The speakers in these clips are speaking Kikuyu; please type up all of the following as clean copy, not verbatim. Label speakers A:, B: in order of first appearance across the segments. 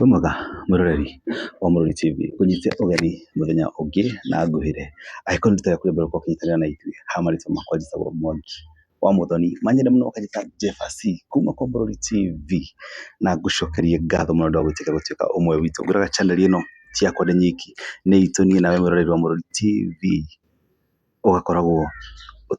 A: Wĩ mwega mwĩroreri wa Mũrori TV, ngũnyite ũgeni mũthenya ũngĩ na ngwĩre angĩkorwo nĩ rita rĩaku rĩa mbere gũkorwo ũkĩnyitanĩra na ithuĩ, ha marĩtwa makwa njĩtagwo Mwangi wa Mũthoni, manyende mũno makanjĩta Jefa C kuma kwa Mũrori TV, na ngũcokerie ngatho mũno nĩ ũndũ wa gwĩtĩkĩra gũtuĩka ũmwe witũ. Ngwĩraga channel ĩno ti yakwa ndĩ nyiki, nĩ itũ niĩ nawe mwĩroreri wa Mũrori TV, ũgakoragwo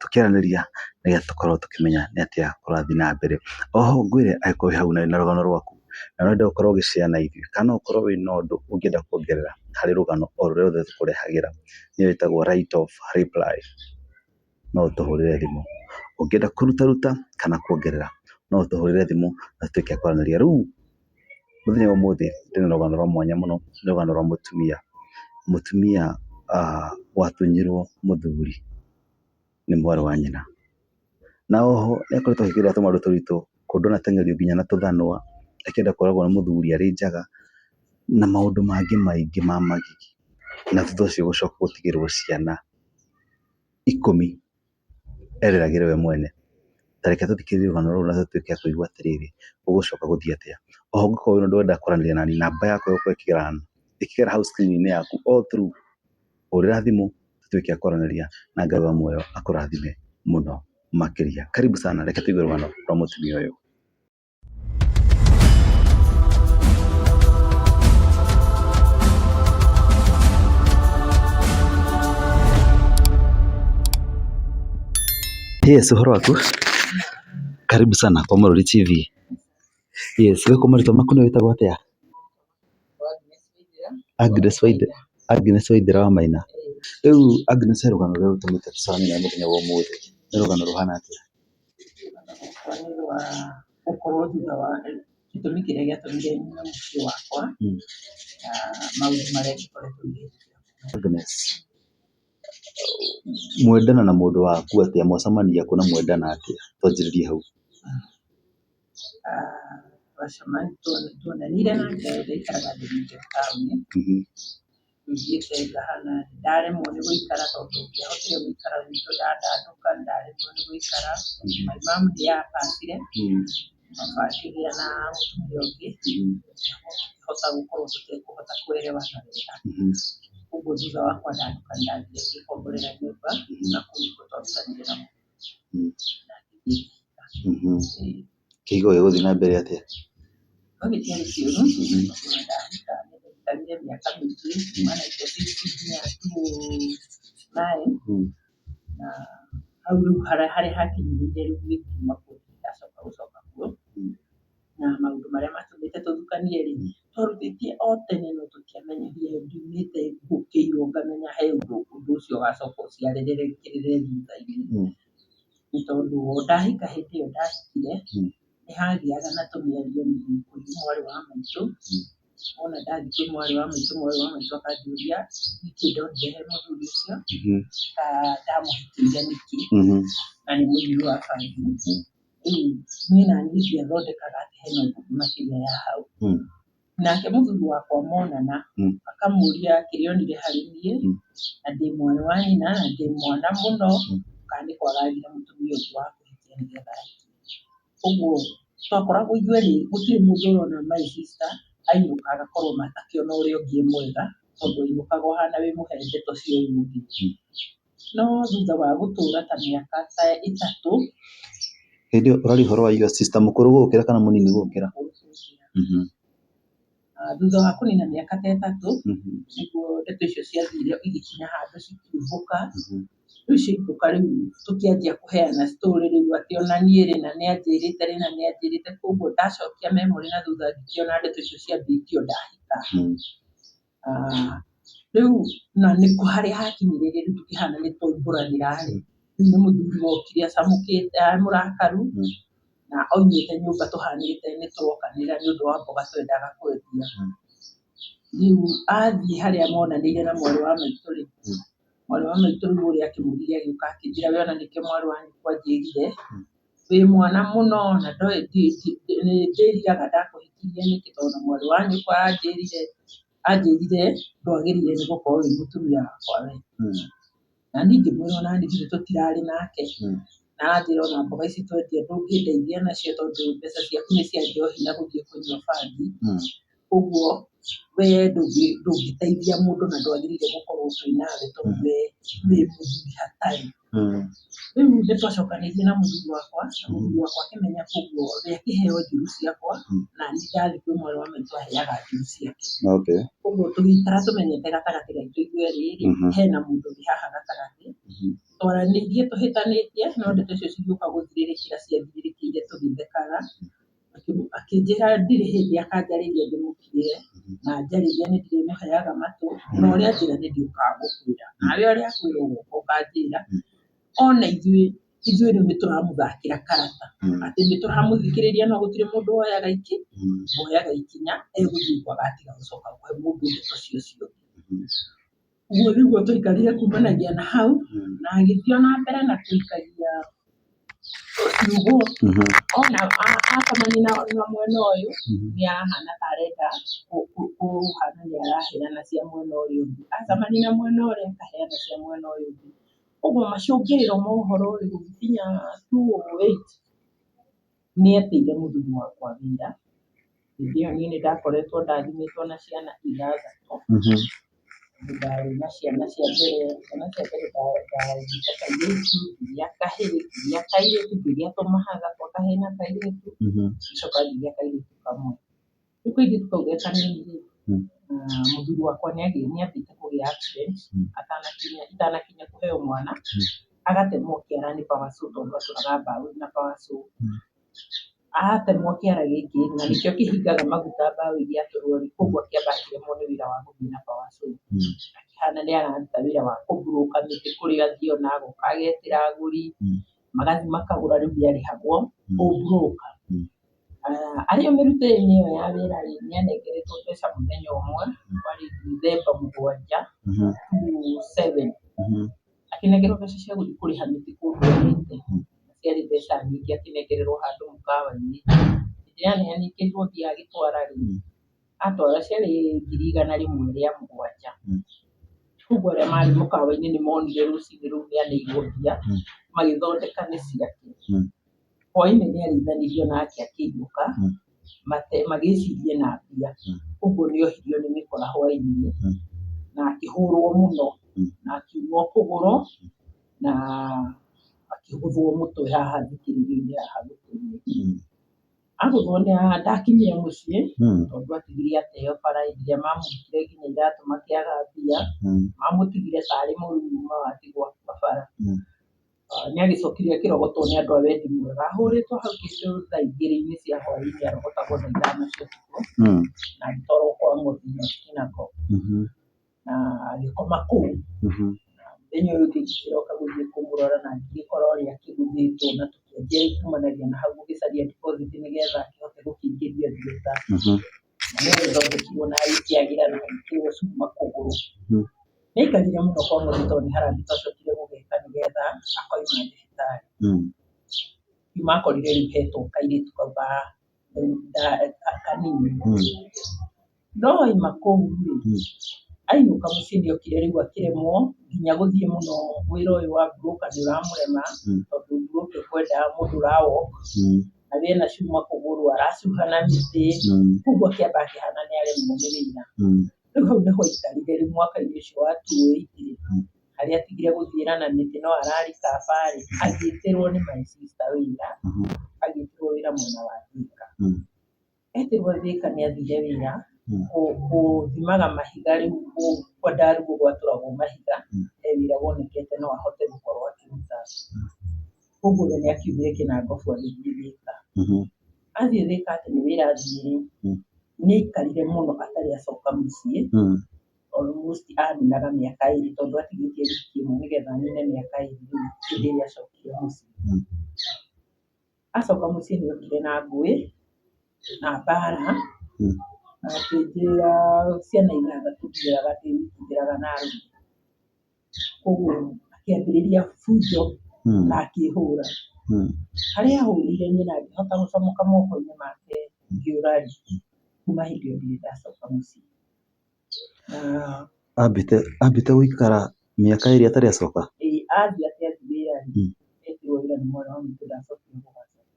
A: tũkĩaranĩria nĩgetha tũkorwo tũkĩmenya nĩ atĩa kũrathiĩ na mbere. Oho ngwĩre angĩkorwo wĩ hau na rũgano rwaku na ũrenda gũkorwo ũgĩ share na ithuĩ, kana no ũkorwo wĩna ũndũ ũngĩenda kuongerera harĩ rũgano o rũrĩa ruothe tũkũrehagĩra, nĩyo ĩtagwo right of reply, no ũtũhũrĩre thimũ. Ũngĩenda kũrutaruta kana kuongerera no ũtũhũrĩre thimũ na tũtuĩke a kwaranĩria. Rĩu mũthenya wa ũmũthĩ ndĩna rũgano rwa mwanya mũno, nĩ rũgano rwa mũtumia, mũtumia watunyirwo mũthuri nĩ mwarĩ wa nyina. Na oho nĩ akoretwo akĩgerera tũmaũndũ tũritũ kũndũ anateng'erio nginya na tũthanwa, akĩenda kũragwo nĩ mũthuri arĩ njaga, na maũndũ mangĩ maingĩ ma magigi. Na thutha ũcio gũcoka gũtigĩrwo ciana 10 ereragĩre we mwene. Ta reke tũthikĩrĩrie rũgano rũrũ na tũtuĩke a kũigua atĩrĩrĩ, gũgũcoka gũthiĩ atĩa. Oho ũngĩkorwo wĩna ũndũ ũrenda kwaranĩria naniĩ, namba yakwa ĩgũkorwo ĩkĩgera hau screen -inĩ yaku all through. Hũrĩra thimũ tũtuĩke a kwaranĩria na Ngai wa muoyo akũrathime mũno makĩria. Karibu sana, reke tũigue rũgano rwa mũtumia ũyũ. Yes, ũhoro waku? Karibu sana kwa Mũrori TV. Yes, we kwa marĩtwa maku nĩ wĩtagwo atĩa? Agnes Waithera, Agnes Waithera wa Maina. Rĩu Agnes he rũgano rũrĩa rũtũmĩte tũcemanie nawe mũthenya wa ũmũthĩ. Nĩ rũgano rũhana atĩa?
B: Rũgano rwakwa nĩ rwa gũkorwo thutha wa gĩtũmi kĩrĩa gĩatũmire nyume mũciĩ wakwa na maũndũ marĩa ngĩkoretwo ngĩhĩtũkĩra.
A: Agnes, mwendana na mũndũ waku atĩa? Mwacemania kũ na mwendana atĩa? Twanjĩrĩrie hau.
B: Tuonanire nake ndaikaraga Ndũng'ũ taũni, thiĩte ngahana ndaremwo nĩ gũikara tondũ ndiahotire gũikara gwitũ ndandandũka ndaremwo nĩ gũikara. My mum nĩ apacire, baba akĩgĩa na mũtumia ũngĩ, tũkĩhota gũkorwo tũtekũhota kũerewana wega. Ũguo thutha wa kwandandũka nĩndathire ngĩkomborera nyũmba na kũu nĩkuo twarutanire na na ngĩthiĩ ngĩhika.
A: Kĩhiko gĩgũthiĩ na mbere atĩa?
B: No gĩtiarĩ kĩũru, tondũ ona ndahika nĩndaikarire mĩaka mĩingĩ kuma 1960 nginya 2009 na hau rĩu harĩa hakinyĩrĩire rĩu nĩ kuma kuo ndacoka gũcoka kuo. Na maũndũ marĩa matũmĩte tũthukanie rĩ, twarutĩtie o tene no tũtiamenyire ndiumĩte ngũkĩirwo ngamenya he ũndũ ũndũ ũcio ũgacoka ũciarĩrĩre thutha-inĩ. Nĩ tondũ ndahika hĩndĩ ĩyo ndahikire, nĩ hagĩaga na tũmĩario kwĩ mwarĩ wa maitũ, wona ndathiĩ kwĩ mwarĩ wa maitũ, mwarĩ wa maitũ akanjũria nĩkĩ ndonire he mũthuri ũcio, ndamũhikĩire nĩkĩ, na nĩ mũnyui wa bangi. Rĩu niĩ naniĩ ndiathondekaga atĩ hena ũndũ ũngĩ makĩria ya hau. Nake mũthuri wakwa monana, akamũria kĩrĩa onire harĩ niĩ, na ndĩ mwarĩ wa nyina, na ndĩ mwana mũno, kana nĩ kwaga agire mũtumia ũngĩ wa kũhikia nĩgetha ahikie. Ũguo twakoragwo ithuerĩ gũtirĩ mũndũ ũrona my sister ainũka agakorwo akĩona ũrĩa ũngĩ e mwega, tondũ ainũkaga ũhana wĩ mũhe ndeto cia ũyũ ũngĩ. No thutha wa gũtũra ta mĩaka ta 3.
A: Hĩndĩ ĩyo ũraria ũhoro wa your sister mũkũrũ gũgũkĩra kana mũnini gũgũkĩra?
B: Thutha wa kũnina mĩaka ta 3 nĩguo ndeto icio ciathire igĩkinya handũ cikiumbũka. Rĩu ciaumbũka rĩu tũkĩanjia kũheana story rĩu atĩ ona niĩ rĩ na nĩ anjĩrĩte rĩ na nĩ anjĩrĩte. Koguo ndacokia memory na thutha ngĩkĩona ndeto icio ciambĩtio ndahika. Rĩu na nĩ harĩa hakinyĩrĩire rĩu tũkĩhana nĩ twaumbũranĩra rĩ, rĩu nĩ mũthuri wokire acamũkĩte arĩ mũrakaru, na aumĩte nyũmba tũhanĩte nĩ tũrokanĩrĩra nĩ ũndũ wa mboga twendaga kwendia. Rĩu athiĩ harĩa monanĩire na mwarĩ wa maitũ rĩ, mwarĩ wa maitũ rĩu ũrĩa akĩmũrire agĩũka akĩnjĩra we ona nĩkĩo mwarĩ wa nyũkwa anjĩrire, wĩ mwana mũno na nĩ ndĩriraga ndakũhikirie nĩkĩ tondũ ona mwarĩ wa nyũkwa anjĩrire ndwagĩrĩire nĩ gũkorwo wĩ mũtumia wakwa we. Na niĩ ngĩmwĩra ona niĩ githĩ tũtirarĩ nake, na anjĩra ona mboga ici twendia ndũngĩndeithia nacio tondũ mbeca ciaku nĩ cia njohi na gũthiĩ kũnyua bangi. Ũguo we ndũngĩteithia mũndũ na ndwagĩrĩire gũkorwo twĩ nawe tondũ we wĩ mũthuri hatarĩ. Rĩu nĩ twacokanĩirie na mũthuri wakwa, na mũthuri wakwa akĩmenya koguo we akĩheo njũru ciakwa, na niĩ ndathiĩ kwĩ mwarĩ wa maitũ aheaga njũru ciake. Koguo tũgĩikara tũmenyete gatagatĩ gaitũ ithuerĩ rĩ, hena mũndũ wĩ haha gatagatĩ. Twaranĩirie tũhĩtanĩtie, no ndeto icio cigĩũka gũthirĩrĩkĩra ciathirĩrĩkĩire tũgĩthekaga. Akĩnjĩra ndirĩ hĩndĩ akanjarĩria ndĩmũkirĩre, na anjarĩria nĩ ndĩrĩmũheaga matũ, na ũrĩa anjĩra nĩ ndĩũkaga gũkwĩra. Nawe ũrĩa akwĩra ũgoka ũkanjĩra. Ona ithuĩ, ithuĩ rĩu nĩ tũramũthakĩra karata, atĩ nĩ tũramũthikĩrĩria no gũtirĩ mũndũ woyaga woyaga ikinya, egũthiĩ ũguo agatiga gũcoka kũhe mũndũ ndeto cio ciothe. Ũguo nĩguo twaikarire kumanagia na hau, na agĩthiĩ ona mbere na kũikagia ciugo. Ona acemania na mwena ũyũ, nĩ arahana ta arenda kũhana nĩ araheana cia mwena ũrĩa ũngĩ. Acemania na mwena ũrĩa akaheana cia mwena ũyũ ũngĩ. Ũguo macũngĩrĩro ma ũhoro rĩ, gũgĩkinya 2008 nĩ etĩire mũthuri wakwa wĩra. Hĩndĩ ĩyo niĩ nĩ ndakoretwo ndathimĩtwo na ciana ithathatũ. Ndarĩ na ciana cia mbere, ciana cia mbere ndagĩte kairĩtu, ngĩgĩa kahĩĩ, ngĩgĩa kairĩtu, ngĩgĩa tũmahatha twa kahĩĩ na kairĩtu, ngĩcoka ngĩgĩa kairĩtu kamwe. Rĩu kairĩtu kau ge kanini rĩ, mũthuri wakwa nĩ ambĩte kũgĩa accident atanakinya, itanakinya kũheo mwana, agatemwo kĩara nĩ power saw tondũ atũraga mbaũ na power saw. Atemwo kĩara gĩkĩ na nĩkĩo kĩhingaga maguta mbaũ igĩatũrwo rĩ, koguo akĩamba akĩremwo nĩ wĩra wa gũthiĩ na power saw. Akĩhana nĩ araruta wĩra wa kũmburũka mĩtĩ kũrĩa athiĩ ona agoka agetĩra agũri, magathiĩ makagũra rĩu nĩ arĩhagwo kũmburũka. Arĩ o mĩrutĩre-inĩ ĩyo ya wĩra rĩ, nĩ anengeretwo mbeca mũthenya ũmwe, warĩ Dithemba 7, 2007. Akĩnengerwo mbeca cia gũthiĩ kũrĩha mĩtĩ kũndũ athiĩte. Ciarĩ mbeca nyingĩ akĩnengererwo handũ mũkawa-inĩ. Hĩndĩ ĩrĩa aneanĩrwo mbia agĩtwara rĩ, atwara ciarĩ 107,000. Koguo arĩa marĩ mũkawa-inĩ nĩ monire rũcinĩ rũu nĩ aneirwo mbia, magĩthondeka nĩ ciake. Hwainĩ nĩ arĩithanirio nake akĩinũka, magĩciria ena mbia. Koguo nĩ ohirio nĩ mĩkora hwainĩ, na akĩhũrwo mũno, na akiunwo kũgũrũ, na akĩgũthwo mũtwe haha thikĩrĩrio-inĩ haha gũtũ-inĩ. Agũthwo nĩ ndakinyire mũciĩ, tondũ atigire ateo bara hĩndĩ ĩrĩa mamũrutire nginya iratũ makĩaga mbia, mamũtigire tarĩ mũruru atigwo bara. Nĩ agĩcokire akĩrogotwo nĩ andũ a wendi mwega, ahũrĩtwo hau kĩndũ thaa igĩrĩ-inĩ cia hwainĩ arogotagwo thaa ithano cia ũtukũ, na agĩtwarwo kwa Mũthĩ North Kinango, na agĩkoma kũu. Mũthenya ũyũ ũngĩ ngĩkĩroka gũthiĩ kũmũrora na ngĩgĩkora ũrĩa akĩgũthĩtwo na tũkĩanjia kumanagia na hau gũgĩcaria deposit nĩgetha akĩhote gũkĩingĩrio theatre. Na nĩ agĩthondekirwo na agĩkĩagĩra na agĩkĩrwo cuma kũgũrũ. Nĩ aikarire mũno kwa Mũthĩ tondũ nĩ harambee twacokire gũgĩka nĩgetha akoima thibitarĩ. Akiuma akorire rĩu hetwo kairĩtu kau kanini. No aima kũu rĩ, ainũka mũciĩ nĩ okire rĩu akĩremwo nginya gũthiĩ mũno wĩra ũyũ wa broker nĩ ũramũrema, tondũ broker ĩkwendaga mũndũ ũra walk, na we ena cuma kũgũrũ aracuha na mĩtĩ, koguo akĩamba akĩhana nĩ aremwo nĩ wĩra. Rĩu hau nĩho aikarire rĩu mwaka-inĩ ũcio wa 2008 rĩ, harĩa atigire gũthiĩra na mĩtĩ no ararikaba rĩ, agĩtĩrwo nĩ my sister wĩra, agĩtĩrwo wĩra mwena wa Thika. Etĩrwo Thika nĩ athire wĩra, gũthimaga mahiga rĩu kwa Ndarugu gwatũragwo mahiga, he wĩra wonekete no ahote gũkorwo akĩruta. Koguo we nĩ akiumire Kĩnangobu agĩthiĩ Thika. Athiĩ Thika atĩ nĩ wĩra athiĩ rĩ, nĩ aikarire mũno atarĩ acoka mũciĩ, almost aninaga mĩaka ĩrĩ tondũ atigĩtie wiki ĩmwe nĩgetha anine mĩaka ĩrĩ rĩu hĩndĩ ĩrĩa acokire mũciĩ. Acoka mũciĩ nĩ okire na ngũĩ na mbara, na akĩnjĩra ciana ithathatũ ndireraga ndĩ wiki nderaga na arũme. Koguo akĩambĩrĩria bunjo na akĩhũra. Harĩa ahũrĩire niĩ na ngĩhota gũcomoka moko-inĩ make ngĩũra rĩ, kuma hĩndĩ ĩyo ndirĩ ndacoka mũciĩ. Na
A: Ambĩte gũikara mĩaka ĩrĩ atarĩ acoka?
B: Ĩĩ, athiĩ atĩ athiĩ wĩra rĩ, etirwo wĩra nĩ mwarĩ wa maitũ ndacokire gũgacoka.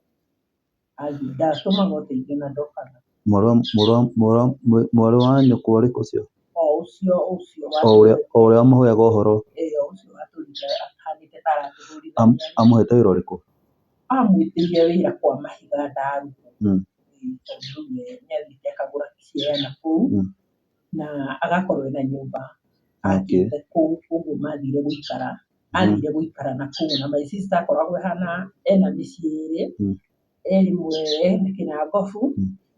B: Athiĩ ndatũmaga ũteithio na ndokaga.
A: Mwarĩ wa nyũkwa ũrĩkũ ũcio?
B: O ũcio ũcio
A: O ũrĩa o ũrĩa wamũheaga ũhoro?
B: Ĩĩ o ũcio watũrire ahanĩte ta aratũhũrithania.
A: Amũhete wĩra ũrĩkũ?
B: Amwĩtĩire wĩra kwa mahiga ndarugwo. Tondũ rĩu we nĩ athiĩte akagũra share na kũu na agakorwo ena nyũmba akĩte kũu, koguo mathire gũikara, athire gũikara na kũu na my sister akoragwo ahana ena mĩciĩ ĩrĩ, e rĩmwe Kĩnangobu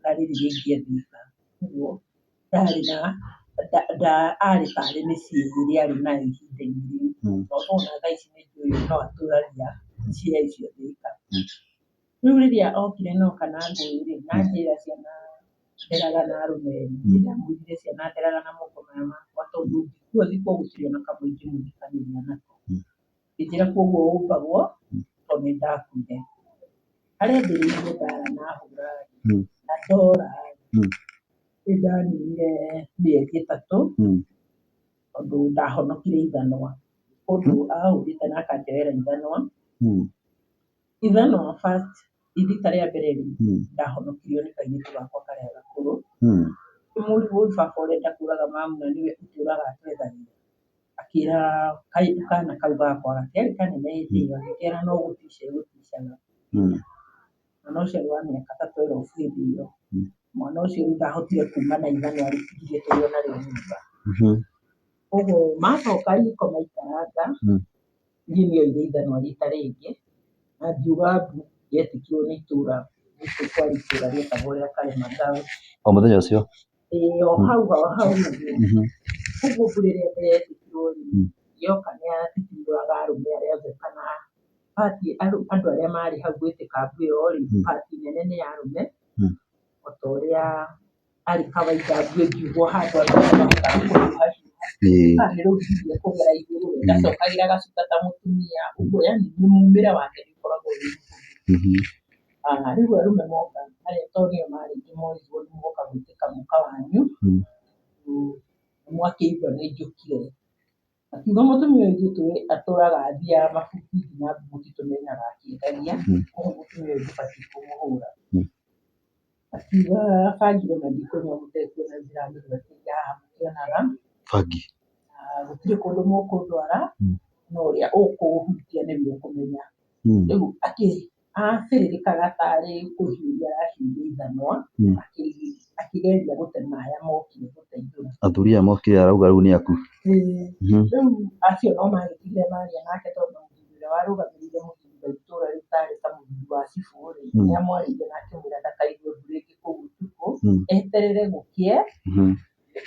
B: na rĩrĩ rĩngĩ e Thĩka. Ũguo ndarĩ na arĩ tarĩ mĩciĩ ĩrĩ arĩ nayo ihinda-inĩ rĩu. Tondũ ona thaa ici nĩ njũĩ no atũragia share icio Thĩka. Rĩu rĩrĩa okire na oka na ngũĩ rĩ, na anjĩra ciana nderaga na arũme rĩ, niĩ ndamwĩrire ciana nderaga na moko maya makwa tondũ ngĩkua thikwo gũtirĩ ona kamwe ingĩmũthikanĩria nako. Ngĩnjĩra koguo ũmbagwo tondũ nĩ ndakuire. Harĩa ambĩrĩirie mbara na ahũra rĩ, na ndora rĩ, nĩ ndaninire mĩeri 3 tondũ ndahonokire ithanwa. Ũndũ ahũrĩte na akanjoera ithanwa. Ithanwa first rita rĩa mbere rĩ, ndahonokirio nĩ kairĩtu gakwa karĩa gakũrũ. Ngĩmũria ũi baba ũrenda kũraga mamu na nĩwe ũtũraga atwethagĩra. Akĩra kana kau gakwa gatiarĩ kanene hĩndĩ ĩyo, agĩkera no gũtica egũticaga. Mwana ũcio arĩ wa mĩaka ta 12 hĩndĩ ĩyo. Mwana ũcio rĩu ndahotire kuma na ithanwa rĩtigire tũrĩ o narĩo nyũmba. Koguo macoka riko maikaranga, niĩ nĩoire ithanwa rita rĩngĩ, na ngiuga mbu yetĩkirwo nĩ itũra gwitũ kwarĩ itũra rĩetagwo rĩa Karema Girls.
A: O mũthenya ũcio?
B: Ĩĩ o hau o hau ũguo. Koguo mbu rĩrĩa yetĩkirwo rĩ, yoka nĩ yatitimũraga arũme arĩa othe kana part andũ arĩa marĩ hau gwĩtĩka mbu ĩyo rĩ, part nene nĩ ya arũme, o ta ũrĩa arĩ kawaida mbu ĩngiugwo handũ andũ nĩ mahotaga kũhiũhahiũha. Kana nĩ rũgiri ekũgera igũrũ, we ndacokagĩra gacuka ta mũtumia, ũguo yani mumĩre wake nĩ ũkoragwo wĩ mũhũthũ. Rĩu arũme moka arĩa tondũ nĩo marĩ aingĩ morirwo nĩ mwoka gwĩtĩka mũka wanyu, nĩ mwakĩigua nĩ njũkire. Akiuga mũtumia ũyũ ithuĩ tũĩ atũraga athiaga mabuti nginya mbuti tũmenyaga akĩendagia, koguo mũtumia ũyũ ndũbatiĩ kũmũhũra. Akiuga bangi ona ndikũnyua mũtekuona ndĩramĩgwatĩria haha mũkĩonaga.
A: Bangi?
B: Na gũtirĩ kũndũ mũkũndwara, no ũrĩa ũkũhutia nĩwe ũkũmenya. Rĩu abĩrĩrĩkaga tarĩ kũhiũria arahiũria ithanwa, akĩgeria gũtema aya mokire gũteithũra.
A: Athuri aya mokire arauga rĩu nĩ aku.
B: Rĩu acio no magĩtigire maria nake tondũ mũthuri ũrĩa warũgamĩrĩire mũthuri wa itũra rĩu tarĩ ta mũthuri wa cibũ rĩ, nĩ amwarĩirie na akĩmwĩra ndakaigue mbu rĩngĩ kũu ũtukũ, eterere gũkĩe,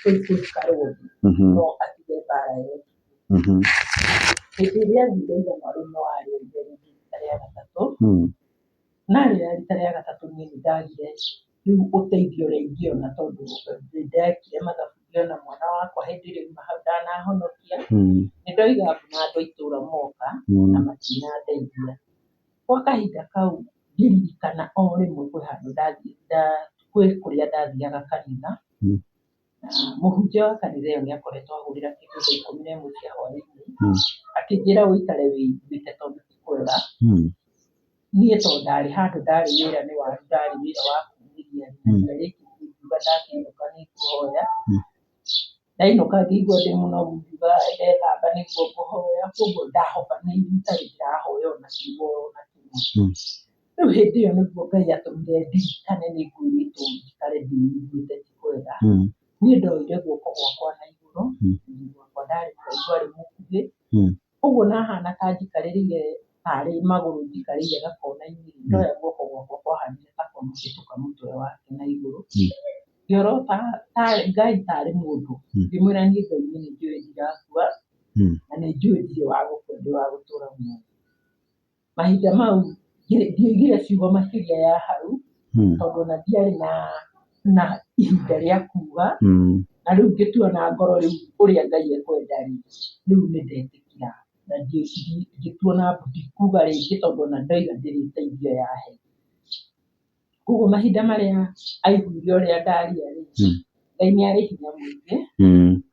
B: gũikarwo thĩ, no atige mbara ya ũtukũ. Hĩndĩ ĩrĩa athire ithanwa rĩu no arĩoire rĩngĩ rita rĩa gatatũ, na arĩoya rita rĩa gatatũ niĩ nĩ ndagire rĩu ũteithio ũrĩa ingĩona tondũ nĩ ndekire mathabu ngĩona mwana wakwa hĩndĩ ĩrĩa auma hau ndanahonokia, nĩ ndoiga mbu na andũ a itũra moka na matinandeithia. Gwa kahinda kau ngĩririkana o rĩmwe kwĩ handũ kwĩ kũrĩa ndathiaga kanitha, na mũhunjia wa kanitha ĩyo nĩ akoretwo ahũrĩra kĩndũ thaa 11 cia hwaĩ-inĩ, akĩnjĩra ũikare wĩiguĩte tondũ ti kwega. Niĩ tondũ ndarĩ handũ ndarĩ wĩra nĩ waru ndarĩ wĩra wa kumĩria na ndiarĩkĩtie ngiuga ndakĩinũka nĩ ngũhoya. Ndainũka ngĩigua ndĩ mũnogu ngiuga ndethamba nĩguo ngũhoya, koguo ndahobanĩirio itarĩ ndĩrahoya ona kiugo ona kĩmwe. Rĩu hĩndĩ ĩyo nĩguo Ngai atũmire ndirikane nĩ ngwĩrĩtwo njikare ndĩiguĩte ti kwega. Niĩ ndoire guoko gwakwa na igũrũ, mũthuri wakwa ndarĩ mũraihu arĩ mũkuhĩ, ũguo nahana ta njikarĩrĩire tarĩ magũrũ njikarĩire gakona-inĩ, ndoya guoko gwakwa kwahanire ta kwahĩtũka mũtwe wake na igũrũ. Ngĩorota Ngai tarĩ mũndũ, ngĩmwĩra niĩ Ngai niĩ nĩ njũĩ ndirakua, na nĩ njũĩ ndirĩ wa gũkua ndĩ wa gũtũra muoyo. Mahinda mau ndioigire ciugo makĩria ya hau, tondũ ona ndiarĩ na ihinda rĩa kuga, na rĩu ngĩtua na ngoro rĩu ũrĩa Ngai ekwenda rĩ, rĩu nĩ ndetĩkĩra na ngĩtua na ndikuga rĩngĩ tondũ ona ndoiga ndĩrĩteithio yahe. Koguo mahinda marĩa aiguire ũrĩa ndaria rĩ, Ngai nĩ arĩ hinya mũingĩ,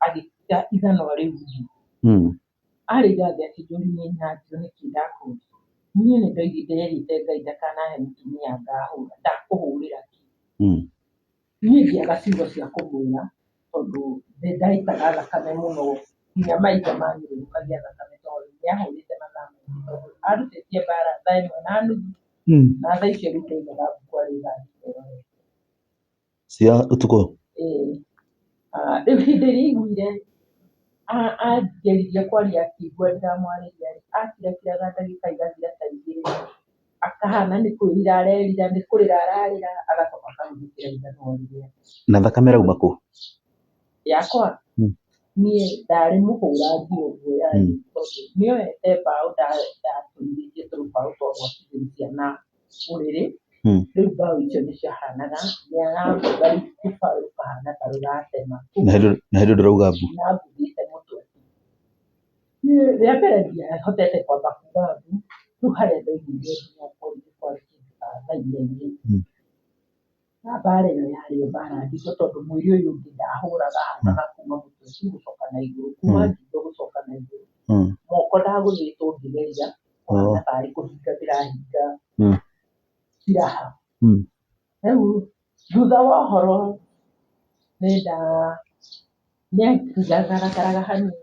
B: agĩtiga ithanwa rĩu thĩ. Arĩiga thĩ akĩnjũria niĩ na nĩkĩ ndakũria. Niĩ nĩ nderĩte Ngai ndakanahe mũtumia ngahũra, ndakũhũrĩra kĩ? Niĩ ndiaga ciugo cia kũmwĩra tondũ nĩ ndaitaga thakame mũno nginya maitho manyũrũrũkagia thakame tondũ nĩ ahũrĩte mathaa maingĩ tondũ arutĩtie mbara thaa ĩmwe na nuthu na thaa icio rĩu ndaugaga mbu kwarĩ thaa thita ĩrorete.
A: Cia ũtukũ?
B: Ĩĩ. Rĩu hĩndĩ ĩrĩa aiguire angeririe kwaria akĩigua ndiramwarĩria rĩ, akirakiraga ndagĩka igathira ta igĩrĩ, akahana nĩ kwĩrira arerira, nĩ kũrĩra ararĩra, agacoka akahũthũkĩra ithanwa rĩrĩa.
A: Na thakame ĩrauma kũ?
B: Yakwa? Niĩ ndarĩ mũhũrangi ũguo yani tondũ nĩoete mbaũ ndatũrithĩtie tũrũbaũ twa gwakithĩria ciana ũrĩrĩ, rĩu mbaũ icio nĩ ciahanaga nĩ arahũra rĩu rũbaũ rũkahana ta rũratema.
A: Na hĩndĩ ĩyo ndũrauga mbu?
B: Na nguthĩte mũtwe. Niĩ rĩa mbere ndiahotete kwamba kuga mbu, rĩu harĩa ndaiguire nginya borithi kwarĩ kĩndũ ta thaa inya igĩrĩ. Na mbara ĩno yarĩ o mbara nditũ tondũ mwĩrĩ ũyũ ũngĩ ndahũraga, hũraga kuma mũtwe tu gũcoka na igũrũ, kuma ngingo gũcoka na igũrũ. Moko ndagũthĩtwo ngĩgeria kũhana tarĩ kũhinga ndĩrahinga silaha. Rĩu thutha wa ũhoro nĩ angarakaraga hanini,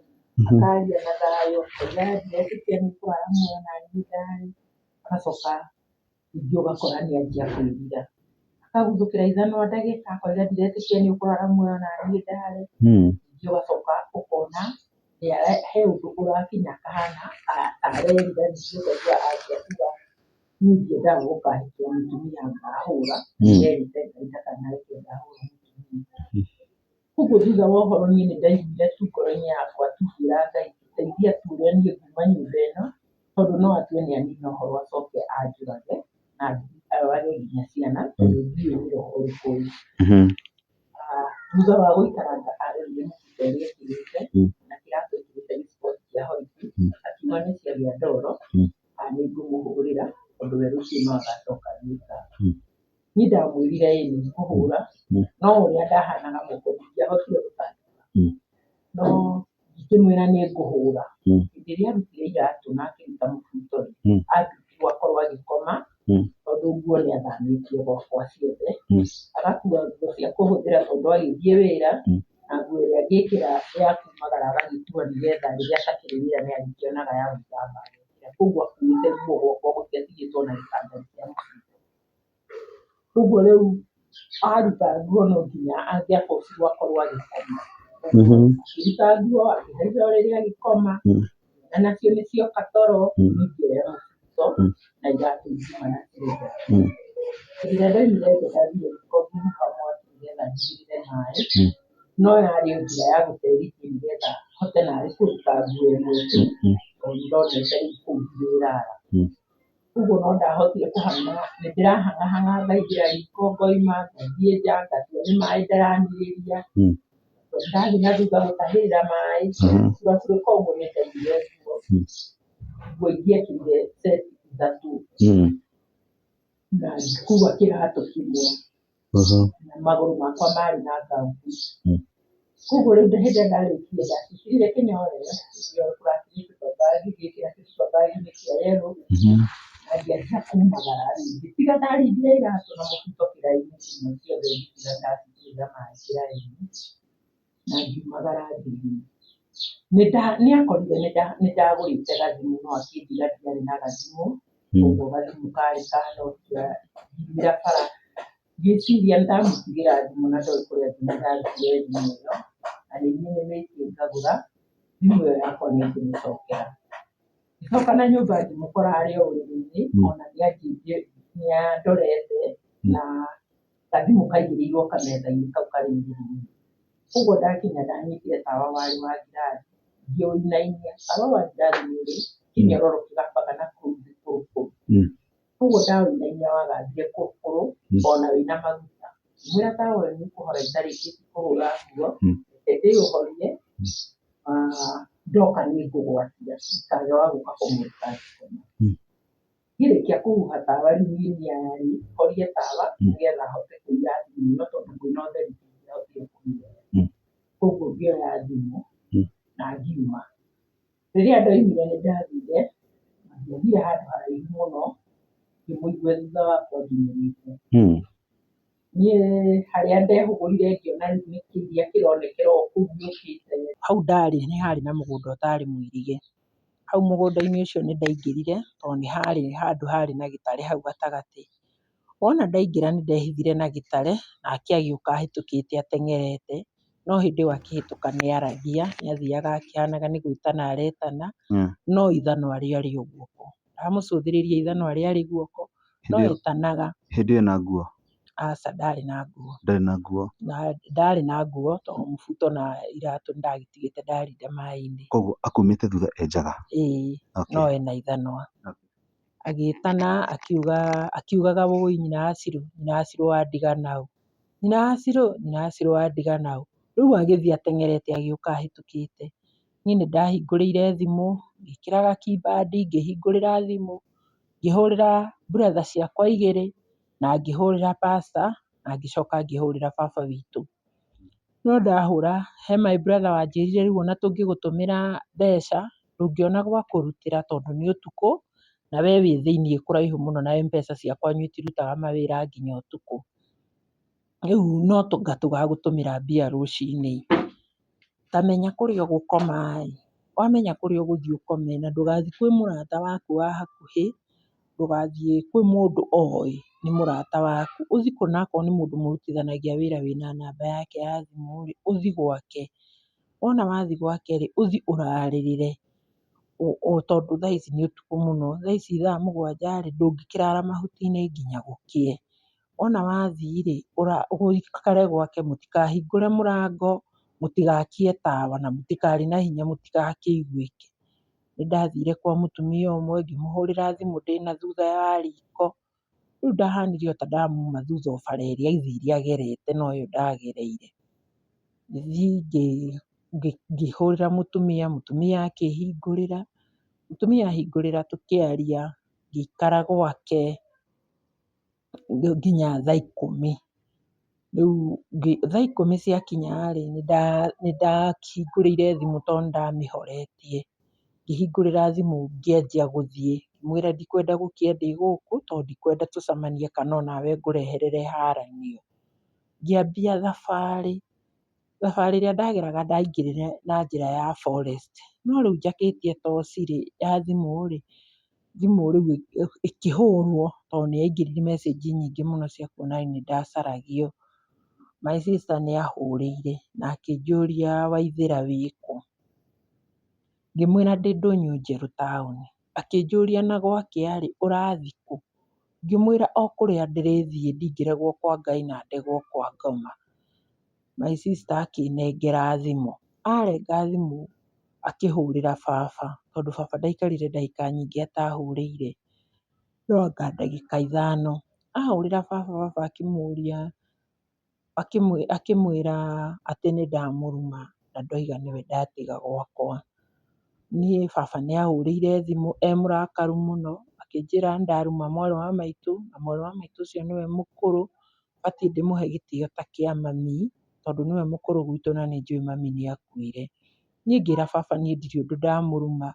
B: akaria na thayũ, akauga ndiretĩkia nĩ ũkũrara muoyo na niĩ ndarĩ, agacoka ningĩ ũgakora nĩ anjia kwĩrira. Akaguthũkĩra ithanwa ndagĩka akoiga ndiretĩkia nĩ ũkũrara muoyo na niĩ ndarĩ. Ningĩ ũgacoka ũkona he ũndũ ũrakinya akahana ta arerira ningĩ ũkaigua anjia kuga niĩ ndiendaga gũkahikia mũtumia ngahũra, nderĩte Ngai ndakanareke ngahũra mũtumia. Koguo thutha wa ũhoro niĩ nĩ ndaiguire tu ngoro-inĩ yakwa tu ngĩra Ngai ndeithia tu ũrĩa niĩ nguma nyũmba ĩno, tondũ no atue nĩ anina ũhoro acoke anjũrage na orage nginya ciana tondũ ndiũĩ nĩ roho ũrĩkũ ũyũ. Thutha wa gũikaranga arorire mũbuto ũrĩa ekĩrĩte na kĩratũ ekĩrĩte gĩciboti kĩa hoiti, akiuga nĩ ciagĩa ndoro, nĩ ngũmũhũrĩra tondũ we rũciũ no agacoka wĩra. Niĩ ndamwĩrire ĩĩ nĩ ngũhũra, no ũrĩa ndahanaga moko ndingĩahotire gũtangĩka. No ngĩkĩmwĩra nĩ ngũhũra. Hĩndĩ ĩrĩa arutire iratũ na akĩruta mũbuto rĩ, andutirwo akorwo agĩkoma, tondũ nguo nĩ athamĩtie gwakwa ciothe, agakua nguo cia kũhũthĩra tondũ agĩthiĩ wĩra, na nguo ĩrĩa angĩkĩra ya kumagara agagĩkua nĩgetha rĩrĩa atakĩrĩ wĩra nĩ arĩkĩonaga ya gwĩthamba agekĩra. Koguo akuĩte nguo gwakwa gũtiatigĩtwo ona gĩtanda kĩa mũbuto. Ũguo rĩu aruta nguo no nginya angĩabocirwo akorwo agĩkoma. Akĩruta nguo akĩhaica ũrĩrĩ agĩkoma, na nacio nĩ cioka toro, niĩ ngĩoya mũbuto na iratũ ngiuma nacio nja. Hĩndĩ ĩrĩa ndaumire nja ndathire riko ngĩhuha mwaki nĩgetha njigĩrĩre maĩ, no yarĩ o njĩra ya gũterithia nĩgetha hote narĩ kũruta nguo ĩmwe tu, tondũ nĩ ndonete rĩu kũu ndirĩrara. Ũguo no ndahotire kũhang'a, nĩ ndĩrahang'ahang'a ngaingĩra riko ngoima, ngathiĩ nja ngatua nĩ maĩ ndaranirĩria, ndathiĩ na thutha gũtahĩrĩra maĩ, ngacuracurũka ũguo nĩ ndaigire nguo, nguo ingĩekĩrire seti ithatũ na ngĩkua kĩratũ kĩmwe na magũrũ makwa marĩ na gumboot. Koguo rĩu hĩndĩ ĩrĩa ndarĩkirie ndaciĩkĩrire kĩnyorere, paper bag, ngĩkĩra kĩ paper bag -inĩ kĩa yellow, na ngĩanjia kumagara rĩu. Ngĩtiga ndarindire iratũ na mũbuto kĩraĩ-inĩ kĩmwe ciothe ngĩtiga ndaciitĩrĩra maĩ kĩraĩ-inĩ, na ngiumagara ngĩthiĩ. Nĩ akorire nĩ ndagũrĩte gathimũ no akĩnjĩra ndiarĩ na gathimũ, koguo gathimũ karĩ ka Nokia, ngiumĩra bara ngĩciria ndamũtigĩra thimũ na ndoĩ kũrĩa nginya ndarutire thimũ ĩyo, na nĩ niĩ nĩmĩtie ngagũra, thimũ ĩyo yakwa nĩ ngũmĩcokera. Ngĩcoka na nyũmba ngĩmũkora arĩ o ũrĩrĩ-inĩ, ona nĩ anjĩtie nĩ andorete na gathimũ kaigĩrĩirwo kametha-inĩ kau karĩ ũrĩrĩ-inĩ. Koguo ndakinya ndanyitire tawa warĩ wa ngirathi, ngĩũinainia. Tawa wa ngirathi nĩ ũrĩ kĩnyororo kĩgambaga na kũu thĩ kũrũkũrũ. Koguo ndaũinainia wagambire kũrũkũrũ ona wĩna maguta. Ngĩmwĩra tawa ũyũ nĩ ũkũhora itarĩkĩtie kũhũra nguo, reke ndĩũhorie, ndoka nĩ ngũgwatia ndikage wa gũka kũmũrĩka ngĩkoma. Ngĩrĩkia kũhuha tawa rĩu niĩ nĩarĩ, horie tawa nĩgetha hote kũiya thimũ ĩno tondũ kwĩna ũtheri ndingĩahotire kũmĩoya. Koguo ngĩoya thimũ na ngiuma. Rĩrĩa ndoimire nĩ ndathire, na ndiathire handũ haraihu mũno, ngĩmũigua thutha wakwa nginyĩrĩte. Niĩ harĩa ndehũgũrire ngĩona rĩu nĩ kĩiria kĩronekera o kũu gĩũkĩte. Hau ndarĩ nĩ harĩ na mũgũnda ũtarĩ mũirige. Hau mũgũnda-inĩ ũcio nĩ ndaingĩrire tondũ nĩ harĩ handũ harĩ na gĩtare hau gatagatĩ. Wona ndaingĩra nĩ ndehithire na gĩtare, nake agĩũka ahĩtũkĩte ateng'erete, no hĩndĩ ĩyo akĩhĩtũka nĩ aragia, nĩ athiaga akĩhanaga nĩ gwĩtana aretana, no ithanwa rĩarĩ o guoko. Ndamũcũthĩrĩria ithanwa rĩarĩ guoko, no etanaga.
A: Hĩndĩ ĩyo ena nguo?
B: Aca ndarĩ na nguo.
A: Ndarĩ na nguo.
B: Ndarĩ na nguo tondũ mũbuto na iratũ nĩ ndagĩtigĩte ndarinda maĩ-inĩ.
A: Koguo akumĩte thutha e njaga?
B: Ĩĩ, no ena ithanwa. Agĩtana akiuga, akiugaga wũi nyina wa Shirũ, nyina wa Shirũ wandiga naũ, nyina wa Shirũ, nyina wa Shirũ wandiga naũ. Rĩu agĩthiĩ ateng'erete agĩũka ahĩtũkĩte. Niĩ nĩ ndahingũrĩire thimũ, ngĩkĩra ga keypad ngĩhingũrĩra thimũ, ngĩhũrĩra brother ciakwa igĩrĩ, na ngĩhũrĩra pastor, na ngĩcoka ngĩhũrĩra baba witũ. No ndahũra, he my brother wanjĩrire rĩu ona tũngĩgũtũmĩra mbeca, ndũngĩona gwa kũrutĩra tondũ nĩ ũtukũ, na we wĩ thĩiniĩ kũraihu mũno na M-Pesa cia kwanyu itirutaga mawĩra nginya ũtukũ. Rĩu no anga tũgagũtũmĩra mbia rũcinĩ. Ta menya kũrĩa ũgũkoma ĩ, wamenya kũrĩa ũgũthiĩ ũkome na ndũgathiĩ kwĩ mũrata waku wa hakuhĩ, ndũgathiĩ kwĩ mũndũ oĩ nĩ mũrata waku, ũthiĩ kũna akorwo nĩ mũndũ mũrutithanagia wĩra wĩna namba yake ya thimũ rĩ, ũthiĩ gwake. Wona wathiĩ gwake rĩ, ũthiĩ ũrarĩrĩre tondũ thaa ici nĩ ũtukũ mũno, thaa ici thaa 7 rĩ, ndũngĩkĩrara mahuti-inĩ nginya gũkĩe. Wona wathiĩ rĩ, ũikare gwake mũtikahingũre mũrango, mũtigakie tawa na mũtikarie na hinya mũtigakĩiguĩke. Nĩ ndathire kwa mũtumia ũmwe, ngĩmũhũrĩra thimũ ndĩna thutha wa riko, rĩu ndahanire o ta ndamuma thutha o bara ĩrĩa athire agerete noyo ndagereire. Ngĩthiĩ ngĩhũrĩra mũtumia, mũtumia akĩhingũrĩra, mũtumia ahingũrĩra tũkĩaria, ngĩikara gwake nginya thaa 10. Rĩu thaa 10 ciakinya rĩ, nĩ ndahingũrĩire thimũ tondũ nĩ ndamĩhoretie, ngĩhingũrĩra thimũ ngĩanjia gũthiĩ, ngĩmwĩra ndikwenda gũkĩe ndĩ gũkũ tondũ ndikwenda tũcemanie kana onawe ngũreherere haranio. Ngĩambia thabarĩ, thabarĩ ĩrĩa ndageraga ndaingĩrire na njĩra ya forest, no rĩu njakĩtie toci rĩ, ya thimũ rĩ, thimũ rĩu ĩkĩhũrwo tondũ nĩ yaingĩrire message nyingĩ mũno cia kuonania nĩ ndacaragio. My sister nĩ ahũrĩire na akĩnjũria Waithĩra wĩkũ? Ngĩmwĩra ndĩ ndũnyũ njerũ taũni. Akĩnjũria na gwakĩa rĩ, ũrathiĩ kũ? Ngĩmwĩra o kũrĩa ndĩrĩthiĩ ndingĩregwo kwa Ngai na ndegwo kwa ngoma. My sister akĩnengera thimũ, arenga thimũ akĩhũrĩra baba, tondũ baba ndaikarire ndagĩka nyingĩ atahũrĩire, no anga ndagĩka 5. Ahũrĩra baba, baba akĩmũria, akĩmwĩra atĩ nĩ ndamũruma na ndoiga nĩwe ndatiga gwakwa. Niĩ baba nĩ ahũrĩire thimũ e mũrakaru mũno, akĩnjĩra nĩ ndaruma mwarĩ wa maitũ, na mwarĩ wa maitũ ũcio nĩwe mũkũrũ, batiĩ ndĩmũhe gĩtĩo ta kĩa mami, tondũ nĩwe mũkũrũ gwitũ na nĩ njũĩ mami nĩ akuire. Niĩ ngĩra baba niĩ ndirĩ ũndũ ndamũruma,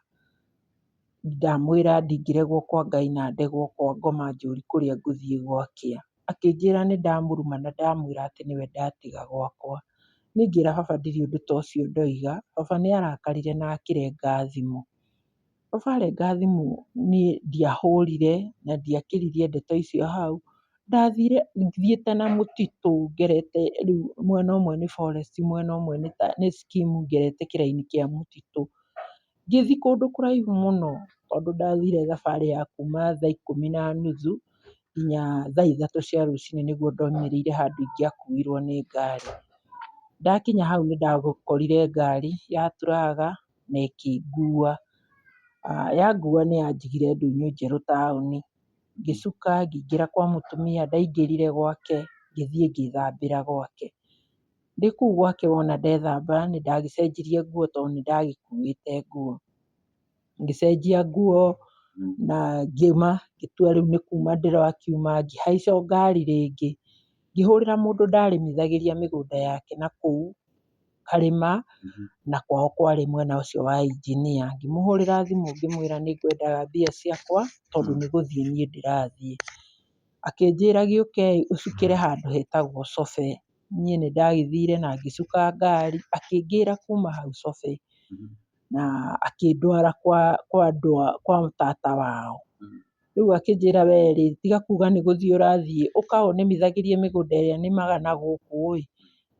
B: ndamwĩra ndingĩregwo kwa Ngai na ndegwo kwa ngoma anjũri kũrĩa ngũthiĩ gwakĩa. Akĩnjĩra nĩ ndamũruma na ndamwĩra atĩ nĩwe ndatiga gwakwa. Niĩ ngĩra baba ndirĩ ũndũ ta ũcio ndoiga, baba nĩ arakarire na akĩrenga thimũ. Baba arenga thimũ niĩ ndiahũrire na ndiakiririe ndeto icio hau, ndathire thiĩte na mũtitũ ngerete rĩu mwena ũmwe nĩ forest mwena ũmwe nĩ scheme ngerete kĩraini kĩa mũtitũ. Ngĩthiĩ kũndũ kũraihu mũno tondũ ndathire thabarĩ ya kuma thaa 10:30 nginya thaa 3 cia rũcinĩ nĩguo ndaumĩrĩire handũ ingĩakuirwo nĩ ngari. Ndakinya hau nĩ ndakorire ngari ya turaga na ĩkĩngua. Yangua nĩ yanjigire ndũnyũ njerũ taũni, ngĩcuka ngĩingĩra kwa mũtumia, ndaingĩrire gwake ngĩthiĩ ngĩthambĩra gwake. Ndĩ kũu gwake wona ndethamba nĩ ndagĩcenjirie nguo tondũ nĩ ndagĩkuĩte nguo. Ngĩcenjia nguo na ngiuma, ngĩtua rĩu nĩ kuma ndĩrakiuma, ngĩhaica o ngari rĩngĩ, ngĩhũrĩra mũndũ ndarĩmithagĩria mĩgũnda yake na kũu karĩma, na kwao kwarĩ mwena ũcio wa Engineer. Ngĩmũhũrĩra thimũ ngĩmwĩra nĩ ngwendaga mbia ciakwa tondũ nĩ gũthiĩ niĩ ndĩrathiĩ. Akĩnjĩra gĩũke ũcukĩre handũ hetagwo Sobe. Niĩ nĩ ndagĩthire na ngĩcuka ngari, akĩngĩra kuma hau Sobe na akĩndwara kwa andũ a, kwa tata wao. Rĩu akĩnjĩra we rĩ, tiga kuga nĩ gũthiĩ ũrathiĩ, ũka ũnĩmithagĩrie mĩgũnda ĩrĩa nĩmaga na gũkũ ĩ,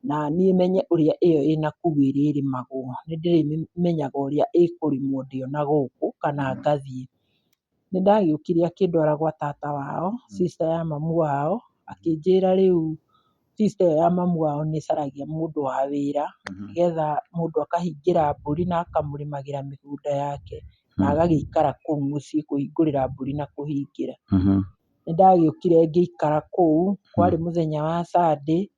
B: na niĩ menye ũrĩa ĩyo ĩna kũu ĩrĩrĩmagwo. Nĩ ndĩrĩmenyaga ũrĩa ĩkũrĩmwo ndĩ ona gũkũ kana ngathiĩ. Nĩ ndagĩũkire akĩndwara gwa tata wao, sister ya mamu wao, akĩnjĩra rĩu sister ĩyo ya mamu wao nĩ ĩcaragia mũndũ wa wĩra, nĩgetha mũndũ akahingĩra mbũri na akamũrĩmagĩra mĩgũnda yake, na agagĩikara kũu mũciĩ kũhingũrĩra mbũri na kũhingĩra. Nĩ ndagĩũkire ngĩikara kũu, kwarĩ mũthenya wa Sunday,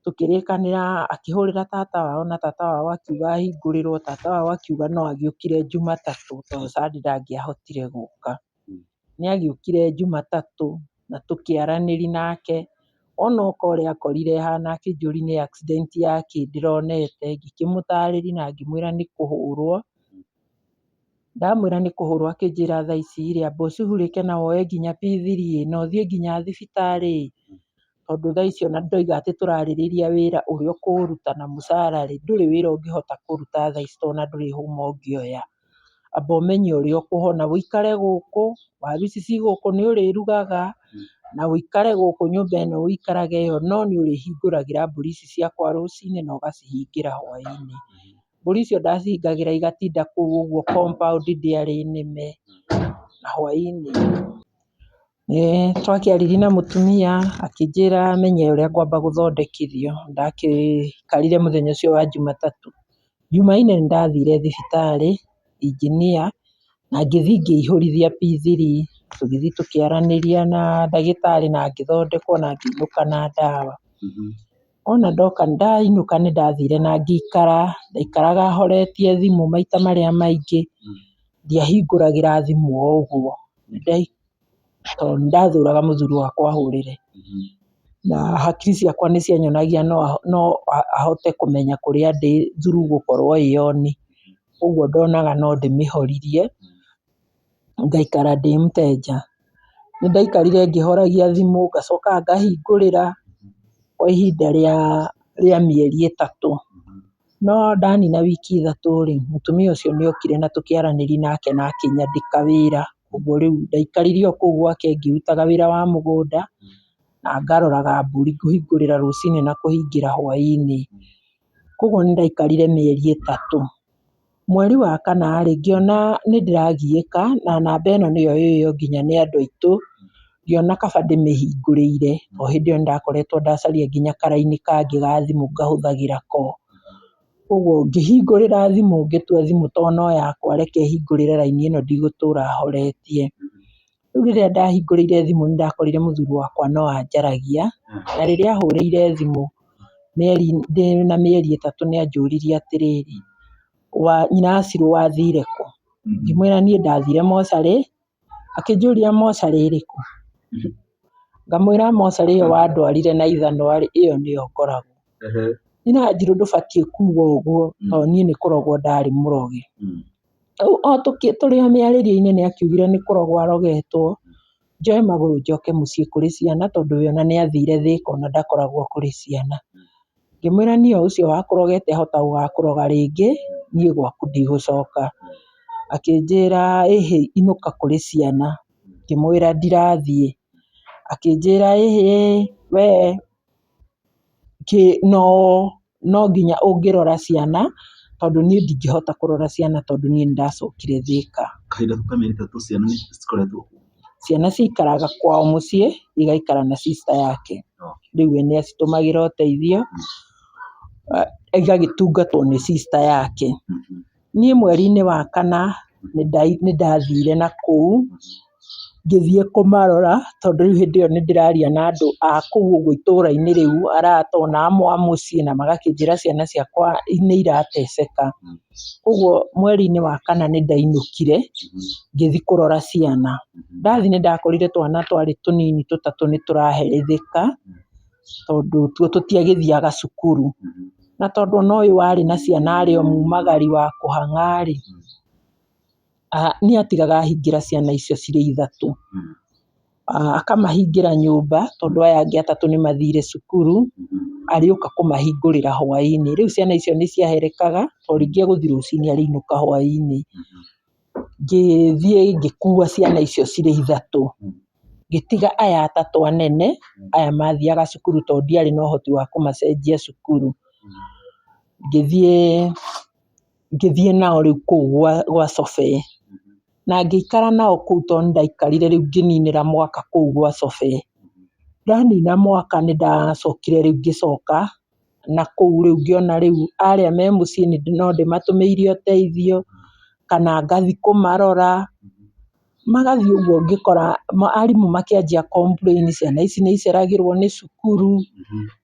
B: tũkĩrĩkanĩra, akĩhũrĩra tata wao na tata wao akiuga ahingũrĩrwo, tata wao akiuga no agĩũkire Jumatatũ tondũ Sunday ndangĩahotire gũka. Nĩ agĩũkire Jumatatũ na tũkĩaranĩria nake, ona oka ũrĩa ankorire hana akĩnjũria nĩ accident yakĩ ndĩronete, ngĩkĩmũtarĩria na ngĩmwĩra nĩ kũhũrwo. Ndamwĩra nĩ kũhũrwo akĩnjĩra thaa ici rĩ, amba ũcũhurĩke na woe nginya P3 na ũthiĩ nginya thibitarĩ ĩ, tondũ thaa ici ona ndoiga atĩ tũrarĩrĩria wĩra ũrĩa ũkũũruta na mũcara rĩ, ndũrĩ wĩra ũngĩhota kũruta thaa ici tondũ ona ndũrĩ hũma ũngĩoya. Amba ũmenye ũrĩa ũkũhona, ũikare gũkũ, waru ici ciĩ gũkũ nĩ ũrĩrugaga, na ũikare gũkũ nyũmba ĩno ũikarage yo, no nĩ ũrĩhingũragĩra mbũri ici ciakwa rũcinĩ na ũgacihingĩra hwainĩ. Mbũri icio ndacihingagĩra igatinda kũu ũguo compound ndĩarĩ nĩme, na hwainĩ. Nĩ twakĩaririe na mũtumia akĩnjĩra menye ũrĩa ngwamba gũthondekithio. Ndakĩikarire mũthenya ũcio wa Jumatatũ. Jumaine nĩ ndathire thibitarĩ Engineer na ngĩthiĩ ngĩihũrithia P3, tũgĩthiĩ tũkĩaranĩria na ndagĩtarĩ na ngĩthondekwo na ngĩinũka na ndawa. Wona ndoka ndainũka nĩ ndathire na ngĩikara, ndaikaraga horetie thimũ maita marĩa maingĩ, ndiahingũragĩra thimũ o ũguo, tondũ nĩ ndathũraga mũthuri wakwa ahũrĩre. Na hakiri ciakwa nĩ cianyonagia no ahote kũmenya kũrĩa ndĩ through gũkorwo ĩ on. Ũguo ndonaga no ndĩmĩhoririe, ngaikara ndĩ mteja. Nĩ ndaikarire ngĩhoragia thimũ, ngacoka ngahingũrĩra kwa ihinda rĩa mĩeri 3. No ndanina wiki 3 rĩ, mũtumia ũcio nĩ okire na tũkĩaranĩria nake na akĩnyandĩka wĩra. Ũguo rĩu ndaikarire o kũu gwake ngĩrutaga wĩra wa mũgũnda na ngaroraga mbũri kũhingũrĩra rũcinĩ na kũhingĩra hwainĩ. Koguo nĩ ndaikarire mĩeri 3. Mweri wa kana rĩ, ngĩona nĩ ndĩragiĩka na namba ĩno nĩyo yũĩyo nginya nĩ andũ aitũ, ngĩona kaba ndĩmĩhingũrĩire. O hĩndĩ ĩyo nĩ ndakoretwo ndacaria nginya karaini kangĩ ga thimũ ngahũthagĩra ko. Koguo ngĩhingũrĩra thimũ ngĩtua thimũ to no yakwa reke hingũrĩre raini ĩno ndigũtũra horetie. Rĩu rĩrĩa ndahingũrĩire thimũ nĩ ndakorire mũthuri wakwa no anjaragia, na rĩrĩa ahũrĩire thimũ ndĩna mĩeri 3 nĩ anjũririe atĩrĩrĩ, nyina Shirũ wathire kũ? Ngĩmwĩra niĩ ndathire mocarĩ, akĩnjũria mocarĩ ĩrĩkũ? Ngamwĩra mocarĩ ĩyo wandwarire na ithanwa rĩ, ĩyo nĩyo ngoragwo. Nyina Njirũ ndũbatiĩ kuga ũguo tondũ niĩ nĩ kũrogwo ndarĩ mũroge. Rĩu o tũrĩ o mĩarĩrie-inĩ nĩ akiugire nĩ kũrogwo arogetwo, njoe magũrũ njoke mũciĩ kũrĩ ciana tondũ we ona nĩ athire Thĩka ona ndakoragwo kũrĩ ciana. Ngĩmwĩra niĩ o ũcio wakũrogete ahota gũgakũroga rĩngĩ, niĩ gwaku ndigũcoka. Akĩnjĩra ĩhĩ inũka kũrĩ ciana. Ngĩmwĩra ndirathiĩ. Akĩnjĩra ĩhĩ we no nginya ũngĩrora ciana tondũ niĩ ndingĩhota kũrora ciana tondũ niĩ nĩ ndacokire Thĩka.
A: Kahinda kau ka mĩeri 3 ciana nĩ cikoretwo kũ?
B: Ciana ciikaraga kwao mũciĩ, igaikara na sister yake. Rĩu we nĩ acitũmagĩra ũteithio, igagĩtungatwo nĩ sister yake. Niĩ mweri-inĩ wa kana nĩ ndathire na kũu, ngĩthiĩ kũmarora tondũ rĩu hĩndĩ ĩyo nĩ ndĩraria na andũ a kũu ũguo itũra-inĩ rĩu, arata ona amwe a mũciĩ na magakĩnjĩra ciana ciakwa nĩ irateceka. Koguo mweri-inĩ wa kana nĩ ndainũkire, ngĩthiĩ kũrora ciana. Ndathiĩ nĩ ndakorire twana twarĩ tũnini tũtatũ nĩ tũraherithĩka, tondũ tuo tũtiagĩthiaga cukuru. Na tondũ ona ũyũ warĩ na ciana arĩ o mumagari wa kũhang'a rĩ, nĩ atigaga ahingĩra ciana icio cirĩ 3. Akamahingĩra nyũmba tondũ aya angĩ atatũ nĩ mathire cukuru, arĩũka kũmahingũrĩra hwainĩ. Rĩu ciana icio nĩ ciaherekaga tondũ rĩngĩ egũthiĩ rũcinĩ arĩinũka hwainĩ. Ngĩthiĩ ngĩkua ciana icio cirĩ ithatũ, ngĩtiga aya atatũ anene, aya mathiaga cukuru tondũ ndiarĩ na ũhoti wa kũmacenjia cukuru. Ngĩthiĩ nao rĩu kũu gwa Sobe. Na ngĩikara nao kũu tondũ nĩ ndaikarire rĩu ngĩninĩra mwaka kũu gwa Sobe. Ndanina mwaka nĩ ndacokire rĩu ngĩcoka na kũu rĩu ngĩona rĩu arĩa me mũciĩ no ndĩmatũmĩire ũteithio kana ngathiĩ kũmarora. Magathiĩ ũguo ngĩkora arimũ makĩanjia complain ciana ici nĩ iceragĩrwo nĩ cukuru,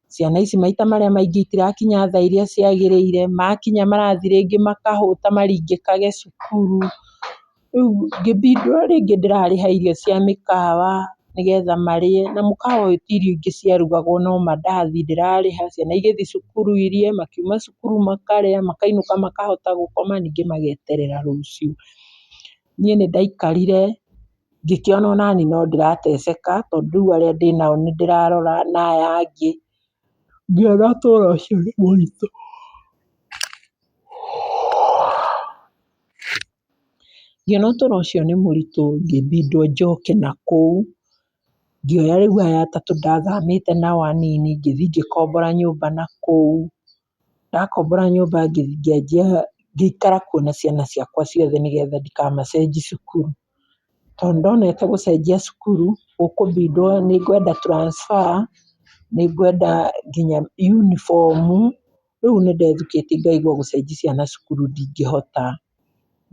B: ciana ici maita marĩa maingĩ itirakinya thaa iria ciagĩrĩire, makinya marathiĩ rĩngĩ makahũta maringĩkage cukuru. Rĩu ngĩbindwo rĩngĩ ndĩrarĩha irio cia mĩkawa nĩgetha marĩe, na mũkawa ũyũ ti irio ingĩ ciarugagwo no mandathi ndĩrarĩha, ciana igĩthiĩ cukuru irĩe, makiuma cukuru makarĩa, makainũka makahota gũkoma ningĩ mageterera rũciũ. Niĩ nĩ ndaikarire ngĩkĩona onaniĩ no ndĩrateceka tondũ rĩu arĩa ndĩnao nĩ ndĩrarora na aya angĩ, ngĩona ũtũro ũcio nĩ mũritũ. Ngĩona ũtũro ũcio nĩ mũritũ ngĩbindwo njoke nakũu, ngĩoya rĩu aya atatũ ndathamĩte nao anini, ngĩthiĩ ngĩkombora nyũmba nakũu. Ndakombora nyũmba ngĩanjia ngĩikara kuo na ciana ciakwa ciothe nĩgetha ndikamacenji cukuru. Tondũ ndonete gũcenjia cukuru, gũkũbindwo nĩ ngwenda transfer, nĩ ngwenda nginya uniform, rĩu nĩ ndethukĩtie ngaigua gũcenjia ciana cukuru ndingĩhota.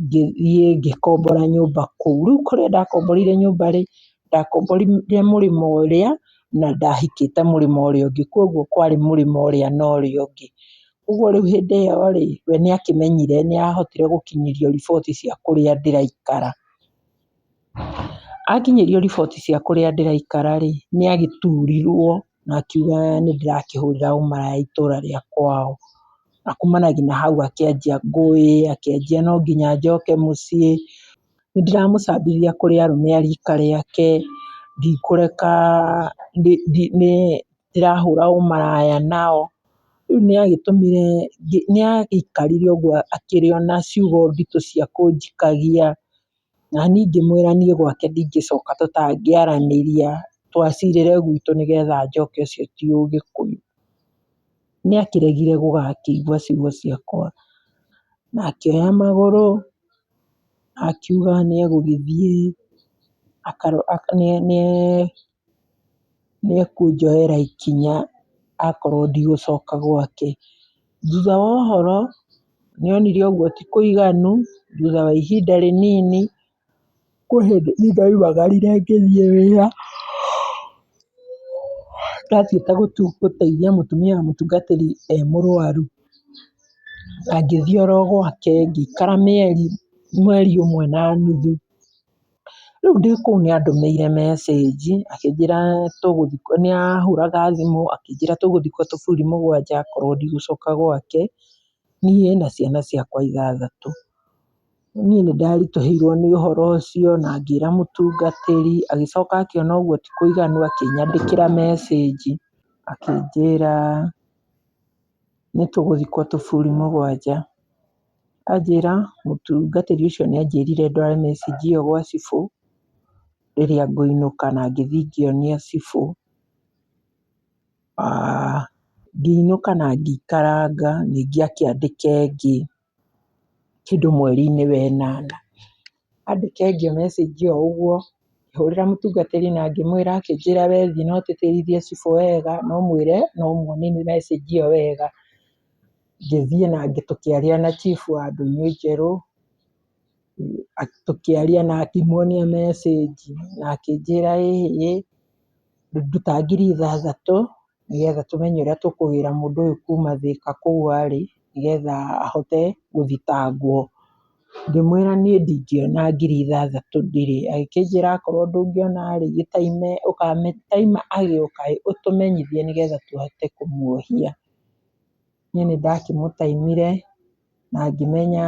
B: Ngĩthiĩ ngĩkombora nyũmba kũu. Rĩu kũrĩa ndakomborire nyũmba rĩ, ndakomborire mũrĩmo ũrĩa na ndahikĩte mũrĩmo ũrĩa ũngĩ, kwoguo kwarĩ mũrĩmo ũrĩa na ũrĩa ũngĩ. Ũguo rĩu hĩndĩ ĩyo rĩ, we nĩ akĩmenyire, nĩ ahotire gũkinyĩrio riboti cia kũrĩa ndĩraikara. Akinyĩrio riboti cia kũrĩa ndĩraikara rĩ, nĩ agĩturirwo na akiuga nĩ ndĩrakĩhũrĩra ũmaraya itũra rĩa kwao. Na kumanagia na hau akĩanjia ngũĩ, akĩanjia no nginya njoke mũciĩ, nĩ ndĩramũcambithia kũrĩ arũme a rika rĩake, ndikũreka, nĩ ndĩrahũra ũmaraya nao. Rĩu nĩ agĩtũmire, nĩ agĩikarire ũguo akĩrĩ o na ciugo nditũ cia kũnjikagia, na niĩ ngĩmwĩra niĩ gwake ndingĩcoka tũtangĩaranĩria, twacirĩre gwitũ nĩgetha njoke ũcio ti ũgĩkũyũ. Nĩ akĩregire gũgakĩigua ciugo ciakwa na akĩoya magũrũ akiuga nĩ egũgĩthiĩ, nĩ ekũnjoera ikinya akorwo ndigũcoka gwake. Thutha wa ũhoro, nĩ onire ũguo ti kũiganu, thutha wa ihinda rĩnini, kwĩ hĩndĩ niĩ ndaumagarire ngĩthiĩ wĩra, ndathiĩte gũteithia mũtumia wa mũtungatĩri e mũrwaru, na ngĩthiĩ oro gwake ngĩikara mĩeri, mweri ũmwe na nuthu. Rĩu ndĩ kũu nĩ andũmĩire message akĩnjĩra tũgũthikwo, nĩ ahũraga thimũ akĩnjĩra tũgũthikwo tũburi mũgwanja akorwo ndigũcoka gwake, niĩ na ciana ciakwa ithathatũ. Niĩ nĩ ndaritũhĩirwo nĩ ũhoro ũcio na ngĩra mũtungatĩri, agĩcoka akĩona ũguo ti kũiganu akĩnyandĩkĩra message akĩnjĩra nĩ tũgũthikwo tũburi mũgwanja. Anjĩra mũtungatĩri ũcio nĩ anjĩrire ndware message ĩyo gwa cibũ rĩrĩa ngũinũka na ngĩthiĩ ngĩonia cibũ. Ngĩinũka na ngĩikaranga, ningĩ akĩandĩka ĩngĩ kĩndũ mweri-inĩ wa ĩnana. Andĩka ĩngĩ message o ũguo, ngĩhũrĩra mũtungatĩri na ngĩmwĩra, akĩnjĩra we thiĩ na ũtĩtĩrithie cibũ wega na ũmwĩre na ũmuonie message ĩyo wega. Ngĩthiĩ na tũkĩaria na chief wa Ndũnyũ Njerũ, tũkĩaria na ngĩmuonia message na akĩnjĩra ĩhĩ, nduta 6,000 nĩgetha tũmenye ũrĩa tũkũgĩra mũndũ ũyũ kuma Thĩka kũu arĩ nĩgetha ahote gũthitangwo. Ngĩmwĩra niĩ ndingĩona 6,000 ndirĩ, agĩkĩnjĩra akorwo ndũngĩona rĩ, gĩtaime, ũkamĩtaima agĩũka ũtũmenyithie nĩgetha tũhote kũmuohia. Niĩ nĩ ndakĩmũtaimire na ngĩmenya.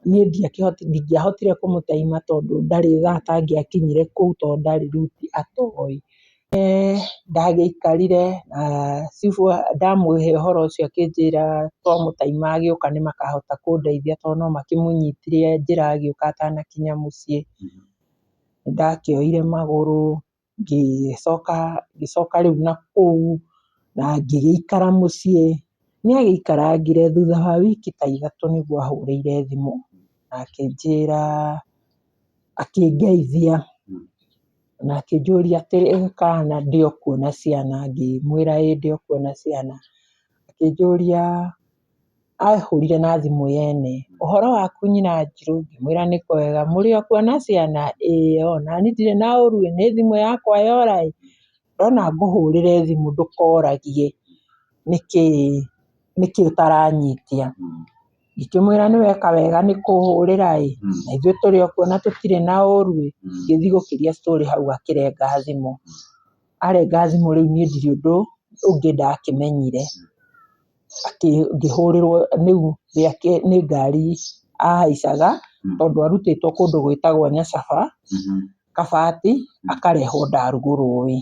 B: Niĩ ndingĩahotire kũmũtaima tondũ ndarĩ thaa atangĩakinyire kũu tondũ ndarĩ route atoĩ. Ndagĩikarire na cibũ ndamũhe ũhoro ũcio akĩnjĩra twamũtaima agĩũka nĩ makahota kũndeithia tondũ no makĩmũnyitire e njĩra agĩũka atanakinya mũciĩ. Nĩ ndakĩoire magũrũ ngĩcoka rĩu nakũu na ngĩgĩikara mũciĩ. Nĩ agĩikarangire thutha wa wiki ta ithatũ nĩguo ahũrĩire thimũ na akĩnjĩra, akĩngeithia na akĩnjũria kana ndĩ o kuo na ciana, ngĩmwĩra ĩĩ ndĩ o kuo na ciana. Akĩnjũria, ahũrire na thimũ yene, ũhoro waku nyina Njirũ? Ngĩmwĩra nĩ kwega, mũrĩ o kuo na ciana? Ĩĩ onani ndirĩ na ũru ĩ, nĩ thimũ yakwa yora ĩ, ndona ngũhũrĩre thimũ ndũkoragie nĩkĩ ũtaranyitia. Ngĩkĩmwĩra nĩ weka wega nĩ kũhũrĩra ĩ, na ithuĩ tũrĩ o kuo na tũtirĩ na ũru ĩ, ngĩthiĩ gũkĩria story hau akĩrenga thimũ. Arenga thimũ rĩu niĩ ndirĩ ũndũ ũngĩ ndakĩmenyire. Ngĩhũrĩrwo rĩu nĩ ngari ahaicaga tondũ arutĩtwo kũndũ gwĩtagwo Nyacaba, Kabati, akarehwo ndarugũ rũĩ.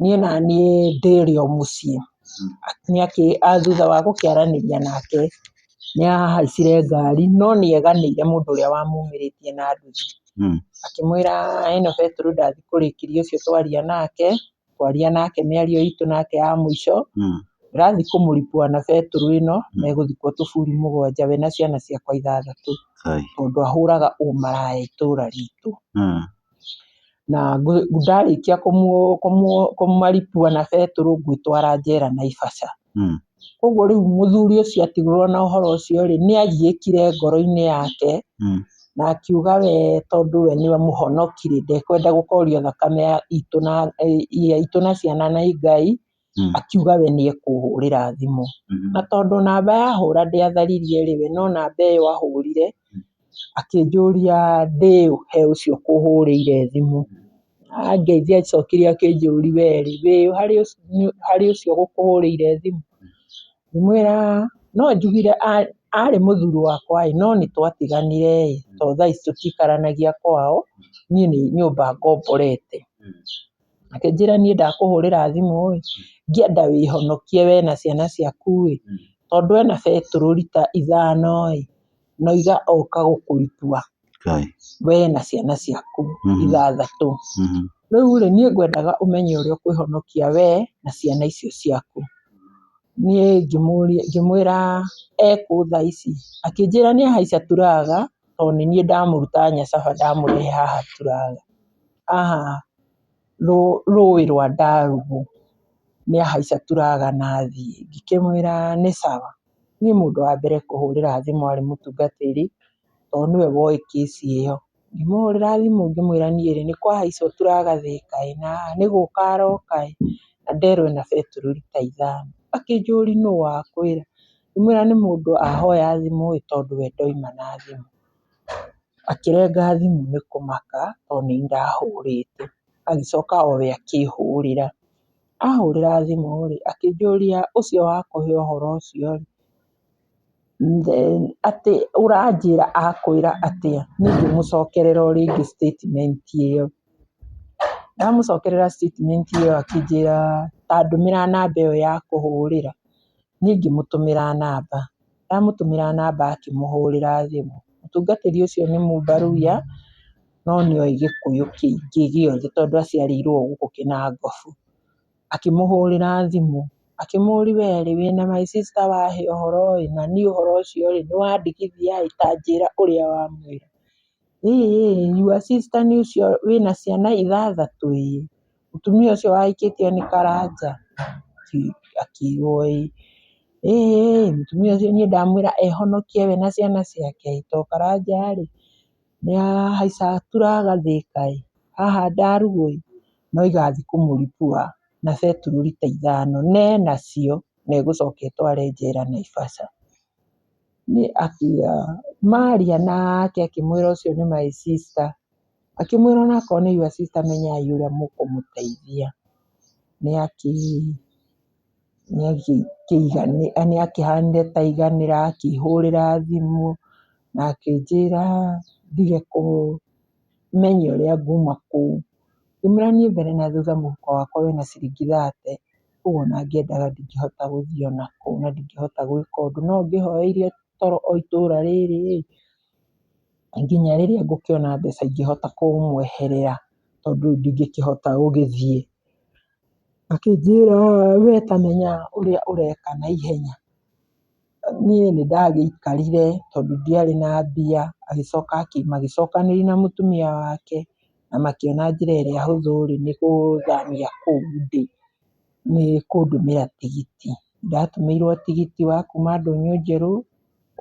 B: Niĩ naniĩ ndĩrĩ o mũciĩ. Thutha wa gũkĩaranĩria nake, nĩ ahaicire ngari no nĩ eganĩire mũndũ ũrĩa wamumĩrĩtie na nduthi. Akĩmwĩra ĩno betũrũ ndathiĩ kũrĩkĩria ũcio twaria nake, twaria nake mĩario itũ nake ya mũico, ndĩrathiĩ kũmũripua na betũrũ ĩno, na ĩgũthikwo tũburi mũgwanja we na ciana ciakwa ithathatũ, tondũ ahũraga ũmaraya itũra ritũ. Na ndarĩkia kũmaripua na betũrũ ngwĩtwara njera Naivasha. Koguo rĩu mũthuri ũcio atigirwo na ũhoro ũcio rĩ, nĩ agiĩkire ngoro-inĩ yake na akiuga we tondũ we nĩwe mũhonoki rĩ, ndekwenda gũkorio thakame itũ na ciana nĩ Ngai, akiuga we nĩ ekũhũrĩra thimũ. Na tondũ namba yahũra ndĩatharirie rĩ, we no namba ĩyo ahũrire, akĩnjũria ndĩũ he ũcio ũkũhũrĩire thimũ. Angeithia acokire akĩnjũria we rĩ, wĩũ harĩ ũcio ũgũkũhũrĩire thimũ? Ngĩmwĩra no njugire arĩ mũthuri wakwa ĩ, no nĩ twatiganire ĩ, tondũ thaa ici tũtiikaranagia kwao, niĩ nĩ nyũmba ngomborete. Akĩnjĩra niĩ ndakũhũrĩra thimũ ĩ, ngĩenda wĩhonokie we na ciana ciaku ĩ, tondũ ena betũrũ rita ithano ĩ, na oiga oka gũkũripua we na ciana ciaku ithathatũ. Rĩu rĩ, niĩ ngwendaga ũmenye ũrĩa ũkwĩhonokia we na ciana icio ciaku. Niĩ ngĩmwĩra ekũ thaa ici, akĩnjĩra nĩ ahaica turaga tondũ nĩ niĩ ndamũruta Nyacaba ndamũrehe haha turaga, haha rũĩ rwa Ndarugũ, nĩ ahaica turaga na athiĩ. Ngĩkĩmwĩra nĩ sawa. Niĩ mũndũ wa mbere kũhũrĩra thimũ arĩ mũtungatĩri, tondũ nĩwe woĩ kĩci ĩyo. Ngĩmũhũrĩra thimũ ngĩmwĩra niĩ rĩ, nĩ kwahaicwo turaga Thĩka ĩ, na nĩ gũka aroka ĩ, na nderwo ena betũrũ rita ithano. Akĩnjũria nũ wakwĩra? Ngĩmwĩra nĩ mũndũ ahoya thimũ ĩ, tondũ we ndauma na thimũ. Akĩrenga thimũ nĩ kũmaka tondũ nĩ niĩ ndahũrĩte. Agĩcoka o we akĩhũrĩra. Ahũrĩra thimũ rĩ, akĩnjũria ũcio wakũhe ũhoro ũcio rĩ, atĩ ũranjĩra akwĩra atĩa? Niĩ ngĩmũcokerera o rĩngĩ statement ĩyo. Ndamũcokerera statement ĩyo akĩnjĩra ta ndũmĩra namba ĩyo ya kũhũrĩra. Niĩ ngĩmũtũmĩra namba. Ndamũtũmĩra namba akĩmũhũrĩra thimũ. Mũtungatĩri ũcio nĩ Mũmbaruya, no nĩ oĩ Gĩkũyũ kĩingĩ gĩothe tondũ aciarĩirwo o gũkũ Kĩnangobu. Akĩmũhũrĩra thimũ, akĩmũria we rĩ, wĩna my sister wahe ũhoro ĩ, na niĩ ũhoro ũcio rĩ, nĩ wandigithia ĩ, ta njĩra ũrĩa wamwĩra. Ĩ your sister nĩ ũcio wĩna ciana ithathatũ ĩ, mũtumia ũcio wahikĩtio nĩ Karanja? Akĩrwo ĩ. Ĩ mũtumia ũcio niĩ ndamwĩra ehonokie we na ciana ciake ĩ, to Karanja rĩ, nĩ ahaica turaga Thĩka ĩ, haha ndarugũ ĩ, no igathiĩ kũmũripua na betũrũ rita ithano, na enacio na egũcoka etware njera Naivasha. Nĩ akiuga maria nake akĩmwĩra ũcio nĩ my sister. Akĩmwĩra onakorwo nĩ your sister menyai ũrĩa mũkũmũteithia. Nĩ akĩhanire ta aiganĩra akĩhũrĩra thimũ. Na akĩnjĩra ndige kũmenya ũrĩa nguma kũu. Ngĩmwĩra niĩ mbere na thutha mũhuko wakwa wĩna ciringi 30, koguo ona ngĩendaga ndingĩhota gũthiĩ ona kũ na ndingĩhota gwĩka ũndũ. No ũngĩhoeire toro o itũra rĩrĩ ĩ, nginya rĩrĩa ngũkĩona mbeca ingĩhota kũmweherera tondũ rĩu ndingĩkĩhota gũgĩthiĩ. Akĩnjĩra we tamenya ũrĩa ũreka na ihenya. Niĩ nĩ ndagĩikarire tondũ ndiarĩ na mbia, agĩcoka magĩcokanĩria na mũtumia wake na makĩona njĩra ĩrĩa hũthũ rĩ, nĩ gũthamia kũu ndĩ, nĩ kũndũmĩra tigiti. Ndatũmĩirwo tigiti wa kuma Ndũnyũ Njerũ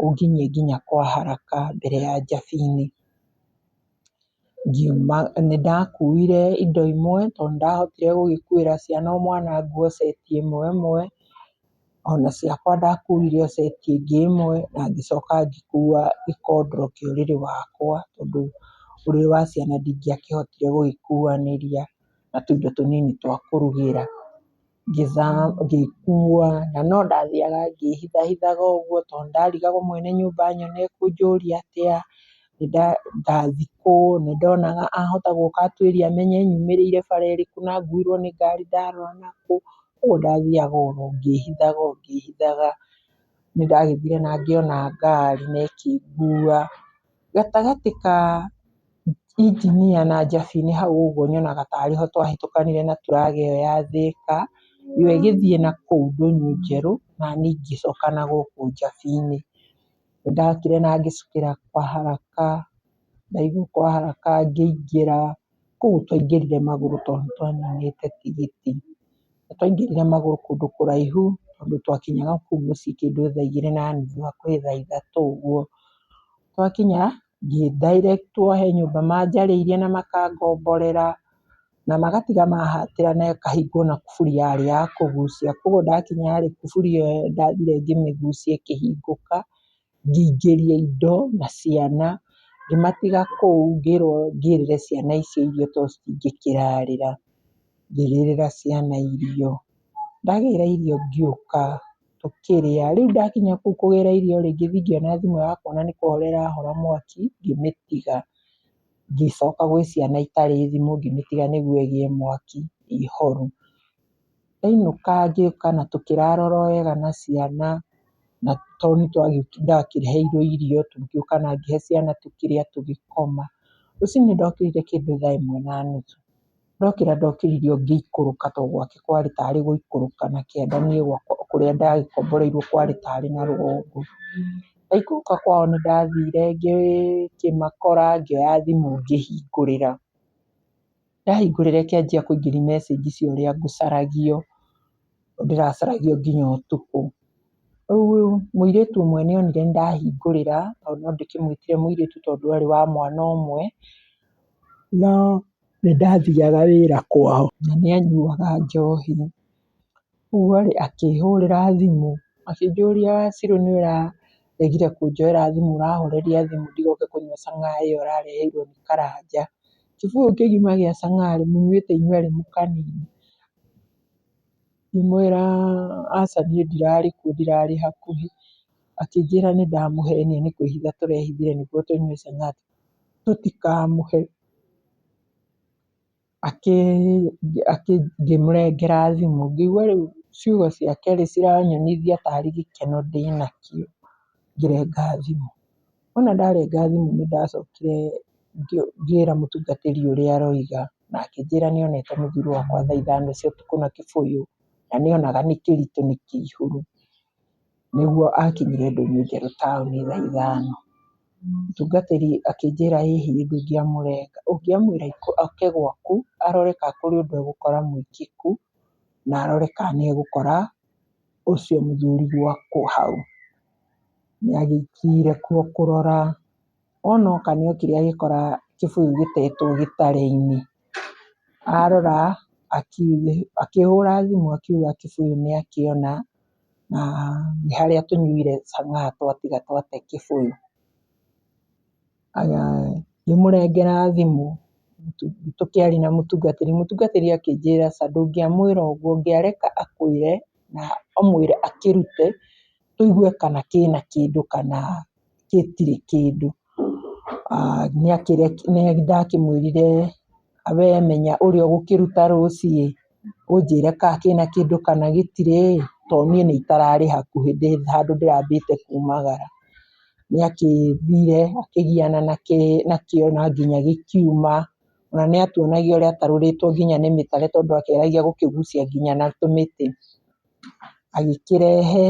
B: ũnginyie nginya kwa Haraka mbere ya Njabi-inĩ. Ngiuma, nĩ ndakuire indo imwe tondũ nĩ ndahotire gũgĩkuĩra ciana o mwana nguo ceti ĩmwe ĩmwe, ona ciakwa ndakuire o ceti ĩngĩ ĩmwe na ngĩcoka ngĩkua gĩkondoro kĩa ũrĩrĩ wakwa tondũ ũrĩrĩ wa ciana ndingĩakĩhotire gũgĩkuanĩria na tũindo tũnini twa kũrugĩra. Ngĩkua na no ndathiaga ngĩhithahithaga ũguo tondũ nĩ ndarigagwo mwene nyũmba anyona ekũnjũria atĩa, ndathiĩ kũ, nĩ ndonaga ahota gũka atuĩrie amenye nyumĩrĩire bara ĩrĩkũ na nguirwo nĩ ngari ndarora nakũ, ũguo ndathiaga oro ngĩhithaga o ngĩhithaga. Nĩ ndagĩthire na ngĩona ngari na ĩkĩngua. Gatagatĩ ka Engineer na Njabi-inĩ hau ũguo nyonaga tarĩ ho twahĩtũkanire na turage ĩyo ya Thĩka, yo ĩgĩthiĩ nakũu Ndũnyũ Njerũ naniĩ ngĩcoka nagũkũ Njabi-inĩ. Nĩ ndokire na ngĩcukĩra kwa Haraka, ndaigua kwa Haraka ngĩingĩra, kũu twaingĩrire magũrũ tondũ nĩ twaninĩte tigiti. Na twaingĩrire magũrũ kũndũ kũraihu tondũ twakinyaga kũu mũciĩ kĩndũ thaa igĩrĩ na nuthu hakuhĩ thaa ithatũ ũguo. Twakinya ngĩ direct wo he nyũmba manjarĩirie na makangomborera na magatiga mahatĩra na ĩkahingwo na kuburi yarĩ ya kũgucia. Koguo ndakinya rĩ, kuburi ĩyo ndathire ngĩmĩgucia ĩkĩhingũka, ngĩingĩria indo na ciana, ngĩmatiga kũu ngĩrwo ngĩrĩre ciana icio irio tondũ citingĩkĩrarĩra. Ngĩgĩrĩra ciana irio, ndagĩra irio ngĩũka tũkĩrĩa. Rĩu ndakinya kũu kũgĩra irio rĩ, ngĩthiĩ ngĩona thimũ yakwa ona nĩ kũhora ĩrahora mwaki, ngĩmĩtiga. Ngĩcoka gwĩ ciana itarĩ thimũ ngĩmĩtiga nĩguo ĩgĩe mwaki ĩ horu. Ndainũka ngĩũka na tũkĩrara oro wega na ciana na tondũ nĩ ndakĩheirwo irio, tũgĩũka na ngĩhe ciana tũkĩrĩa tũgĩkoma. Rũcinĩ ndokĩrire kĩndũ thaa ĩmwe na nuthu, ndokĩra ndokĩrire o ngĩikũrũka tondũ gwake kwarĩ tarĩ gũikũrũka na kĩanda niĩ gwakwa kũrĩa ndagĩkomboreirwo kwarĩ tarĩ na rũgongo. Ndaikũrũka kwao nĩ ndathire ngĩmakora ngĩoya thimũ ngĩhingũrĩra. Ndahingũrĩra ĩkĩanjia kũingĩria message cia ũrĩa ngũcaragio, ndĩracaragio nginya ũtukũ. Rĩu mũirĩtu ũmwe nĩ onire nĩ ndahingũrĩra, tondũ no ndĩkĩmwĩtire mũirĩtu tondũ arĩ wa mwana ũmwe, no nĩ ndathiaga wĩra kwao na nĩ anyuaga njohi. Ũguo rĩ, akĩhũrĩra thimũ akĩnjũria Wacirũ nĩ ũraregire kũnjoera thimũ ũrahoreria thimũ ndigoke kũnyua chang'aa ĩyo ũrareheirwo nĩ Karanja. Kĩbũyũ kĩgima gĩa chang'aa rĩ, mũnyuĩte inyuĩ erĩ mũkanina. Ngĩmwĩra aca niĩ ndirarĩ kuo ndirarĩ hakuhĩ. Akĩnjĩra nĩ ndamũhenia nĩ kwĩhitha tũrehithire nĩguo tũnyue chang'aa tũtikamũhe. Ngĩmũnengera thimũ, ngĩigua rĩu ciugo ciake rĩ, ciranyonithia tarĩ gĩkeno ndĩnakĩo, ngĩrenga thimũ. Wona ndarenga thimũ nĩ ndacokire ngĩra mũtungatĩri ũrĩa aroiga, na akĩnjĩra nĩ onete mũthuri wakwa thaa ithano cia ũtukũ na kĩbũyũ, na nĩ onaga nĩ kĩritũ nĩ kĩihũru. Nĩguo akinyire Ndũnyũ Njerũ taũni thaa ithano. Mũtungatĩri akĩnjĩra ĩhĩ ndũngĩamũrenga, ũngĩamwĩra oke gwaku arore kana kũrĩ ũndũ egũkora mwĩkĩku na arore kana nĩ egũkora ũcio mũthuri gwaku hau. Nĩ agĩthire kuo kũrora, wona oka nĩ okire agĩkora kĩbũyũ gĩtetwo gĩtare-inĩ. Arora akĩhũra thimũ akiuga kĩbũyũ nĩ akĩona na nĩ harĩa tũnyuire chang'aa twatiga twate kĩbũyũ. Ngĩmũnengera thimũ tũkĩaria na mũtungatĩri, mũtungatĩri akĩnjĩra aca ndũngĩamwĩra ũguo, ũngĩareka akwĩre na ũmwĩre akĩrute tũigue kana kĩna kĩndũ kana. gĩtirĩ kĩndũ. Nĩ ndakĩmwĩrire we menya ũrĩa ũgũkĩruta rũciĩ, ũnjĩre kana kĩna kĩndũ kana gĩtirĩ, tondũ niĩ nĩ itararĩ hakuhĩ, ndĩ handũ ndĩrambĩte kumagara. Nĩ akĩthire akĩgiana nakĩo na nginya gĩkiuma, ona nĩ atuonagia ũrĩa atarũrĩtwo nginya nĩ mĩtare tondũ akĩgeragia gũkĩgucia nginya na tũmĩtĩ. Agĩkĩrehe,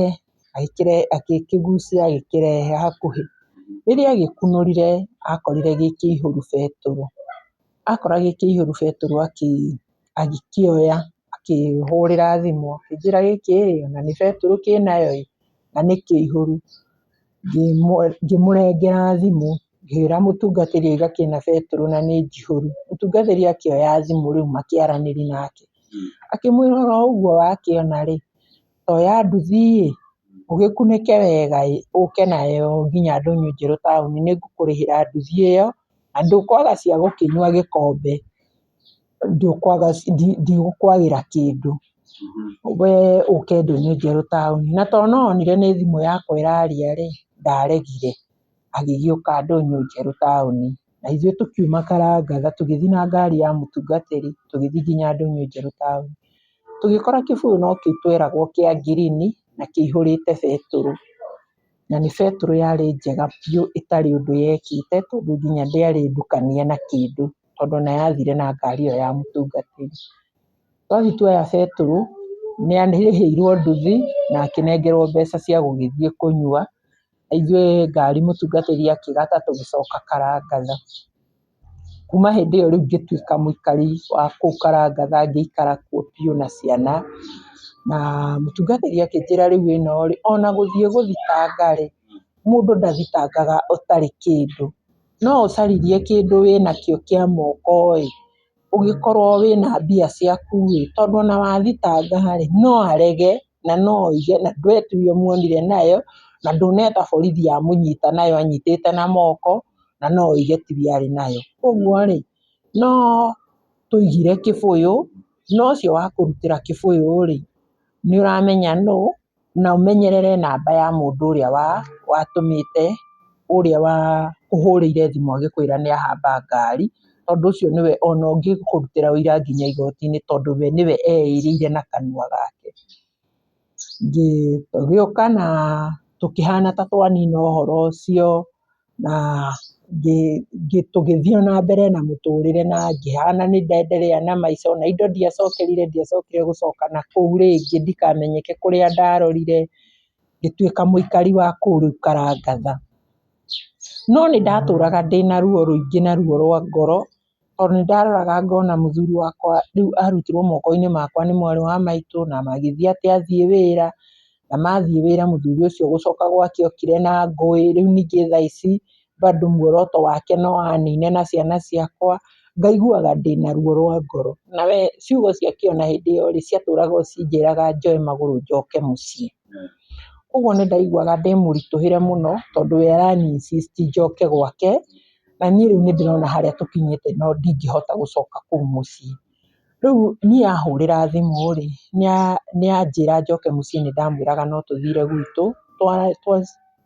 B: agĩkĩgucia agĩkĩrehe hakuhĩ. Rĩrĩa agĩkunũrire akorire gĩ kĩihũru betũrũ. Akora gĩ kĩihũru betũrũ agĩkĩoya akĩhũrĩra thimũ akĩnjĩra gĩkĩ ĩ ona nĩ betũrũ kĩnayo ĩ na nĩ kĩihũru. Ngĩmũnengera thimũ ngĩra mũtungatĩri auga kĩna betũrũ na nĩ njihũru. Mũtungatĩri akĩoya thimũ rĩu makĩaranĩria nake, akĩmwĩra oro ũguo wakĩona rĩ, toya nduthi ĩ, ũgĩkunĩke wega ĩ, ũke nayo nginya ndũnyũ njerũ taũni, nĩ ngũkũrĩhĩra nduthi ĩyo na ndũkwaga cia gũkĩnyua gĩkombe, ndigũkwagĩra kĩndũ, we ũke ndũnyũ njerũ taũni. Na tondũ no onire nĩ thimũ yakwa ĩraria rĩ, ndaregire, agĩgĩũka ndũnyũ njerũ taũni na ithuĩ tũkiuma karangatha tũgĩthiĩ na ngari ya mũtungatĩri tũgĩthiĩ nginya ndũnyũ njerũ taũni. Tũgĩkora kĩbũyũ no kĩu tweragwo kĩa ngirini na kĩihũrĩte betũrũ, na nĩ betũrũ yarĩ njega biũ ĩtarĩ ũndũ yekĩte tondũ nginya ndĩarĩ ndukanie na kĩndũ tondũ ona yathire na ngari ĩyo ya mũtungatĩri. Twathiĩ tuoya betũrũ, nĩ arĩhĩirwo nduthi na akĩnengerwo mbeca cia gũgĩthiĩ kũnyua, na ithuĩ ngari mũtungatĩri akĩgata tũgĩcoka karangatha. Kuma hĩndĩ ĩyo rĩu ngĩtuĩka mũikari wa kũu karangatha ngĩikara kuo biũ na ciana, na mũtungatĩri akĩnjĩra rĩu ĩno rĩ, ona gũthiĩ gũthitanga rĩ, mũndũ ndathitangaga ũtarĩ kĩndũ. No ũcaririe kĩndũ wĩnakĩo kĩa moko ĩ, ũgĩkorwo wĩna mbia ciaku ĩ, tondũ ona wathitanga rĩ, no arege na no oige we tiwe ũmuonire nayo, na ndũneta borithi yamũnyita nayo anyitĩte na moko, na no oige tiwe arĩ nayo. Koguo rĩ, no tũigire kĩbũyũ, na ũcio wa kũrutĩra kĩbũyũ rĩ, nĩ ũramenya nũ, na ũmenyerere namba ya mũndũ ũrĩa watũmĩte, ũrĩa wakũhũrĩire thimũ agĩkwĩra nĩ ahamba ngari, tondũ ũcio nĩwe ona ũngĩkũrutĩra ũira nginya igoti-inĩ tondũ we nĩwe eĩrĩire na kanua gake. Tũgĩũka na tũkĩhana ta twanina ũhoro ũcio na tũgĩthiĩ o na mbere na mũtũrĩre na ngĩhana nĩ ndenderea na maica, ona indo ndiacokerire, ndiacokire gũcoka nakũu rĩngĩ ndikamenyeke kũrĩa ndarorire, ngĩtuĩka mũikari wa kũu rĩu karangatha. No nĩ ndatũraga ndĩna ruo rũingĩ na ruo rwa ngoro, tondũ nĩ ndaroraga ngona mũthuri wakwa rĩu arutirwo moko-inĩ makwa nĩ mwarĩ wa maitũ na magĩthiĩ atĩ athiĩ wĩra, na mathiĩ wĩra mũthuri ũcio gũcoka gwake okire na ngũĩ, rĩu ningĩ thaa ici bado muoroto wake no anine na ciana ciakwa, ngaiguaga ndĩna ruo rwa ngoro. Na we ciugo ciake ona hĩndĩ ĩyo rĩ, ciatũraga o cinjĩraga njoe magũrũ njoke mũciĩ. Ũguo nĩ ndaiguaga ndĩ mũritũhĩre mũno tondũ we arani insist njoke gwake, na niĩ rĩu nĩ ndĩrona harĩa tũkinyĩte no ndingĩhota gũcoka kũu mũciĩ. Rĩu niĩ ahũrĩra thimũ rĩ, nĩ anjĩra njoke mũciĩ nĩ ndamwĩraga no tũthire gwitũ,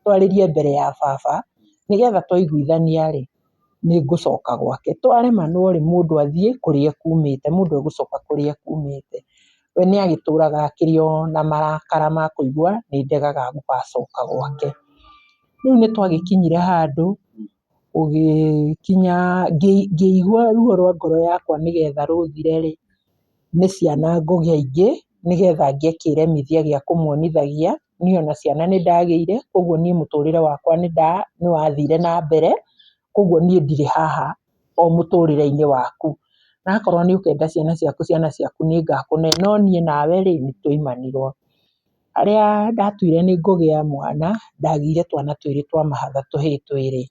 B: twarĩrie mbere ya baba, nĩgetha twaiguithania rĩ, nĩ ngũcoka gwake. Twaremanwo rĩ, mũndũ athiĩ kũrĩa ekumĩte, mũndũ egũcoka kũrĩa ekumĩte. We nĩ agĩtũraga akĩrĩ o na marakara ma kũigua nĩ ndegaga gũgacoka gwake. Rĩu nĩ twagĩkinyire handũ, gũgĩkinya ngĩigua ruo rwa ngoro yakwa nĩgetha rũthire rĩ, nĩ ciana ngũgĩa ingĩ, nĩgetha ngĩe kĩremithia gĩa kũmuonithagia, niĩ ona ciana nĩ ndagĩire, koguo niĩ mũtũrĩre wakwa nĩ wathire na mbere, koguo niĩ ndirĩ haha o mũtũrĩre-inĩ waku. Na akorwo nĩ ũkwenda ciana ciaku, ciana ciaku nĩ ngakũne, no niĩ nawe rĩ, nĩ twaimanirwo. Harĩa ndatuire nĩ ngũgĩa mwana, ndagĩire twana twĩrĩ twa mahatha tũhĩĩ twĩrĩ,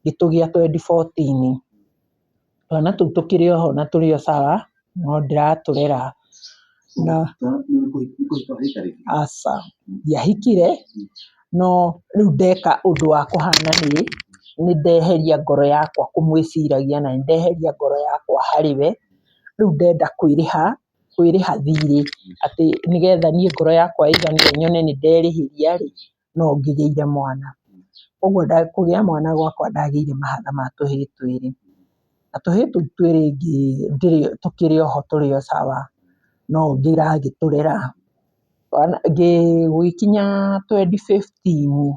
B: ngĩtũgĩa 2014. Twana tũu tũkĩrĩ oho na tũrĩ o sawa, no ndĩratũrera. Na aca, ndiahikire, no rĩu ndeka ũndũ wa kũhana nĩ ndeheria ngoro yakwa kũmwĩciragia na nĩ ndeheria ngoro yakwa harĩ we, rĩu ndenda kwĩrĩha, kwĩrĩha thirĩ, atĩ nĩgetha niĩ ngoro yakwa ĩiganĩre nyone nĩ nderĩhĩria rĩ, no ngĩgĩire mwana. Koguo kũgĩa mwana gwakwa ndagĩire mahatha ma tũhĩĩ twĩrĩ. Na tũhĩĩ tũu twĩrĩ tũkĩrĩ oho tũrĩ o sawa, no ũngĩ iragĩtũrera. Gũgĩkinya 2015,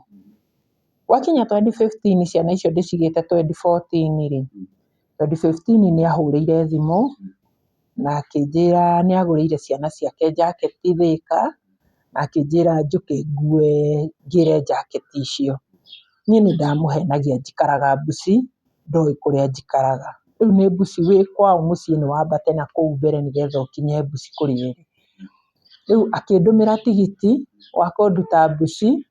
B: gwakinya 2015 ciana icio ndĩcigĩte 2014 rĩ, 2015 nĩ ahũrĩire thimũ na akĩnjĩra nĩ agũrĩire ciana ciake njaketi Thĩka, na akĩnjĩra njũke ngue ngĩre njaketi icio. Niĩ nĩ ndamũhenagia njikaraga Mbuci, ndoĩ kũrĩa njikaraga. Rĩu nĩ Mbuci wĩ kwao mũciĩ nĩ wambate nakũu mbere nĩgetha ũkinye Mbuci kũrĩa ĩrĩ. Rĩu akĩndũmĩra tigiti wa kũnduta Mbuci,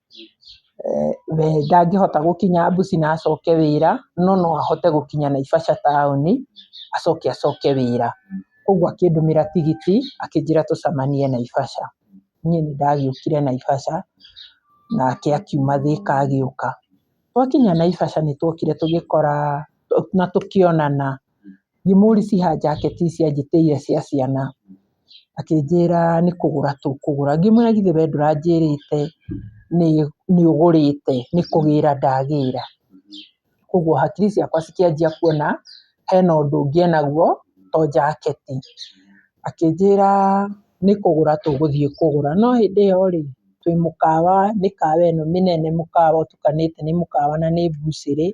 B: we ndangĩhota gũkinya Mbuci na acoke wĩra, no no ahote gũkinya Naivasha taũni, acoke acoke wĩra. Koguo akĩndũmĩra tigiti, akĩnjĩra tũcemanie Naivasha. Niĩ nĩ ndagĩũkire Naivasha, nake akiuma Thĩka agĩũka. Twakinya Naivasha nĩ twokire tũgĩkora na tũkĩonana, ngĩmũria ciha jaketi ici anjĩtĩire cia ciana, akĩnjĩra nĩ kũgũra tũkũgũra. Ngĩmwĩra githĩ we ndũranjĩrĩte nĩ ũgũrĩte, nĩ kũgĩra ndagĩra. Koguo hakiri ciakwa cikĩanjia kuona hena ũndũ ũngĩ enaguo to jaketi. Akĩnjĩra nĩ kũgũra tũgũthiĩ kũgũra, no hĩndĩ ĩyo rĩ, twĩ mũkawa, mĩkawa ĩno mĩnene mũkawa ũtukanĩte nĩ mũkawa na nĩ mbucĩrĩ,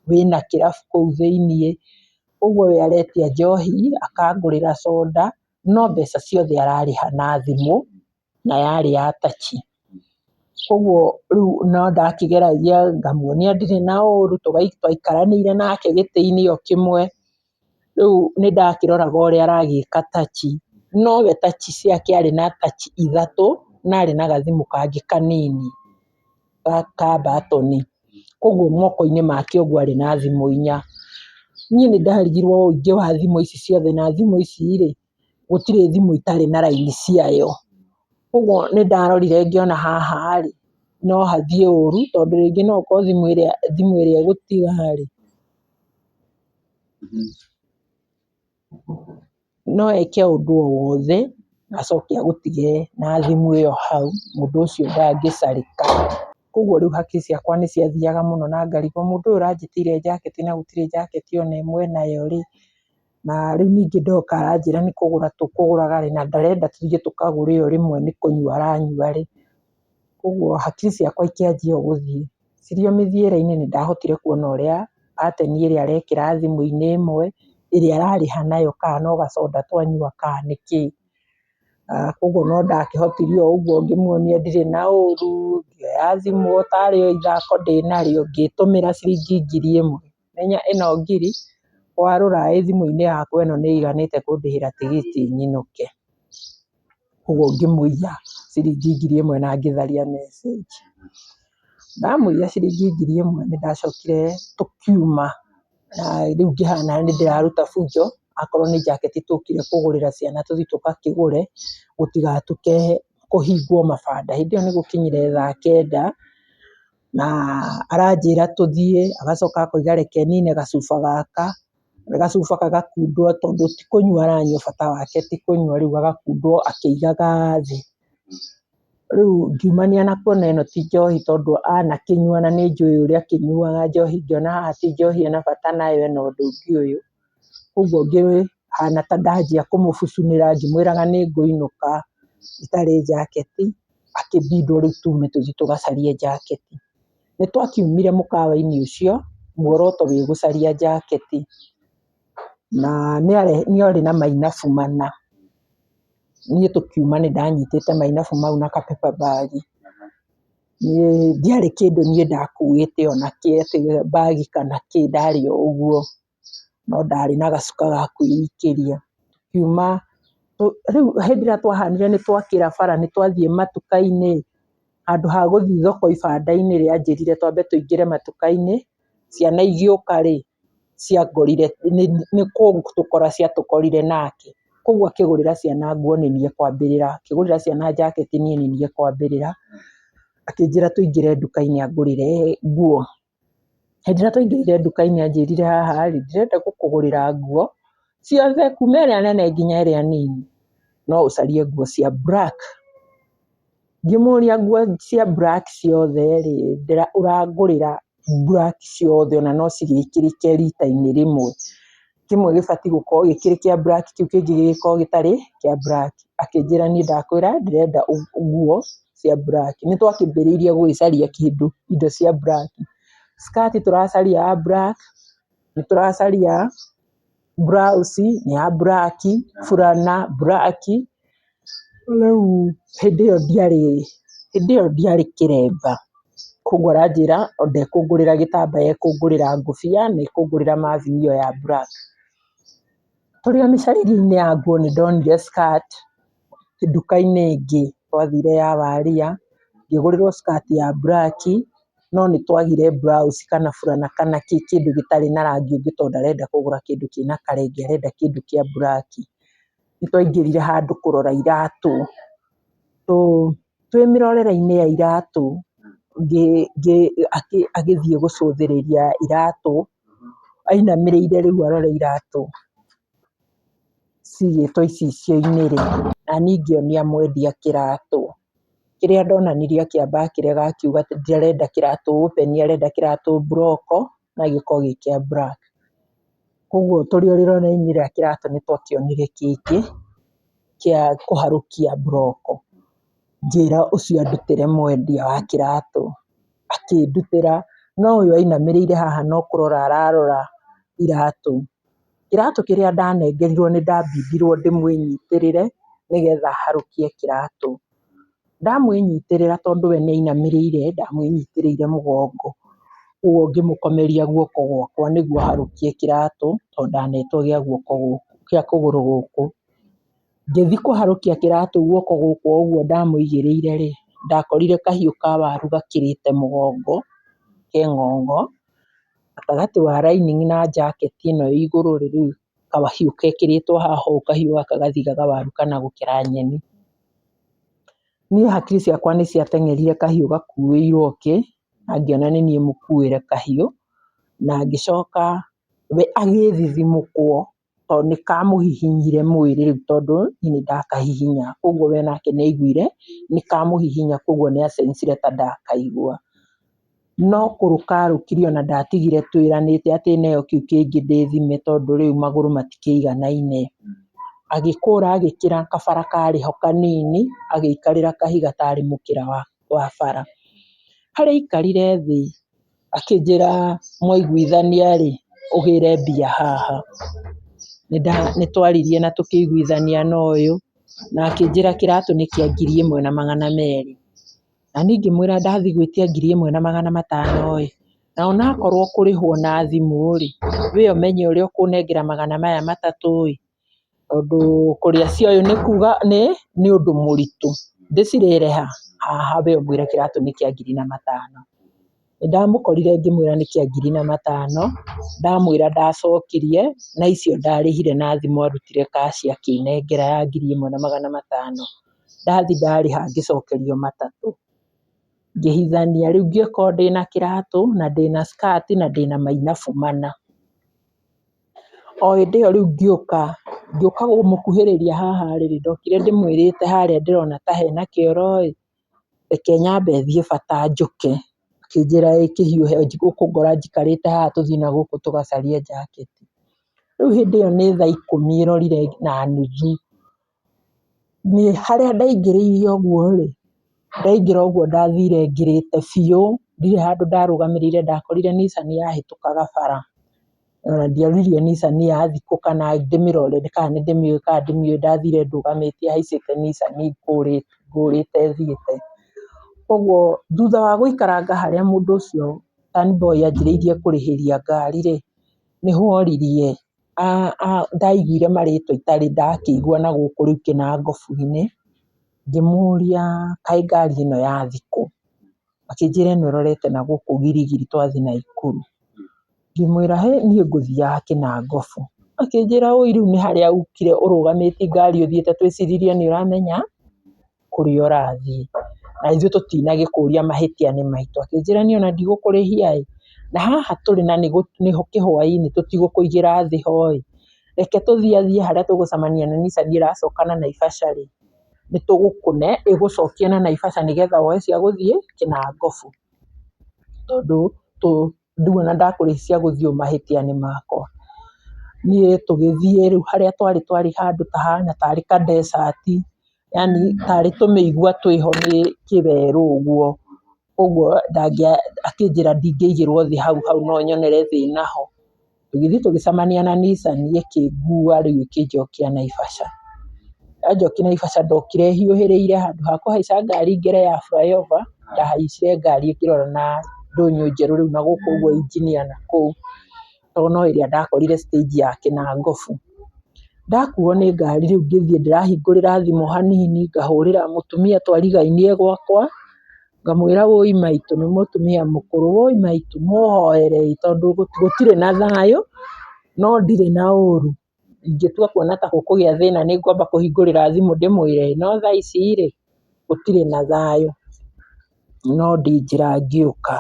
B: wĩna kĩrabu kũu thĩiniĩ. Ũguo we aretia njohi, akangũrĩra soda, no mbeca ciothe ararĩha na thimũ, na yarĩ ya tachi. Koguo rĩu no ndakĩgeragia ngamuonia ndirĩ na ũru, twaikaranĩire nake gĩtĩ-inĩ o kĩmwe, rĩu nĩ ndakĩroraga ũrĩa aragĩka tachi, no we tachi ciake arĩ na tachi ithatũ, na arĩ na gathimũ kangĩ kanini ka mbatoni. Koguo moko-inĩ make ũguo arĩ na thimũ inya. Niĩ nĩ ndarigirwo ũingĩ wa thimũ ici ciothe, na thimũ ici rĩ, gũtirĩ thimũ itarĩ na raini ciayo. Koguo nĩ ndarorire ngĩona haha rĩ, no hathiĩ ũru, tondũ rĩngĩ no ũkorwo thimũ ĩrĩa ĩgũtiga rĩ, no eke ũndũ o wothe acoke agũtige na thimũ ĩyo hau, mũndũ ũcio ndangĩcarĩka. Koguo rĩu hakiri ciakwa nĩ ciathiaga mũno na ngarigwo mũndũ ũyũ ũranjĩtĩire njaketi na gũtirĩ njaketi ona ĩmwe enayo rĩ, na rĩu ningĩ ndoka aranjĩra nĩ kũgũra tũkũgũraga rĩ, na ndarenda tũthiĩ tũkagũre o rĩmwe nĩ kũnyua aranyua rĩ. Koguo hakiri ciakwa ikĩanjia o gũthiĩ. Cirĩ o mĩthiĩre-inĩ nĩ ndahotire kuona ũrĩa pattern ĩrĩa arekĩra thimũ-inĩ ĩmwe, ĩrĩa ararĩha nayo kana no gacoda twanyua kana nĩkĩ. Koguo no ndakĩhotire o ũguo ngĩmuonia ndirĩ na ũru, ngĩoya thimũ tarĩ o ithako ndĩnarĩo, ngĩtũmĩra ciringi 1000. Menya ĩno ngiri, warũra ĩ thimũ-inĩ yakwa ĩno nĩ ĩiganĩte kũndĩhĩra tigiti nyinũke. Koguo ngĩmũiya ciringi 1000 na ngĩtharia message. Ndamũiya ciringi 1000 nĩ ndacokire tũkiuma, na rĩu ngĩhana nĩ ndĩraruta bunjo, akorwo nĩ jaketi tũkire kũgũrĩra ciana tũthiĩ tũgakĩgũre, gũtigatuke kũhingwo mabanda. Hĩndĩ ĩyo nĩ gũkinyire thaa kenda, na aranjĩra tũthiĩ, agacoka akoiga reke nine gacuba gaka, gacuba gagakundwo tondũ ti kũnyua aranyua bata wake ti kũnyua rĩu gagakundwo akĩigaga thĩ. Rĩu ngiumania na kuona ĩno ti njohi tondũ anakĩnyua na nĩ njũĩ ũrĩa akĩnyuaga njohi, ngĩona haha ti njohi ena bata nayo ena ũndũ ũngĩ ũyũ. Koguo ngĩhana ta ndanjia kũmũbucunĩra ngĩmwĩraga nĩ ngũinũka itarĩ njaketi, akĩbindwo rĩu tume tũthiĩ tũgacarie njaketi. Nĩ twakiumire mũkawa-inĩ ũcio, muoroto wĩ gũcaria njaketi, na nĩ arĩ na mainabu mana. Niĩ tũkiuma nĩ ndanyitĩte mainabu mau na ka paper bag. Niĩ ndiarĩ kĩndũ niĩ ndakuĩte ona kĩ atĩ bag kana kĩ, ndarĩ o ũguo, no ndarĩ na gacuka ga kwĩikĩria. Tukiuma, rĩu hĩndĩ ĩrĩa twahanire nĩ twakĩra bara nĩ twathiĩ matuka-inĩ, handũ ha gũthiĩ thoko ibanda-inĩ rĩ, anjĩrire twambe tũingĩre matuka-inĩ, ciana igĩũka rĩ, ciangorire, nĩ gũtũkora ciatũkorire nake. Koguo akĩgũrĩra ciana nguo nĩ niĩ ekwambĩrĩra, akĩgũrĩra ciana jaketi niĩ nĩ niĩ ekwambĩrĩra, akĩnjĩra tũingĩre nduka-inĩ angũrĩre nguo. Hĩndĩ ĩrĩa twaingĩrire nduka-inĩ anjĩrire haha rĩ, ndĩrenda gũkũgũrĩra nguo ciothe kuma ĩrĩa nene nginya ĩrĩa nini, no ũcarie nguo cia black. Ngĩmũria nguo cia black ciothe rĩ, ũrangũrĩra black ciothe ona no cigĩkĩrĩke rita-inĩ rĩmwe. Kĩmwe gĩbatiĩ gũkorwo gĩkĩrĩ kĩa black, kĩu kĩngĩ gĩgĩkorwo gĩtarĩ kĩa black. Akĩnjĩra niĩ ndakwĩra ndĩrenda nguo cia black. Nĩ twakĩambĩrĩirie gũgĩcaria kĩndũ, indo cia black. Skirt tũracaria ya black, nĩ tũracaria blouse nĩ ya black, burana black. Rĩu hĩndĩ ĩyo ndiarĩ, hĩndĩ ĩyo ndiarĩ kĩremba. Koguo aranjĩra ndekũngũrĩra gĩtambaya ekũngũrĩra ngũbia na ekũngũrĩra muffin ĩyo ya black. Tũrĩ o mĩcarĩrio-inĩ ya nguo nĩ ndonire skirt nduka-inĩ ĩngĩ twathire ya Waria, ngĩgũrĩrwo skirt ya black, no nĩ twagire blouse kana burana kana kĩ kĩndũ gĩtarĩ na rangi ũngĩ tondũ ndarenda kũgũra kĩndũ kĩna karenge, arenda kĩndũ kĩa black. Nĩ twaingĩrire handũ kũrora iratũ, twĩ mĩrorere-inĩ ya iratũ, agĩthiĩ gũcũthĩrĩria iratũ, ainamĩrĩire rĩu arore iratũ cigĩtwo icicio-inĩ rĩ, na niĩ ngĩonia mwendia kĩratũ. Kĩrĩa ndonanirie akĩamba akĩrega akiuga ndarenda kĩratũ open, arenda kĩratũ mburoko na gĩkorwo gĩ kĩa black. Koguo tũrĩ o rĩroreire-inĩ rĩa kĩratũ nĩ twakĩonire gĩkĩ kĩa kũharũkia mburoko. Ngĩra ũcio andutĩre mwendia wa kĩratũ, akĩndutĩra, no ũyũ ainamĩrĩire haha no kũrora ararora iratũ. Kĩratũ kĩrĩa ndanengerirwo nĩ ndambindirwo ndĩmwĩnyitĩrĩre nĩgetha harũkie kĩratũ. Ndamwĩnyitĩrĩra tondũ we nĩ ainamĩrĩire, ndamwĩnyitĩrĩire mũgongo, ũguo ngĩmũkomeria guoko gwakwa nĩguo harũkie kĩratũ tondũ ndanetwo gĩa guoko gũkũ, gĩa kũgũrũ gũkũ. Ngĩthiĩ kũharũkia kĩratũ guoko gũkũ o ũguo ndamũigĩrĩire rĩ, ndakorire kahiũ ka waru gakĩrĩte mũgongo, ke ng'ong'o, gatagatĩ wa lining na jacket ĩno ya igũrũ rĩ, rĩu kahiũ gekĩrĩtwo haha ũũ kahiũ gaka gathigaga waru kana gũkera nyeni. Niĩ hakiri ciakwa nĩ ciateng'erire kahiũ gakuĩirwo kĩ, na ngĩona nĩ niĩ mũkuĩre kahiũ, na ngĩcoka we agĩthithimũkwo tondũ nĩ kamũhihinyire mwĩrĩ rĩu tondũ niĩ nĩ ndakahihinya, koguo we nake nĩ aiguire nĩ kamũhihinya, koguo nĩ acensire ta ndakaigua. No kũrũka arũkire ona ndatigire twĩranĩte atĩ neo kĩu kĩngĩ ndĩthime tondũ rĩu magũrũ matikĩiganaine. Agĩkũra agĩkĩra kabara karĩ ho kanini, agĩikarĩra kahiga tarĩ mũkĩra wa bara. Harĩa aikarire thĩ akĩnjĩra mwaiguithania rĩ, ũgĩre mbia haha. Nĩ twaririe na tũkĩiguithania na ũyũ, na akĩnjĩra kĩratũ nĩ kĩa 1,200. Na niĩ ngĩmwĩra ndathiĩ gwĩtia 1,500 ĩ, na onakorwo kũrĩhwo na thimũ rĩ, we ũmenye ũrĩa ũkũnengera magana maya matatũ ĩ, tondũ kũrĩa cia ũyũ nĩ kuga nĩ ũndũ mũritũ. Ndĩcirĩre ha? Haha we ũmwĩre kĩratũ nĩ kĩa 4,500. Nĩ ndamũkorire ngĩmwĩra nĩ kĩa 4,500, ndamwĩra ndacokirie, na icio ndarĩhire na thimũ arutire cash akĩnengera ya 1,500. Ndathiĩ ndarĩha ngĩcokerio matatũ. Ngĩhithania, rĩu ngĩkorwo ndĩna kĩratũ na ndĩna skirt na ndĩna mainabu mana. O hĩndĩ ĩyo rĩu ngĩũka, ngĩũka kũmũkuhĩrĩria haha rĩ, ndokire ndĩmwĩrĩte harĩa ndĩrona ta hena kĩoro ĩ, reke nyambe thiĩ bata njũke. Akĩnjĩra ĩ kĩhiũhe ũkũngora njikarĩte haha tũthiĩ na gũkũ tũgacarie njaketi. Rĩu hĩndĩ ĩyo nĩ thaa ikũmi ĩrorire na nuthu. Niĩ harĩa ndaingĩrĩire ũguo rĩ, ndaingĩra ũguo ndathire ngĩrĩte biũ, ndirĩ handũ ndarũgamĩrĩire, ndakorire Nissan yahĩtũkaga bara. Ona ndioririe Nissan yathiĩ kũ kana ndĩmĩrore kana nĩ ndĩmĩũĩ kana ndimĩũĩ, ndathire ndũgamĩtie haicĩte Nissan ngũrĩte thiĩte. Koguo thutha wa gũikaranga harĩa mũndũ ũcio turnboy anjĩrĩirie kũrĩhĩria ngari rĩ, nĩho oririe, ndaiguire marĩtwa itarĩ ndakĩigua na gũkũ rĩu kĩnangobu-inĩ, ngĩmũria kaĩ ngari ĩno yathiĩ kũ? Akĩnjĩra ĩno ĩrorete na gũkũ Giligili twathiĩ Naikuru. Ngĩmwĩra hĩ niĩ ngũthiaga kĩnangobu. Akĩnjĩra ũi rĩu nĩ harĩa ukire ũrũgamĩtie ngari ũthiĩte twĩciririe nĩ ũramenya kũrĩa ũrathiĩ. Na ithuĩ tũtinagĩkũria mahĩtia nĩ maitũ. Akĩnjĩra niĩ ona ndigũkũrĩhia ĩ, na haha tũrĩ na nĩ kĩhwainĩ tũtigũkũigĩra thĩ ho ĩ, reke tũthiathiĩ harĩa tũgũcemania na Nissan ĩracoka na Naivasha rĩ, nĩ tũgũkũne ĩgũcokie na Naivasha nĩgetha woe cia gũthiĩ kĩnangobu. Tondũ Rĩu ona ndakũrĩhi cia gũthiĩ ũũ mahĩtia nĩ makwa. Niĩ tũgĩthiĩ rĩu harĩa twarĩ twarĩ handũ ta hahana tarĩ ka desert, yani tarĩ tũmĩigua twĩho nĩ kĩwerũ ũguo. Ũguo akĩnjĩra ndingĩigĩrwo thĩ hau hau no nyonere thĩna ho. Tũgĩthiĩ tũgĩcemania na Nissan ĩkĩngua rĩu ĩkĩnjokia Naivasha. Yanjokia Naivasha ndokire hiũhĩrĩire handũ ha kũhaica ngari ngere ya flyover, ndahaicire ngari ĩkĩrora na ndũnyũ njerũ rĩu na gũkũ ũguo Engineer na kũu, tondũ no ĩrĩa ndakorire stage ya Kĩnangobu. Ndakuo nĩ ngari rĩu ngĩthiĩ ndĩrahingũrĩra thimũ hanini, ngahũrĩra mũtumia twarigainie gwakwa, ngamwĩra wũi maitũ, nĩ mũtumia mũkũrũ, wũi maitũ mũhoere ĩ tondũ gũtirĩ na thayũ, no ndirĩ na ũru. Ingĩtua kuona ta gũkũgĩa thĩna nĩ ngwamba kũhingũrĩra thimũ ndĩmwĩre, no thaa ici rĩ, gũtirĩ na thayũ, no ndĩ njĩra ngĩũka.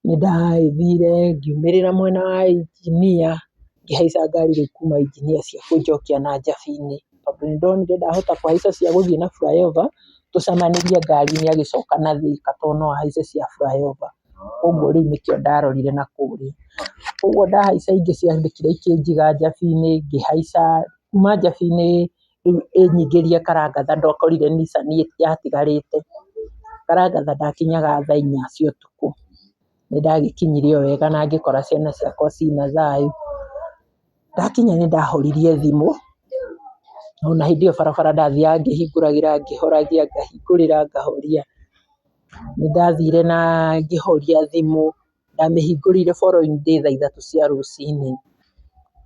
B: Nĩ ndagĩthire ngiumĩrĩra mwena wa Engineer, ngĩhaica ngari rĩu kuma Engineer cia kũnjokia na Njabi-inĩ, tondũ nĩ ndonire ndahota kũhaica cia gũthiĩ na flyover, tũcemanĩrie ngari-inĩ agĩcoka na Thĩka tondũ no ahaice cia flyover. Ũguo rĩu nĩkĩo ndarorire na kũrĩa. Ũguo ndahaica ingĩ ciandĩkire ikĩnjiga Njabi-inĩ, ngĩhaica kuma Njabi-inĩ rĩu ĩnyingĩrie Karangatha ndakorire Nissan yatigarĩte. Karangatha ndakinyaga thaa inya cia ũtukũ. Nĩ ndagĩkinyire o wega na ngĩkora ciana ciakwa ciina thayũ. Ndakinya nĩ ndahoririe thimũ, ona hĩndĩ ĩyo barabara ndathiaga ngĩhingũragĩra ngĩhoragia, ngahingũrĩra ngahoria. Nĩ ndathire na ngĩhoria thimũ, ndamĩhingũrĩire following day thaa ithatũ cia rũcinĩ.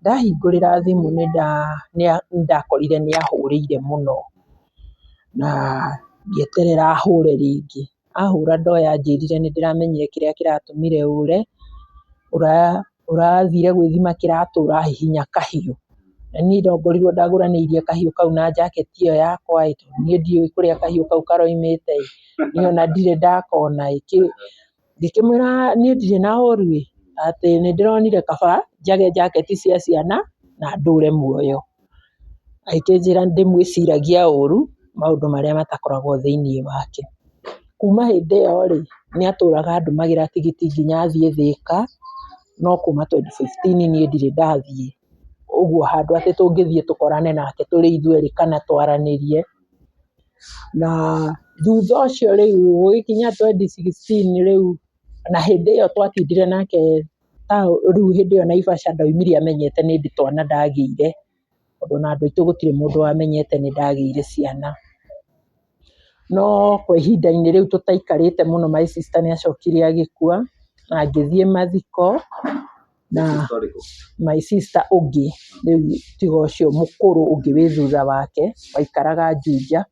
B: Ndahingũrĩra thimũ nĩ ndakorire nĩ ahũrĩire mũno, na ngĩeterera ahũre rĩngĩ. Ahũra ndoya anjĩrire nĩ ndĩramenyire kĩrĩa kĩratũmire ũre, ũrathire gwĩthima kĩratũ ũrahihinya kahiũ. Na niĩ no ngorirwo ndagũranĩirie kahiũ kau na njaketi ĩyo yakwa ĩ, tondũ niĩ ndiũĩ kũrĩa kahiũ kau karaumĩte ĩ, niĩ ona ndirĩ ndakona ĩ. Ngĩkĩmwĩra niĩ ndirĩ na ũru ĩ, atĩ nĩ ndĩronire kaba njage njaketi cia ciana na ndũre muoyo. Agĩkĩnjĩra ndĩmwĩciragia ũru maũndũ marĩa matakoragwo thĩiniĩ wake. Kuma hĩndĩ ĩyo rĩ, nĩ atũraga andũmagĩra tigiti nginya thiĩ Thĩka, no kuma 2015 niĩ ndirĩ ndathiĩ. Ũguo handũ atĩ tũngĩthiĩ tũkorane nake tũrĩ ithuerĩ kana twaranĩrie. Na thutha ũcio rĩu gũgĩkinya 2016 rĩu, na hĩndĩ ĩyo twatindire nake rĩu hĩndĩ ĩyo Naivasha ndaumire amenyete nĩ twana ndagĩire, tondũ ona andũ aitũ gũtirĩ mũndũ wamenyete nĩ ndagĩire ciana. No kwa ihinda-inĩ rĩu tũtaikarĩte mũno my sister nĩ acokire agĩkua na ngĩthiĩ mathiko na my sister ũngĩ rĩu tiga ũcio mũkũrũ ũngĩ wĩ thutha wake waikaraga Juja,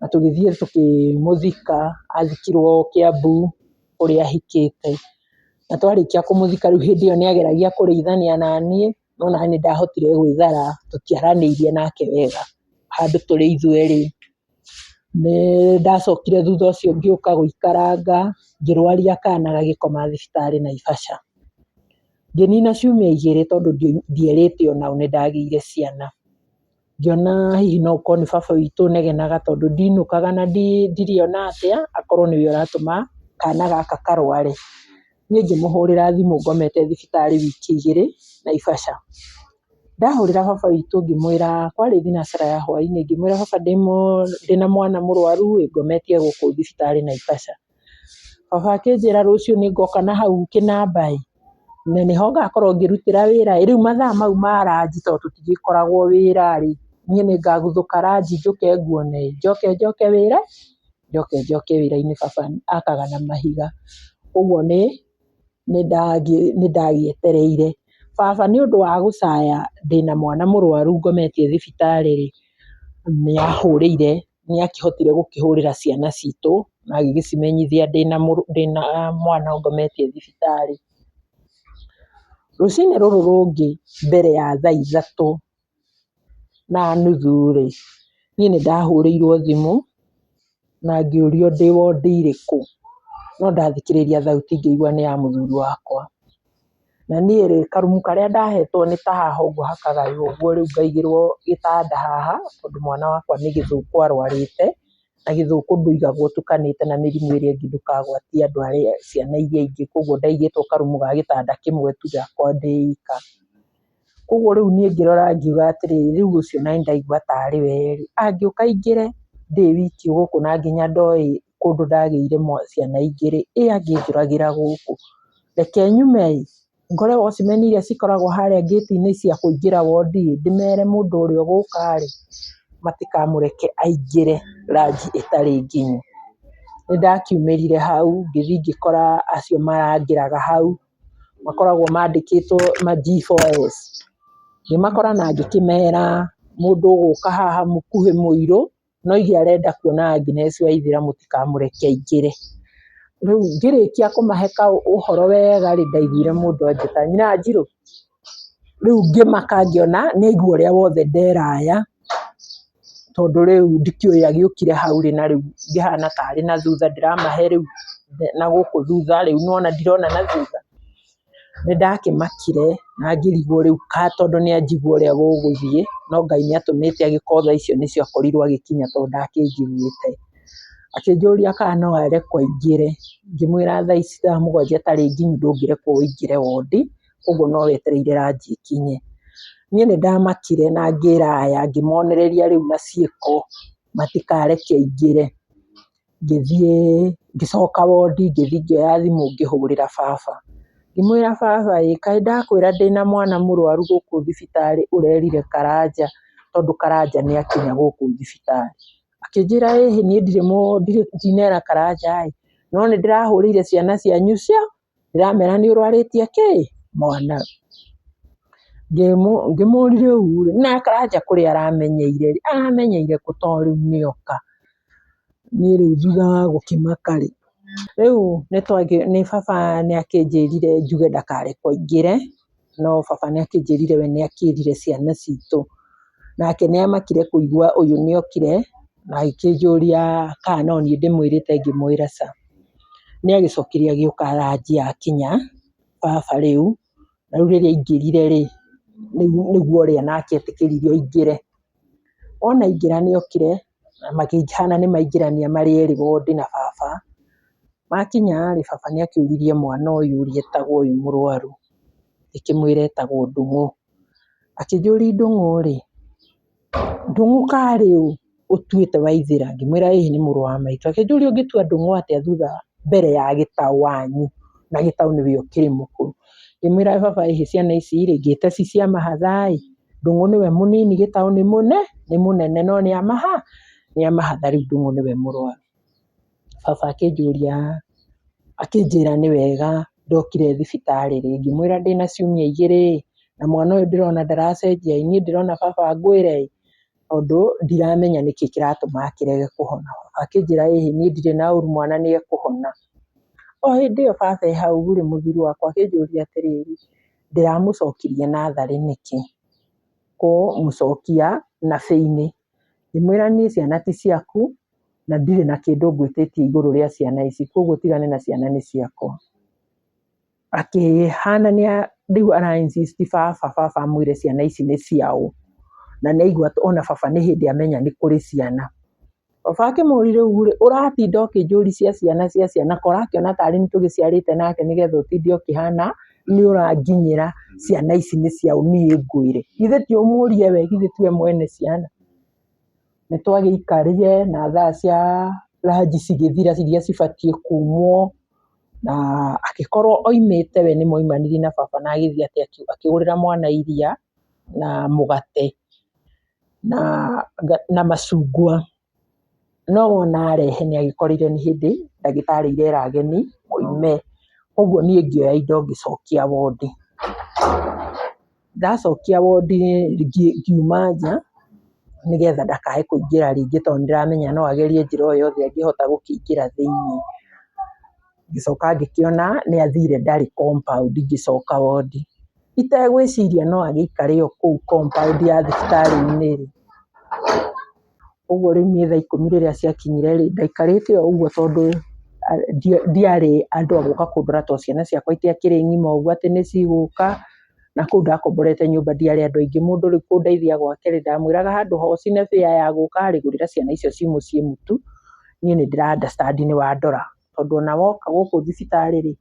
B: na tũgĩthiĩ tũkĩmũthika, athikirwo Kiambu kũrĩa ahikĩte. Na twarĩkia kũmũthika rĩu hĩndĩ ĩyo nĩ ageragia kũrĩithania naniĩ, no naniĩ nĩ ndahotire gwĩthara, tũtiaranĩirie nake wega handũ tũrĩ ithuerĩ. Nĩ ndacokire thutha ũcio ngĩũka gũikaranga, ngĩrwaria kana gagĩkoma thibitarĩ Naivasha. Ngĩnina ciumia igĩrĩ tondũ ndierĩte onao nĩ ndagĩire ciana. Ngĩona hihi no gũkorwo nĩ baba witũ ũnegenaga tondũ ndinũkaga na ndirĩ ona atĩa, akorwo nĩwe ũratũma kana gaka karware. Niĩ ngĩmũhũrĩra thimũ ngomete thibitarĩ wiki igĩrĩ Naivasha. Ndahũrĩra baba witũ ngĩmwĩra, kwarĩ thinacara ya hwainĩ, ngĩmwĩra baba ndĩna mwana mũrwaru ĩ, ngometie gũkũ thibitarĩ Naivasha. Baba akĩnjĩra rũciũ nĩ ngoka na hau kĩnamba ĩ, na nĩho ngakorwo ngĩrutĩra wĩra ĩ, rĩu mathaa mau ma ranji tondũ tũtigĩkoragwo wĩra rĩ, niĩ nĩ ngaguthũka ranji njũke nguone ĩ, njoke njoke wĩra, njoke njoke wĩra-inĩ baba akaga na mahiga. Ũguo nĩ ndagĩetereire. Baba nĩ ũndũ wa gũcaya ndĩna mwana mũrwaru ngometie thibitarĩ rĩ, nĩ ahũrĩire, nĩ akĩhotire gũkĩhũrĩra ciana citũ na agĩgĩcimenyithia ndĩna mwana ngometie thibitarĩ. Rũcinĩ rũrũ rũngĩ mbere ya thaa ithatũ na nuthu rĩ, niĩ nĩ ndahũrĩirwo thimũ na ngĩũrio ndĩ wondi ĩrĩkũ, no ndathikĩrĩria thauti ngĩigua nĩ ya mũthuri wakwa. Na niĩ rĩ, karumu karĩa ndahetwo nĩ ta haha ũguo hakagaywo ũguo, rĩu ngaigĩrwo gĩtanda haha, tondũ mwana wakwa nĩ gĩthũkũ arwarĩte. Na gĩthũkũ ndũigagwo ũtukanĩte na mĩrimũ ĩrĩa ĩngĩ ndũkagwatie andũ arĩa ciana iria ingĩ, koguo ndaigĩtwo karumu ga gĩtanda kĩmwe tu gakwa ndĩ ika. Koguo rĩu niĩ ngĩrora ngiuga atĩrĩrĩ, rĩu ũcio na nĩndaigua tarĩ we rĩ, angĩũka aingĩre ndĩ wiki gũkũ na nginya ndoĩ kũndũ ndagĩire ciana ingĩ rĩ, ĩ angĩnjũragĩra gũkũ, reke nyume ĩ, ngore watchman iria cikoragwo harĩa ngĩti-inĩ cia kũingĩra wondi ĩ, ndĩmere mũndũ ũrĩa ũgũka rĩ, matikamũreke aingĩre ranji ĩtarĩ nginyu. Nĩ ndakiumĩrire hau, ngĩthiĩ ngĩkora acio marangĩraga hau, makoragwo mandĩkĩtwo ma G4S, ngĩmakora na ngĩkĩmera mũndũ ũgũka haha mũkuhĩ mũirũ, na oige arenda kuona Agnes Waithĩra mũtikamũreke aingĩre. Rĩu ngĩrĩkia kũmahe ũhoro wega rĩ, ndaiguire mũndũ anjĩta nyina Njirũ, rĩu ngĩmaka ngĩona nĩ aigua ũrĩa wothe ndera aya, tondũ rĩu ndikĩũĩ agĩũkire hau rĩ, na rĩu ngĩhana tarĩ na thutha ndĩramahe rĩu na gũkũ thutha, rĩu nĩ wona ndirona na thutha. Nĩ ndakĩmakire na ngĩrigwo rĩu tondũ nĩ anjigua ũrĩa gũgũthiĩ, no Ngai nĩ atũmĩte agĩkorwo thaa icio nĩcio akorirwo agĩkinya tondũ ndakĩnjiguĩte. Akĩnjũria kana no arekwo aingĩre, ngĩmwĩra thaa ici thaa 7 itarĩ nginyu ndũngĩrekwo ũingĩre wondi, ũguo no wetereire ranji ĩkinye. Niĩ nĩ ndamakire na ngĩra aya, ngĩmonereria rĩu na ciĩko matikareke aingĩre. Ngĩthiĩ ngĩcoka wondi, ngĩthiĩ ngĩoya thimũ ngĩhũrĩra baba. Ngĩmwĩra baba ĩ, kaĩ ndakwĩra ndĩna mwana mũrwaru gũkũ thibitarĩ ũrerire Karanja tondũ Karanja nĩ akinya gũkũ thibitarĩ. Akĩnjĩra ĩhĩ niĩ ndinera Karanja ĩ, no nĩ ndĩrahũrĩire ciana cianyu ndĩramera nĩ ũrwarĩtie kĩ? Mwana. Ngĩmũria rĩu rĩ, na Karanja kũrĩa aramenyeire rĩ, aramenyeire kũ tondũ rĩu nĩ oka. Niĩ rĩu thutha wa gũkĩmaka rĩ, rĩu nĩ baba nĩ akĩnjĩrire njuge ndakarekwo aingĩre, no baba nĩ akĩnjĩrire we nĩ akĩrire ciana citũ. Nake nĩ amakire kũigua ũyũ nĩ okire, na agĩkĩnjũria kana no niĩ ndĩmwĩrĩte ngĩmwĩra ca. Nĩ agĩcokire agĩũka ranji yakinya, baba rĩu, na rĩu rĩrĩa aingĩrire rĩ, nĩguo ũrĩa nake etĩkĩririo aingĩre. Wona aingĩra nĩ okire, na makĩhana nĩ maingĩrania marĩ erĩ wondi na baba. Makinya rĩ, baba nĩ akĩũririe mwana ũyũ ũrĩa etagwo ũyũ mũrwaru, ngĩkĩmwĩra etagwo Ndung'u. Akĩnjũria Ndung'u rĩ, Ndung'u karĩ ũ ũtuĩte Waithĩra? Ngĩmwĩra ĩĩ nĩ mũrũ wa maitũ. Akĩnjũria ũngĩtua Ndung'u atĩa thutha mbere ya Gĩtaũ wanyu, na Gĩtaũ nĩwe ũkĩrĩ mũkũrũ. Ngĩmwĩra baba ĩhĩ ciana ici rĩ, ngĩte ci cia mahatha ĩ, Ndung'u nĩwe mũnini Gĩtaũ nĩ mũnene no nĩ amahatha rĩu Ndung'u nĩwe mũrwaru. Baba akĩnjũria akĩnjĩra nĩ wega ndokire thibitarĩ rĩ, ngĩmwĩra ndĩna ciumia 2 na mwana ũyũ ndĩrona ndaracenjia ĩ, niĩ ndĩrona baba ngwĩre ĩ, tondũ ndiramenya nĩkĩ kĩratũma akĩrege kũhona. Akĩnjĩra ĩhĩ niĩ ndirĩ na ũru mwana nĩ ekũhona. O hĩndĩ ĩyo baba e hau rĩ, mũthuri wakwa akĩnjũria atĩrĩrĩ, ndĩramũcokirie natharĩ nĩkĩ, kũmũcokia nabĩ-inĩ. Ngĩmwĩra niĩ ciana ti ciaku, na ndirĩ na kĩndũ ngwĩtĩtie igũrũ rĩa ciana ici, koguo tigane na ciana nĩ ciakwa. Akĩhana rĩu ara insist baba baba amwĩre ciana ici nĩ ciaũ, na nĩ aigua ona baba nĩ hĩndĩ amenya nĩ kũrĩ ciana. Baba akĩmũria rĩu rĩ, ũratinda ũkĩnjũria cia ciana cia ciana, ko ũrakĩona tarĩ nĩ tũgĩciarĩte nake nĩgetha ũtinde ũkĩhana nĩ ũranginyĩra ciana ici nĩ ciaũ niĩ ngwĩre. Githĩ ti ũmũrie we, githĩ tiwe mwene ciana. Nĩ twagĩikarire na thaa cia ranji cigĩthira iria cibatiĩ kumwo, na akĩkorwo oimĩte we nĩ moimanirie na baba na agĩthiĩ akĩgũrĩra mwana iria na mũgate na macungwa. No wona arehe nĩ agĩkorire nĩ hĩndĩ ndagĩtarĩ irera ageni moime. Koguo niĩ ngĩoya indo ngĩcokia wondi. Ndacokia wondi ngiuma nja nĩgetha ndakae kũingĩra rĩngĩ tondũ nĩ ndĩramenya no agerie njĩra o yothe angĩhota gũkĩingĩra thĩiniĩ. Ngĩcoka ngĩkĩona nĩ athire ndarĩ compound ngĩcoka wondi. Itegwĩciria no agĩikare o kũu compound ya thibitarĩ-inĩ rĩ. Ũguo rĩu niĩ thaa 10 rĩrĩa ciakinyire rĩ, ndaikarĩte o ũguo tondũ ndiarĩ andũ a gũka kũndora tondũ ciana ciakwa itiakĩrĩ ng'ima ũguo atĩ nĩ cigũka. Na kũu ndakomborete nyũmba ndiarĩ andũ aingĩ, mũndũ rĩu kũndeithia gwake rĩ, ndamwĩraga handũ ha ũcine fare ya gũka rĩ, gũrĩra ciana icio ci mũciĩ mũtu. Niĩ nĩ ndĩra understand nĩ wandora tondũ ona woka gũkũ thibitarĩ rĩ,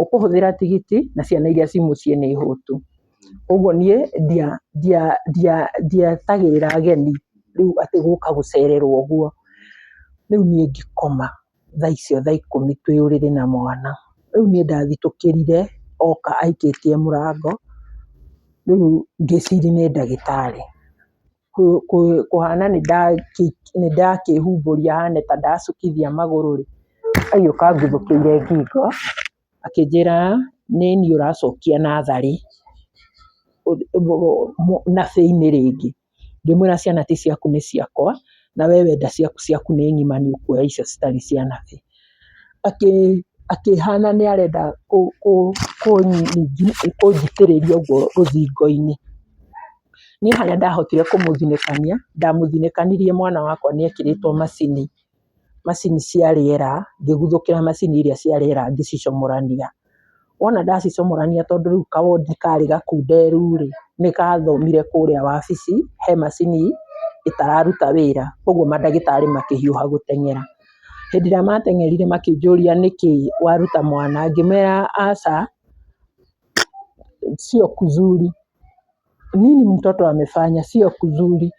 B: ũkũhũthĩra tigiti na ciana iria ci mũciĩ nĩ hũtu. Ũguo niĩ ndietagĩrĩra ageni rĩu atĩ gũka gũcererwo ũguo. Rĩu niĩ ngĩkoma thaa icio thaa ikũmi twĩ ũrĩrĩ na mwana. Rĩu niĩ ndathitũkĩrire oka aikĩtie mũrango, rĩu ngĩciria nĩ ndagĩtarĩ. Kũhana nĩ ndakĩhumbũria hane ta ndacukithia magũrũ rĩ, agĩũka anguthũkĩire ngingo akĩnjĩra nĩniĩ ũracokia natharĩ nabĩ-inĩ rĩngĩ. Ngĩmwĩra ciana ti ciaku nĩ ciakwa, na we wenda ciaku, ciaku nĩ ng'ima nĩ ũkuoya icio citarĩ cia nabĩ. Akĩhana nĩ arenda kũnjitĩrĩria ũguo rũthingo-inĩ. Niĩ harĩa ndahotire kũmũthinĩkania, ndamũthinĩkanirie mwana wakwa nĩ ekĩrĩtwo macini, macini cia rĩera, ngĩguthũkĩra macini iria cia rĩera ngĩcicomorania. Wona ndacicomorania tondũ rĩu kawondi karĩ gakunderu rĩ, nĩ gathomire kũrĩa wabici he macini ĩtararuta wĩra, koguo mandagĩtarĩ makĩhiũha gũteng'era. Hĩndĩ ĩrĩa mateng'erire makĩnjũria nĩkĩ waruta mwana, ngĩmera aca, sio kuzuri, nini mtoto amefanya sio kuzuri.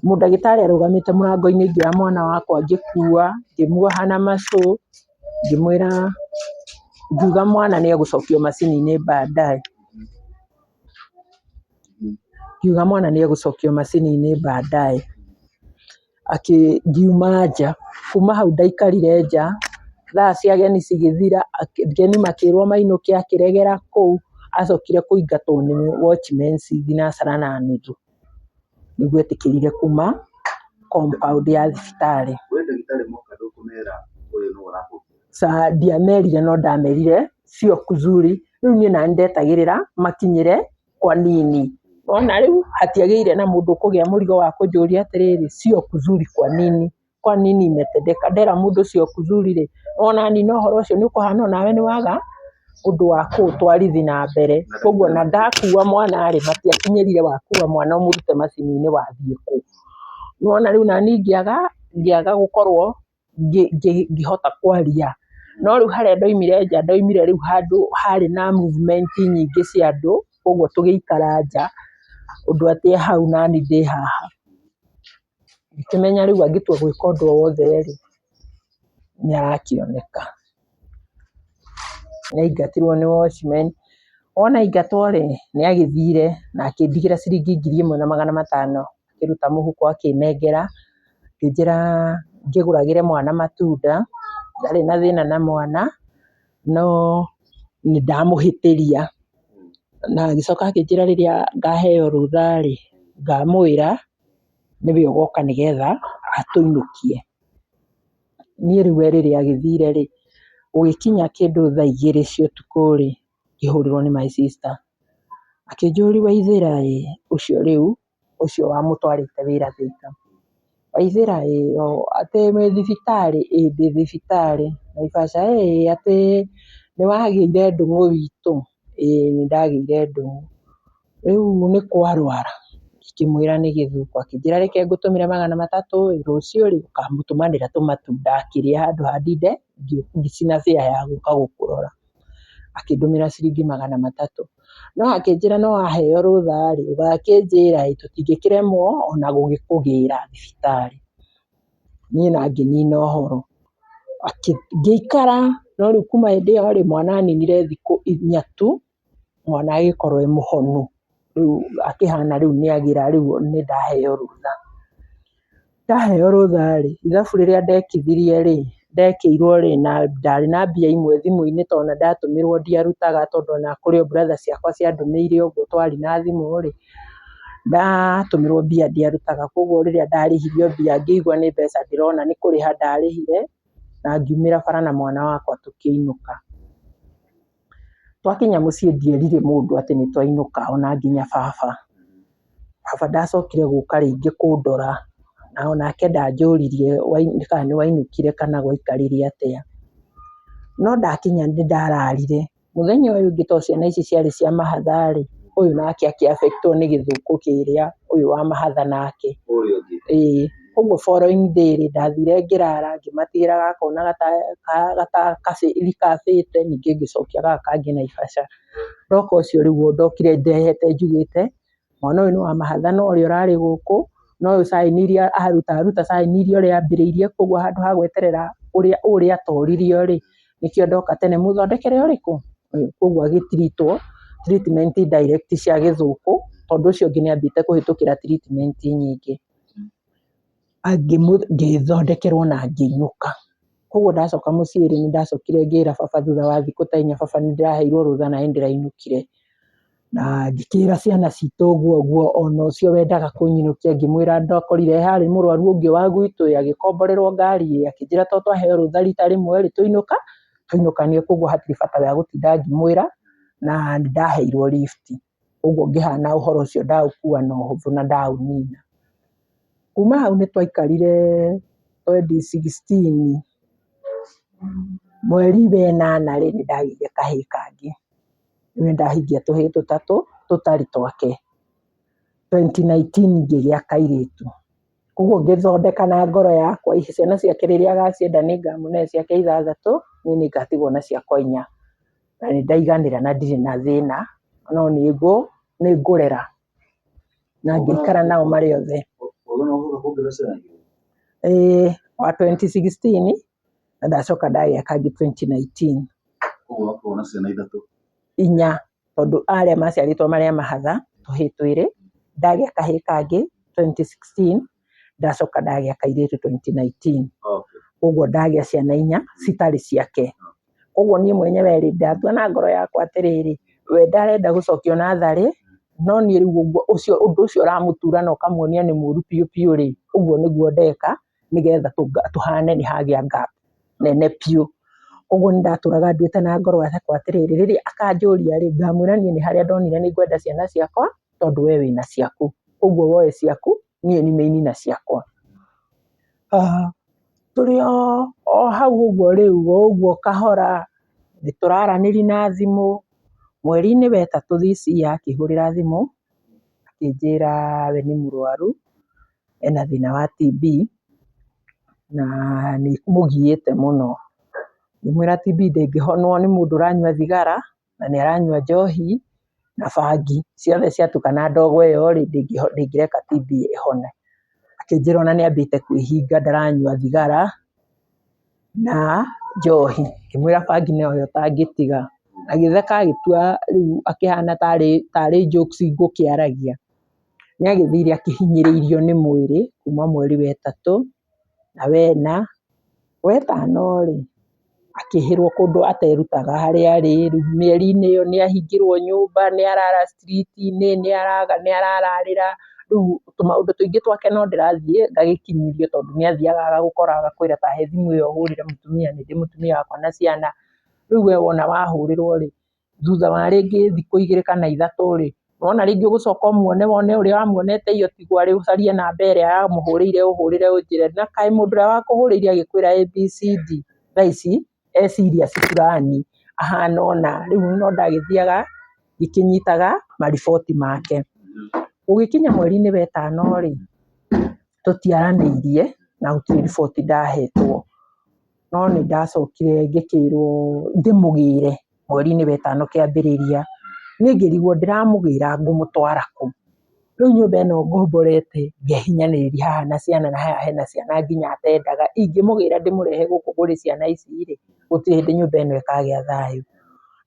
B: Mũndagĩtarĩ arũgamĩte mũrango-inĩ ngĩoya mwana wakwa ngĩkua, ngĩmuoha na macũ, ngĩmwĩra, ngiuga mwana nĩ egũcokio macini-inĩ baadaye. Ngiuga mwana nĩ egũcokio macini-inĩ baadaye. Ngiuma nja, kuma hau ndaikarire nja, thaa cia ageni cigĩthira, ageni makĩrwo mainũke akĩregera kũu, acokire kũingatwo nĩ watchman thinacara na nuthu nĩguo etĩkĩrire kuma compound ya thibitarĩ.
A: We ndagĩtarĩ moka ndũkũmera ũyũ nĩwe ũrahũrire?
B: Ca ndiamerire no ndamerire sio kuzuri. Rĩu niĩ nani ndetagĩrĩra makinyĩre kwa nini. Wona rĩu hatiagĩire na mũndũ ũkũgĩa mũrigo wa kũnjũria atĩrĩrĩ, sio kuzuri kwa nini? Kwa nini imetendeka? Ndera mũndũ sio kuzuri rĩ, ona nina ũhoro ũcio nĩ ũkũhana onawe nĩ waga ũndũ wa kũũtwarithi na mbere. Koguo ona ndakua mwana rĩ, matiakinyĩrire wakua mwana ũmũrute macini-inĩ wathiĩ kũ. Nĩ wona rĩu nani ngĩaga ngĩaga gũkorwo ngĩhota kwaria. No rĩu harĩa ndoimire nja, ndoimire rĩu handũ harĩ na movement nyingĩ cia andũ, koguo tũgĩikara nja, ũndũ atĩ e hau nani ndĩ haha. Ngĩkĩmenya rĩu angĩtua gwĩka ũndũ o wothe rĩ, nĩ arakĩoneka. Nĩ aingatirwo nĩ watchman. Wona aingatwo rĩ, nĩ agĩthire na akĩndigĩra ciringi 1500, akĩruta mũhuko akĩnengera, akĩnjĩra ngĩgũragĩre mwana matunda, ndarĩ na thĩna na mwana, no nĩ ndamũhĩtĩria. Na agĩcoka akĩnjĩra rĩrĩa ngaheo rũtha rĩ, ngamwĩra nĩwe ũgoka nĩgetha atũinũkie. Niĩ rĩu we rĩrĩa agĩthire rĩ, gũgĩkinya kĩndũ thaa igĩrĩ cia ũtukũ rĩ, ngĩhũrĩrwo nĩ my sister. Akĩnjũria Waithĩra ĩ, ũcio rĩu, ũcio wamũtwarĩte wĩra Thĩka. Waithĩra ĩ, atĩ wĩ thibitarĩ? Ĩĩ ndĩ thibitarĩ. Naivasha ĩ, atĩ nĩ wagĩire ndũng'ũ witũ? Ĩĩ nĩ ndagĩire ndũng'ũ. Rĩu nĩ kwarwara? Ngĩkĩmwĩra nĩ gĩthũkũ. Akĩnjĩra reke ngũtũmĩre 300 ĩ, rũciũ rĩ, ũkamũtũmanĩra tũmatunda akĩrĩe handũ ha ndinde ngĩcina fare ya gũka gũkũrora. Akĩndũmĩra ciringi 300. No akĩnjĩra no waheo rũtha rĩ, ũgakĩnjĩra ĩ, tũtingĩkĩremwo ona gũgĩkũgĩra thibitarĩ. Niĩ na ngĩnina ũhoro. Ngĩikara, no rĩu kuma hĩndĩ ĩyo rĩ, mwana aninire thikũ inya tu, mwana agĩkorwo e mũhonu. Rĩu akĩhana rĩu nĩ agĩra rĩu nĩ ndaheo rũtha. Ndaheo rũtha rĩ, ithabu rĩrĩa ndekithirie rĩ, ndekĩirwo rĩ, na ndarĩ na mbia imwe thimũ-inĩ tondũ ona ndatũmĩrwo ndiarutaga tondũ ona kũrĩ o brother ciakwa ciandũmĩire ũguo twarĩ na thimũ rĩ, ndatũmĩrwo mbia ndiarutaga, koguo rĩrĩa ndarĩhirio mbia ngĩigua nĩ mbeca ndĩrona nĩ kũrĩha ndarĩhire, na ngiumĩra bara na mwana wakwa tũkĩinũka. Twakinya mũciĩ ndierire mũndũ atĩ nĩ twainũka ona nginya baba. Baba ndacokire gũka rĩngĩ kũndora, na onake ndanjũririe kana nĩ wainũkire kana gwaikarire atĩa. No ndakinya nĩ ndararire. Mũthenya ũyũ ũngĩ tondũ ciana ici ciarĩ cia mahatha rĩ, ũyũ nake akĩ affect wo nĩ gĩthũkũ kĩrĩa, ũyũ wa mahatha nake.
A: Ũrĩa ũngĩ.
B: Ĩĩ. Koguo following day rĩ, ndathire ngĩrara ngĩmatigĩra gaka ona gatakabĩte, ningĩ ngĩcokia gaka kangĩ Naivasha. Ndoka ũcio rĩu ndokire ndehete njugĩte, mwana ũyũ nĩ wa mahatha na ũrĩa ũrarĩ gũkũ, na ũyũ sign iria aruta aruta sign iria ũrĩa ambĩrĩirie, koguo handũ ha gweterera ũrĩa ũrĩa atoririo rĩ, nĩkĩo ndoka tene mũthondekere ũrĩkũ? Koguo agĩtiritwo treatment direct cia gĩthũkũ, tondũ ũcio ũngĩ nĩ ambĩte kũhĩtũkĩra treatment nyingĩ. Ngĩthondekerwo na ngĩinũka. Koguo ndacoka mũciĩ rĩ, nĩ ndacokire ngĩra baba thutha wa thikũ ta inya, baba nĩ ndĩraheirwo rũtha na nĩ ndĩrainũkire. Na ngĩkĩra ciana citũ ũguo ũguo, ona ũcio wendaga kũnyinũkia ngĩmwĩra ndakorire harĩ mũrwaru ũngĩ wa gwitũ ĩ, agĩkomborerwo ngari ĩ, akĩnjĩra to twaheo rũtha rita rĩmwe rĩ, tũinũka, tũinũkanie, koguo hatirĩ bata wa gũtinda ngĩmwĩra, na nĩ ndaheirwo lift. Ũguo ngĩhana ũhoro ũcio ndaũkua na ũhũthũ na ndaũnina. Kuma hau nĩ twaikarire 2016 mweri wa ĩnana rĩ, nĩ ndagĩire kahĩĩ kangĩ. Rĩu nĩ ndahingia tũhĩĩ tũtatũ tũtarĩ twake. 2019 ngĩgĩa kairĩtu. Koguo ngĩthondeka na ngoro yakwa ciana ciake rĩrĩa agacienda nĩ ngamũne ciake ithathatũ, niĩ nĩ ngatigwo na ciakwa inya. Na nĩ ndaiganĩra na ndirĩ na thĩna, no nĩ ngũrera. Na ngĩikara nao marĩ othe. Ĩĩ wa 2016 na ndacoka ndagĩa kangĩ 2019.
A: Koguo wakorwo na ciana ithatũ.
B: Inya, tondũ arĩa maciarĩtwo marĩ a mahatha, tũhĩĩ twĩrĩ, ndagĩa kahĩĩ kangĩ 2016, ndacoka ndagĩa kairĩtu 2019. Koguo ndagĩa ciana inya citarĩ ciake. Koguo niĩ mwenyewe rĩ, ndatua na ngoro yakwa atĩrĩrĩ, we ndarenda gũcokio natharĩ, no niĩ rĩu ũguo ũcio ũndũ ũcio ũramũtura na ũkamuonia nĩ mũru biũ biũ rĩ, ũguo nĩguo ndeka nĩgetha tũhane nĩ hagĩa gap nene biũ. Koguo nĩ ndatũraga nduĩte na ngoro yakwa atĩrĩrĩ, rĩrĩa akanjũria rĩ, ngamwĩra niĩ nĩ harĩa ndonire nĩ ngwenda ciana ciakwa, tondũ we wĩna ciaku. Koguo woe ciaku, niĩ remain na ciakwa. Tũrĩ o hau ũguo rĩu, o ũguo kahora, nĩ tũraranĩria na thimũ, mweri-inĩ wa ĩtatũ this year akĩhũrĩra thimũ, akĩnjĩra we nĩ mũrwaru, ena thĩna wa TB, na nĩ ĩmũgiĩte mũno. Ngĩmwĩra TB ndĩngĩhonwo nĩ mũndũ ũranyua thigara, na nĩ aranyua njohi, na bangi, ciothe ciatukana ndogo ĩyo rĩ, ndĩngĩreka TB ĩhone. Akĩnjĩra ona nĩ ambĩte kwĩhinga ndaranyua thigara na njohi. Ngĩmwĩra bangi noyo ũtangĩtiga. Agĩtheka agĩtua rĩu akĩhana tarĩ jokes ngũkĩaragia. Nĩ agĩthire akĩhinyĩrĩirio nĩ mwĩrĩ kuma mweri wa ĩtatũ na wena, wetano rĩ, akĩhĩrwo kũndũ aterutaga harĩa arĩ, rĩu mĩeri-inĩ ĩyo nĩ ahingĩrwo nyũmba, nĩ arara street-inĩ, nĩ arararĩra, rĩu tũmaũndũ tũingĩ twake no ndĩrathiĩ ngagĩkinyithio tondũ nĩ athiaga agagũkora agakwĩra ta he thimũ ĩyo hũrĩre mũtumia, nĩ ndĩ mũtumia wakwa na ciana. Rĩu we wona wahũrĩrwo rĩ, thutha wa rĩngĩ thikũ igĩrĩ kana ithatũ rĩ, wona rĩngĩ ũgũcoka ũmuone wone ũrĩa wamuonete iyo tiguo arĩ, ũcarie namba ĩrĩa yamũhũrĩire ũhũrĩre ũnjĩre, na kaĩ mũndũ ũrĩa wakũhũrĩire agĩkwĩra ABCD, thaa ici e serious fulani, ahana ũna, rĩu no ndagĩthiaga ngĩkĩnyitaga mariboti make. Gũgĩkinya mweri-inĩ wa ĩtano rĩ, tũtiaranĩirie na gũtirĩ riboti ndahetwo, no nĩ ndacokire ngĩkĩrwo ndĩmũgĩre mweri-inĩ wa ĩtano kĩambĩrĩria. Niĩ ngĩrigwo ndĩramũgĩra ngũmũtwara kũ? Rĩu nyũmba ĩno ngomborete ngehinyanĩrĩria haha na ciana na haha hena ciana nginya atendaga, ingĩmũgĩra ndĩmũrehe gũkũ kũrĩ ciana ici rĩ, gũtirĩ hĩndĩ nyũmba ĩno ĩkagĩa thayũ.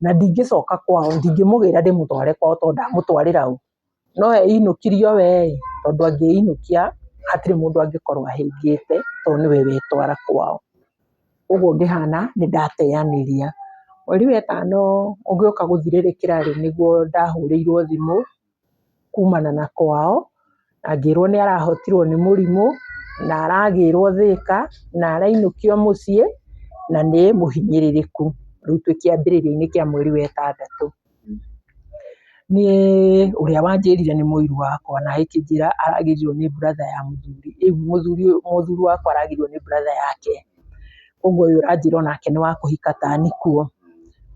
B: Na ndingĩcoka kwao, ndingĩmũgĩra ndĩmũtware kwao tondũ ndamũtwarĩra ũ? No einũkirio we ĩ, tondũ angĩinũkia hatirĩ mũndũ angĩkorwo ahĩngĩte tondũ nĩwe wetwara kwao. Ũguo ngĩhana nĩ ndateanĩria. Mweri wa ĩtano ũgĩũka gũthirĩrĩkĩra rĩ, nĩguo ndahũrĩirwo thimũ kumana na kwao, na ngĩrwo nĩ arahotirwo nĩ mũrimũ, na aragĩrwo Thĩka, na arainũkio mũciĩ, na nĩ mũhinyĩrĩrĩku. Rĩu twĩ kĩambĩrĩria-inĩ kĩa mweri wa ĩtandatũ. Niĩ ũrĩa wanjĩrire nĩ mũiru wakwa na agĩkĩnjĩra aragĩrirwo nĩ brother ya mũthuri, rĩu mũthuri wakwa aragĩrirwo nĩ brother yake. Koguo ũyũ ũranjĩra onake nĩ wa kũhika tani kuo.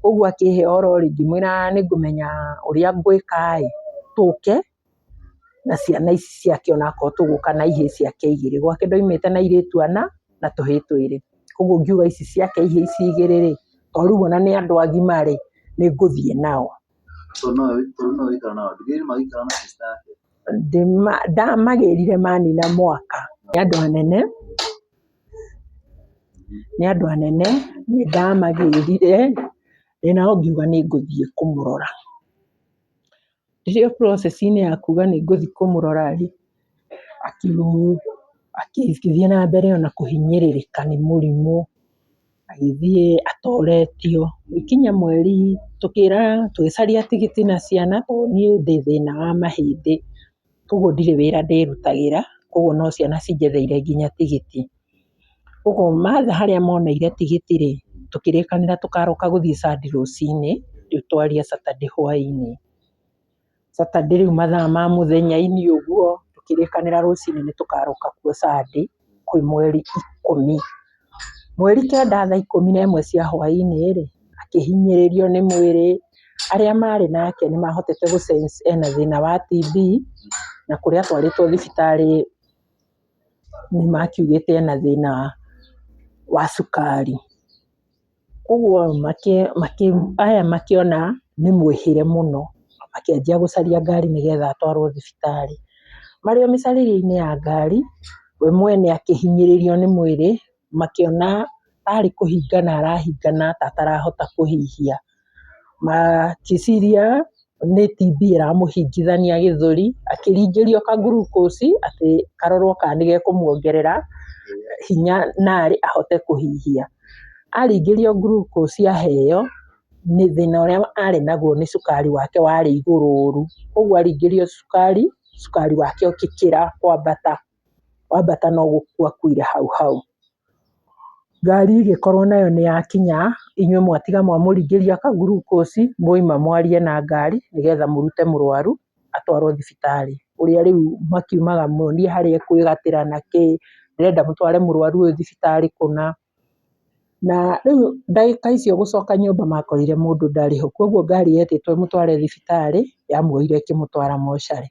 B: Koguo akĩhe ũhoro rĩ, ngĩmwĩra nĩ ngũmenya ũrĩa ngwĩka ĩ, tũke na ciana ici ciake onakorwo tũgũka na ihĩĩ ciake igĩrĩ. Gwake ndaumĩte na airĩtu ana na tũhĩĩ twĩrĩ. Koguo ngiuga ici ciake ihĩĩ ici igĩrĩ rĩ, to rĩu ona nĩ andũ agima rĩ, nĩ ngũthiĩ nao.
A: Tondũ no wĩikara nao, ndigĩrĩire magĩikara na sister yake.
B: Ndamagĩrire manina mwaka. Nĩ andũ anene, nĩ andũ anene, nĩ ndamagĩrire, nao ngiuga nĩ ngũthiĩ kũmũrora. Rĩrĩa process-inĩ ya kuga nĩ ngũthiĩ kũmũrora rĩ, akĩthiĩ na mbere ona kũhinyĩrĩrĩka nĩ mũrimũ, agĩthiĩ atoretio. Gũgĩkinya mweri, tũkĩra, tũgĩcaria tigiti na ciana tondũ niĩ ndĩ thĩna wa mahĩndĩ, koguo ndirĩ wĩra ndĩrutagĩra, koguo no ciana cinjetheire nginya tigiti. Koguo matha harĩa moneire tigiti rĩ, tũkĩrĩkanĩra tũkaroka gũthiĩ Sunday rũcinĩ, rĩu twaria Saturday hwainĩ. Saturday rĩu mathaa ma mũthenya-inĩ ũguo, tũkĩrĩkanĩra rũcinĩ nĩ tũkaroka kuo Sunday, kwĩ mweri 10. Mweri 9 thaa 11 cia hwainĩ rĩ, akĩhinyĩrĩrio nĩ mwĩrĩ, arĩa marĩ nake nĩ mahotete gũ sense ena thĩna wa TB, na kũrĩa atwarĩtwo thibitarĩ nĩ makiugĩte ena thĩna wa cukari. Koguo aya makĩona nĩ mwĩhĩre mũno, makĩanjia gũcaria ngari nĩgetha atwarwo thibitarĩ. Marĩ o mĩcarĩrie-inĩ ya ngari, we mwene akĩhinyĩrĩrio nĩ mwĩrĩ, makĩona tarĩ kũhingana arahingana ta atarahota kũhihia. Magĩciria nĩ TB ĩramũhingithania gĩthũri, akĩringĩrio ka glucose atĩ karorwo kana nĩ gekũmuongerera hinya narĩ ahote kũhihia. Aringĩrio glucose aheo, nĩ thĩna ũrĩa arĩ naguo nĩ cukari wake warĩ igũrũ ũru. Koguo aringĩrio cukari, cukari wake ũgĩkĩra kwambata, wambata no gũkua akuire hau hau. Ngari ĩgĩkorwo nayo nĩ yakinya, inyuĩ mwatiga mwamũringĩria ka glucose, mwoima mwarie na ngari nĩgetha mũrute mũrwaru atwarwo thibitarĩ. Ũrĩa rĩu makiumaga muonie harĩa ekwĩgatĩra na kĩ, ndĩrenda mũtware mũrwaru ũyũ thibitarĩ kũna. Na rĩu ndagĩka icio gũcoka nyũmba makorire mũndũ ndarĩ ho. Koguo ngari yetĩtwo ĩmũtware thibitarĩ, yamuoire ĩkĩmũtwara mocarĩ.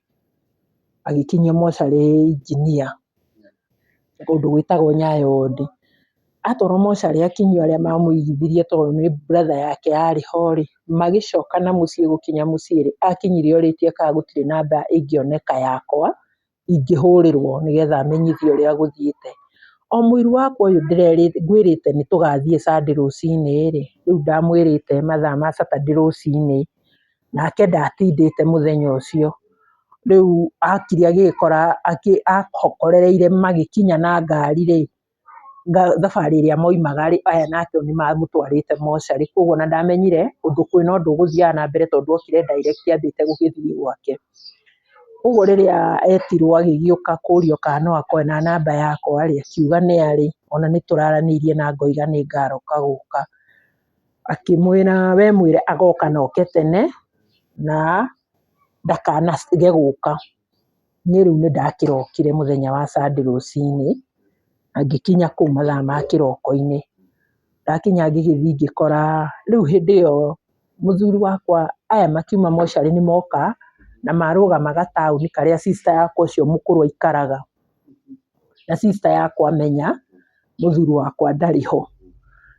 B: Agĩkinyio mocarĩ engineer, kũndũ gwĩtagwo Nyayo ward. Atwarwo mocarĩ akinyio arĩa mamũigithirie tondũ nĩ brother yake yarĩ ho rĩ, magĩcoka na mũciĩ gũkinya mũciĩ rĩ, akinyire orĩtie kana gũtirĩ namba ĩngĩoneka yakwa, ingĩhũrĩrwo nĩgetha amenyithio ũrĩa gũthiĩte. O mũiru wakwa ũyũ ngwĩrĩte nĩ tũgathiĩ Sunday rũcinĩ rĩ, rĩu ndamwĩrĩte mathaa ma Saturday rũcinĩ, nake ndatindĩte mũthenya ũcio. Rĩu akire agĩkora, akorereire magĩkinya na ngari rĩ, thabarĩ ĩrĩa moimaga rĩ, aya nake nĩ mamũtwarĩte mocarĩ, koguo ona ndamenyire ũndũ kwĩna ũndũ ũgũthiaga na mbere tondũ okire direct ambĩte gũgĩthiĩ gwake. Koguo rĩrĩa etirwo agĩgĩũka kũrio kana no akorwo na namba yakwa rĩ, akiuga nĩ arĩ, ona nĩ tũraranĩirie na ngoiga nĩ ngaroka gũka. Akĩmwĩra we mwĩre agoka na oke tene na ndakanage gũka. Niĩ rĩu nĩ ndakĩrokire mũthenya wa Sunday rũcinĩ, na ngĩkinya kũu mathaa ma kĩroko-inĩ. Ndakinya ngĩgĩthiĩ ngĩkora, rĩu hĩndĩ ĩyo mũthuri wakwa aya makiuma mocarĩ nĩ moka, na marũgama gataũni karĩa sister yakwa ũcio mũkũrũ aikaraga. Na sister yakwa amenya mũthuri wakwa ndarĩ ho.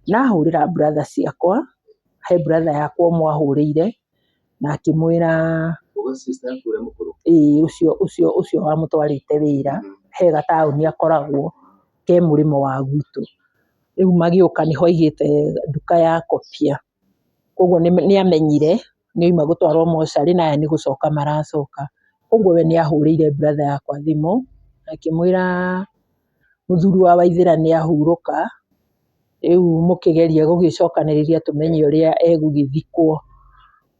B: Na ahũrĩra brother ciakwa, he brother yakwa ũmwe ahũrĩire, na akĩmwĩra ĩĩ ũcio ũcio ũcio wamũtwarĩte wĩra, he gataũni akoragwo ke mũrĩmo wa gwitũ. Rĩu magĩũka nĩho aigĩte nduka ya kobia. Koguo nĩ amenyire nĩ oima gũtwarwo mocarĩ na aya nĩ gũcoka maracoka. Koguo we nĩ ahũrĩire brother yakwa thimũ, akĩmwĩra mũthuri wa Waithĩra nĩ ahurũka, rĩu mũkĩgerie gũgĩcokanĩrĩria tũmenye ũrĩa egũgĩthikwo.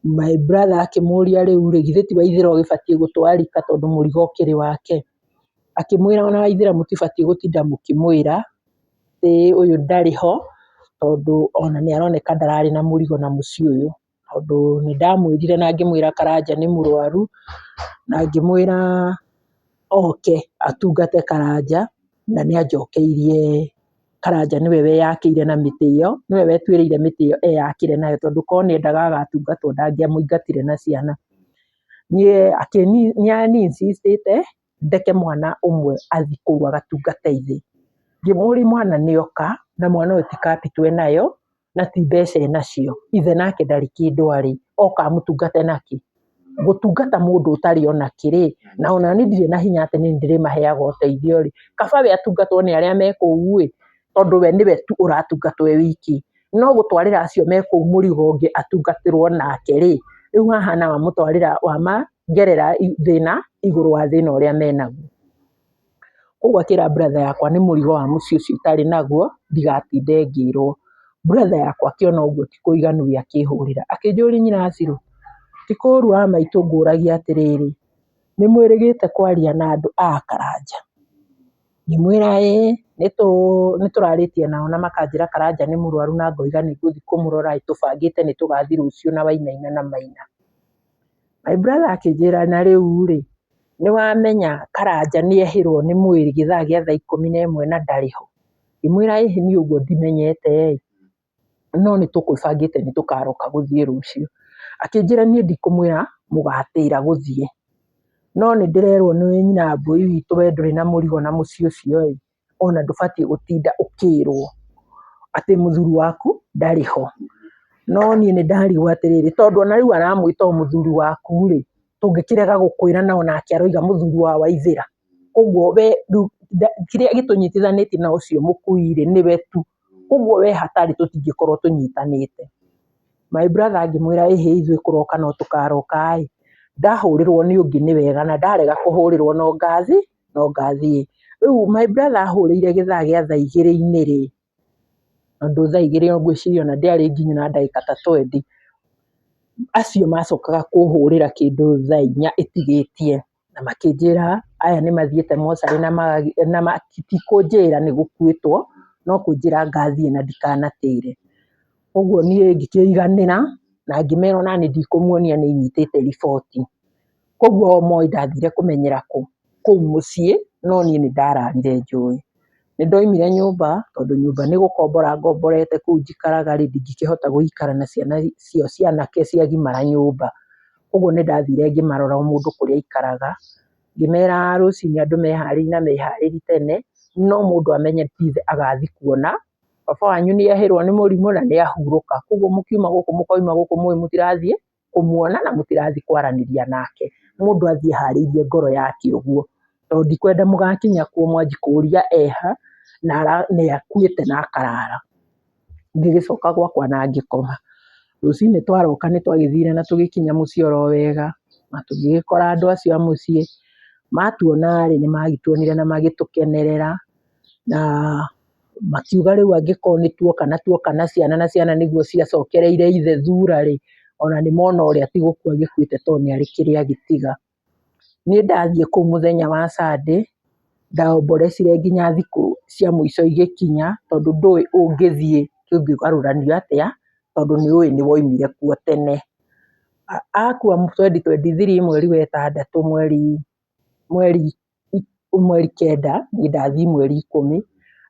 B: My brother akĩmũria rĩu rĩ, githĩ ti Waithĩra ũgĩbatiĩ gũtwarĩka tondũ mũrigo ũkĩrĩ wake. Akĩmwĩra ona Waithĩra mũtibatiĩ gũtinda mũkĩmwĩra atĩ ũyũ ndarĩ ho, tondũ ona nĩ aroneka ndararĩ na mũrigo na mũciĩ ũyũ. Tondũ nĩ ndamwĩrire na ngĩmwĩra Karanja nĩ mũrwaru, na ngĩmwĩra oke atungate Karanja, na nĩ anjokeirie Karanja nĩwe weyakĩire na mĩtĩ ĩyo, nĩwe wetuĩrĩire mĩtĩ ĩyo eyakĩre nayo, tondũ korwo nĩ endaga agatungatwo ndangĩamũingatire na ciana. Niĩ nĩ insistĩte ndeke mwana ũmwe athiĩ kũu agatungate ithe. Ngĩmũria mwana nĩ oka na mwana ũyũ ti capital enayo na ti mbeca enacio, ithe nake ndarĩ kĩndũ arĩ, oka amũtungate nakĩ? Gũtungata mũndũ ũtarĩ ona kĩ rĩ, na ona niĩ ndirĩ na hinya atĩ nĩ ndĩrĩmaheaga ũteithio rĩ, kaba we atungatwo nĩ arĩa me kũu ĩ, tondũ we nĩwe tu ũratungatwo e wiki. No gũtwarĩra acio me kũu mũrigo ũngĩ atungatĩrwo nake rĩ, rĩu hahana wamũtwarĩra wamagerera thĩna igũrũ wa thĩna ũrĩa menaguo. Koguo akĩra brother yakwa nĩ mũrigo wa mũciĩ ũcio itarĩ naguo, ndigatinde ngĩrwo. Brother yakwa akĩona ũguo ti kũiganu akĩhũrĩra, akĩnjũria nyina Ciro, ti kũũru wa maitũ ngũragia atĩrĩrĩ, nĩ mwĩrĩgĩte kwaria na andũ a Karanja? Ngĩmwĩra ĩĩ nĩ tũrarĩtie nao na makanjĩra Karanja nĩ mũrwaru na ngoiga nĩ ngũthiĩ kũmũrora, tũbangĩte nĩ tũgathiĩ rũciũ na Wainaina na Maina. My brother akĩnjĩra na rĩu rĩ, nĩ wamenya Karanja nĩ ehĩrwo nĩ mwĩrĩ gĩthaa gĩa thaa 11 na ndarĩ ho? Ngĩmwĩra ĩhĩ niĩ ũguo ndimenyete ĩ, no nĩ tũkwĩbangĩte nĩ tũkaroka gũthiĩ rũciũ. Akĩnjĩra niĩ ndikũmwĩra mũgatĩra gũthiĩ, no nĩ ndĩrerwo nĩ nyina mbũi witũ we ndũrĩ na mũrigo na mũciĩ ũcio ĩ, ona ndũbatiĩ gũtinda ũkĩrwo atĩ mũthuri waku ndarĩ ho. No niĩ nĩ ndarigwo atĩrĩrĩ, tondũ ona rĩu aramwĩta o mũthuri waku rĩ, tũngĩkĩrega gũkwĩra na onake aroiga mũthuri wa Waithĩra. Koguo we rĩu kĩrĩa gĩtũnyitithanĩtie na ũcio mũkui rĩ, nĩwe tu. Koguo we hatarĩ tũtingĩkorwo tũnyitanĩte. My brother ngĩmwĩra ĩhĩ ithuĩ kũroka no tũkaroka ĩ, ndahũrĩrwo nĩ ũngĩ nĩ wega na ndarega kũhũrĩrwo no ngathiĩ, no ngathiĩ. Rĩu my brother ahũrĩire gĩthaa gĩa thaa igĩrĩ-inĩ rĩ, tondũ thaa igĩrĩ ngwĩciria ona ndĩarĩ nginyu na ndagĩka ta twendi, acio macokaga kũhũrĩra kĩndũ thaa inya ĩtigĩtie na makĩnjĩra aya nĩ mathiĩte mocarĩ na ti kũnjĩra nĩ gũkuĩtwo, no kũnjĩra ngathiĩ na ndikanatĩre. Ũguo niĩ ngĩkĩiganĩra na ngĩmera ona niĩ ndikũmuonia nĩ nyitĩte riboti. Koguo o moĩ ndathire kũmenyera kũ? Kũu mũciĩ, no niĩ nĩ ndararire njũĩ. Nĩ ndoimire nyũmba, tondũ nyũmba nĩ gũkombora ngomborete kũu njikaraga rĩ, ndingĩkĩhota gũikara na ciana cio cianake ciagimara nyũmba. Koguo nĩ ndathire ngĩmarora o mũndũ kũrĩa aikaraga, ngĩmera rũcinĩ andũ meharĩrie na meharĩrie tene, no mũndũ amenye ti ithe agathiĩ kuona, baba wanyu nĩ ehĩrwo nĩ mũrimũ na nĩ ahurũka. Koguo mũkiuma gũkũ mũkauma gũkũ mũĩ mũtirathiĩ kũmuona na mũtirathiĩ kwaranĩria nake. Mũndũ athiĩ eharĩirie ngoro yake ũguo, tondũ ndikwenda mũgakinya kuo mwanjie kũũria eha na nĩ akuĩte na akarara. Ngĩgĩcoka gwakwa na ngĩkoma. Rũcinĩ twaroka nĩ twagĩthire na tũgĩkinya mũciĩ oro wega, na tũgĩgĩkora andũ acio a mũciĩ. Matuona rĩ, nĩ magĩtuonire na magĩtũkenerera, na makiuga rĩu angĩkorwo nĩ tuoka na tuoka na ciana na ciana nĩguo ciacokereire ithe thura rĩ, ona nĩ mona ũrĩa ti gũkua agĩkuĩte tondũ nĩ arĩ kĩrĩa agĩtiga. Niĩ ndathiĩ kũu mũthenya wa Sunday, ndaomborecire nginya thikũ cia mũico igĩkinya, tondũ ndũĩ ũngĩthiĩ kĩngĩgarũranio atĩa, tondũ nĩ ũĩ nĩ woimire kuo tene. Akua 2023 mweri wa ĩtandatũ mweri mweri mweri kenda, niĩ ndathiĩ mweri ikũmi,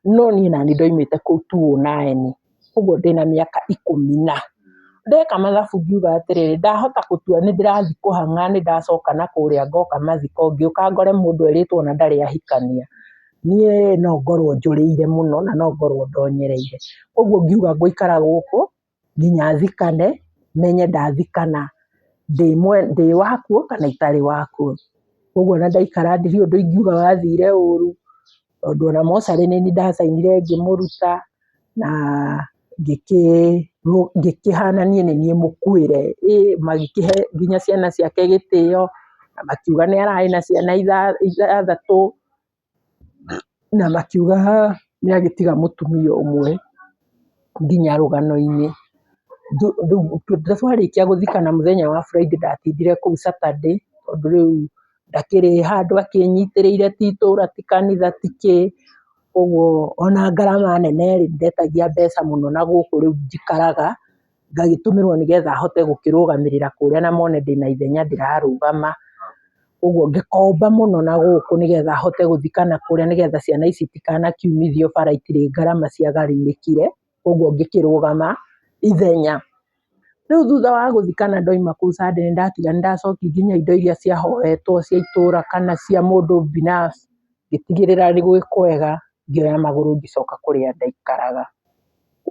B: no niĩ nani ndoimĩte kũu 2009, koguo ndĩna mĩaka ikũmi na. Ndeka mathabu ngiuga atĩrĩrĩ, ndahota gũtua nĩ ndĩrathiĩ kũhang'a nĩ ndacoka na kũrĩa ngoka mathiko, ngĩũka ngore mũndũ erĩtwo ona ndarĩ ahikania, niĩ no ngorwo njũrĩire mũno na no ngorwo ndonyereire. Koguo ngiuga ngũikara gũkũ nginya thikane, menye ndathikana ndĩ wakuo kana itarĩ wakuo. Koguo ona ndaikara ndirĩ ũndũ ingiuga wathire ũru, tondũ ona mocarĩ nĩ niĩ ndacainire ngĩmũruta na ngĩkĩhana niĩ nĩ niĩ mũkuĩre. Magĩkĩhe nginya ciana ciake gĩtĩo, na makiuga nĩ ararĩ na ciana ithathatũ, na makiuga nĩ agĩtiga mũtumia ũmwe nginya rũgano-inĩ. Twarĩkia gũthikana mũthenya wa Friday ndatindire kũu Saturday, tondũ rĩu ndakĩrĩ handũ akĩnyitĩrĩire ti itũra ti kanitha ti kĩ, ũguo ona ngarama nene rĩ, ndetagia mbeca mũno na gũkũ rĩu njikaraga, ngagĩtũmĩrwo nĩgetha hote gũkĩrũgamĩrĩra kũrĩa na mone ndĩna ithenya ndĩrarũgama. Ũguo ngĩkomba mũno na gũkũ nĩgetha hote gũthikana kũrĩa nĩgetha ciana ici itikanakiumithio bara itirĩ ngarama ciagarimĩkire, ũguo ngĩkĩrũgama ithenya. Rĩu thutha wa gũthikana ndoima kũu Sunday nĩ ndatiga nĩ ndacokia nginya indo iria ciahoetwo cia itũra kana cia mũndũ binafsi, ngĩtigĩrĩra nĩ gwĩ kwega, ngĩoya magũrũ ngĩcoka kũrĩa ndaikaraga.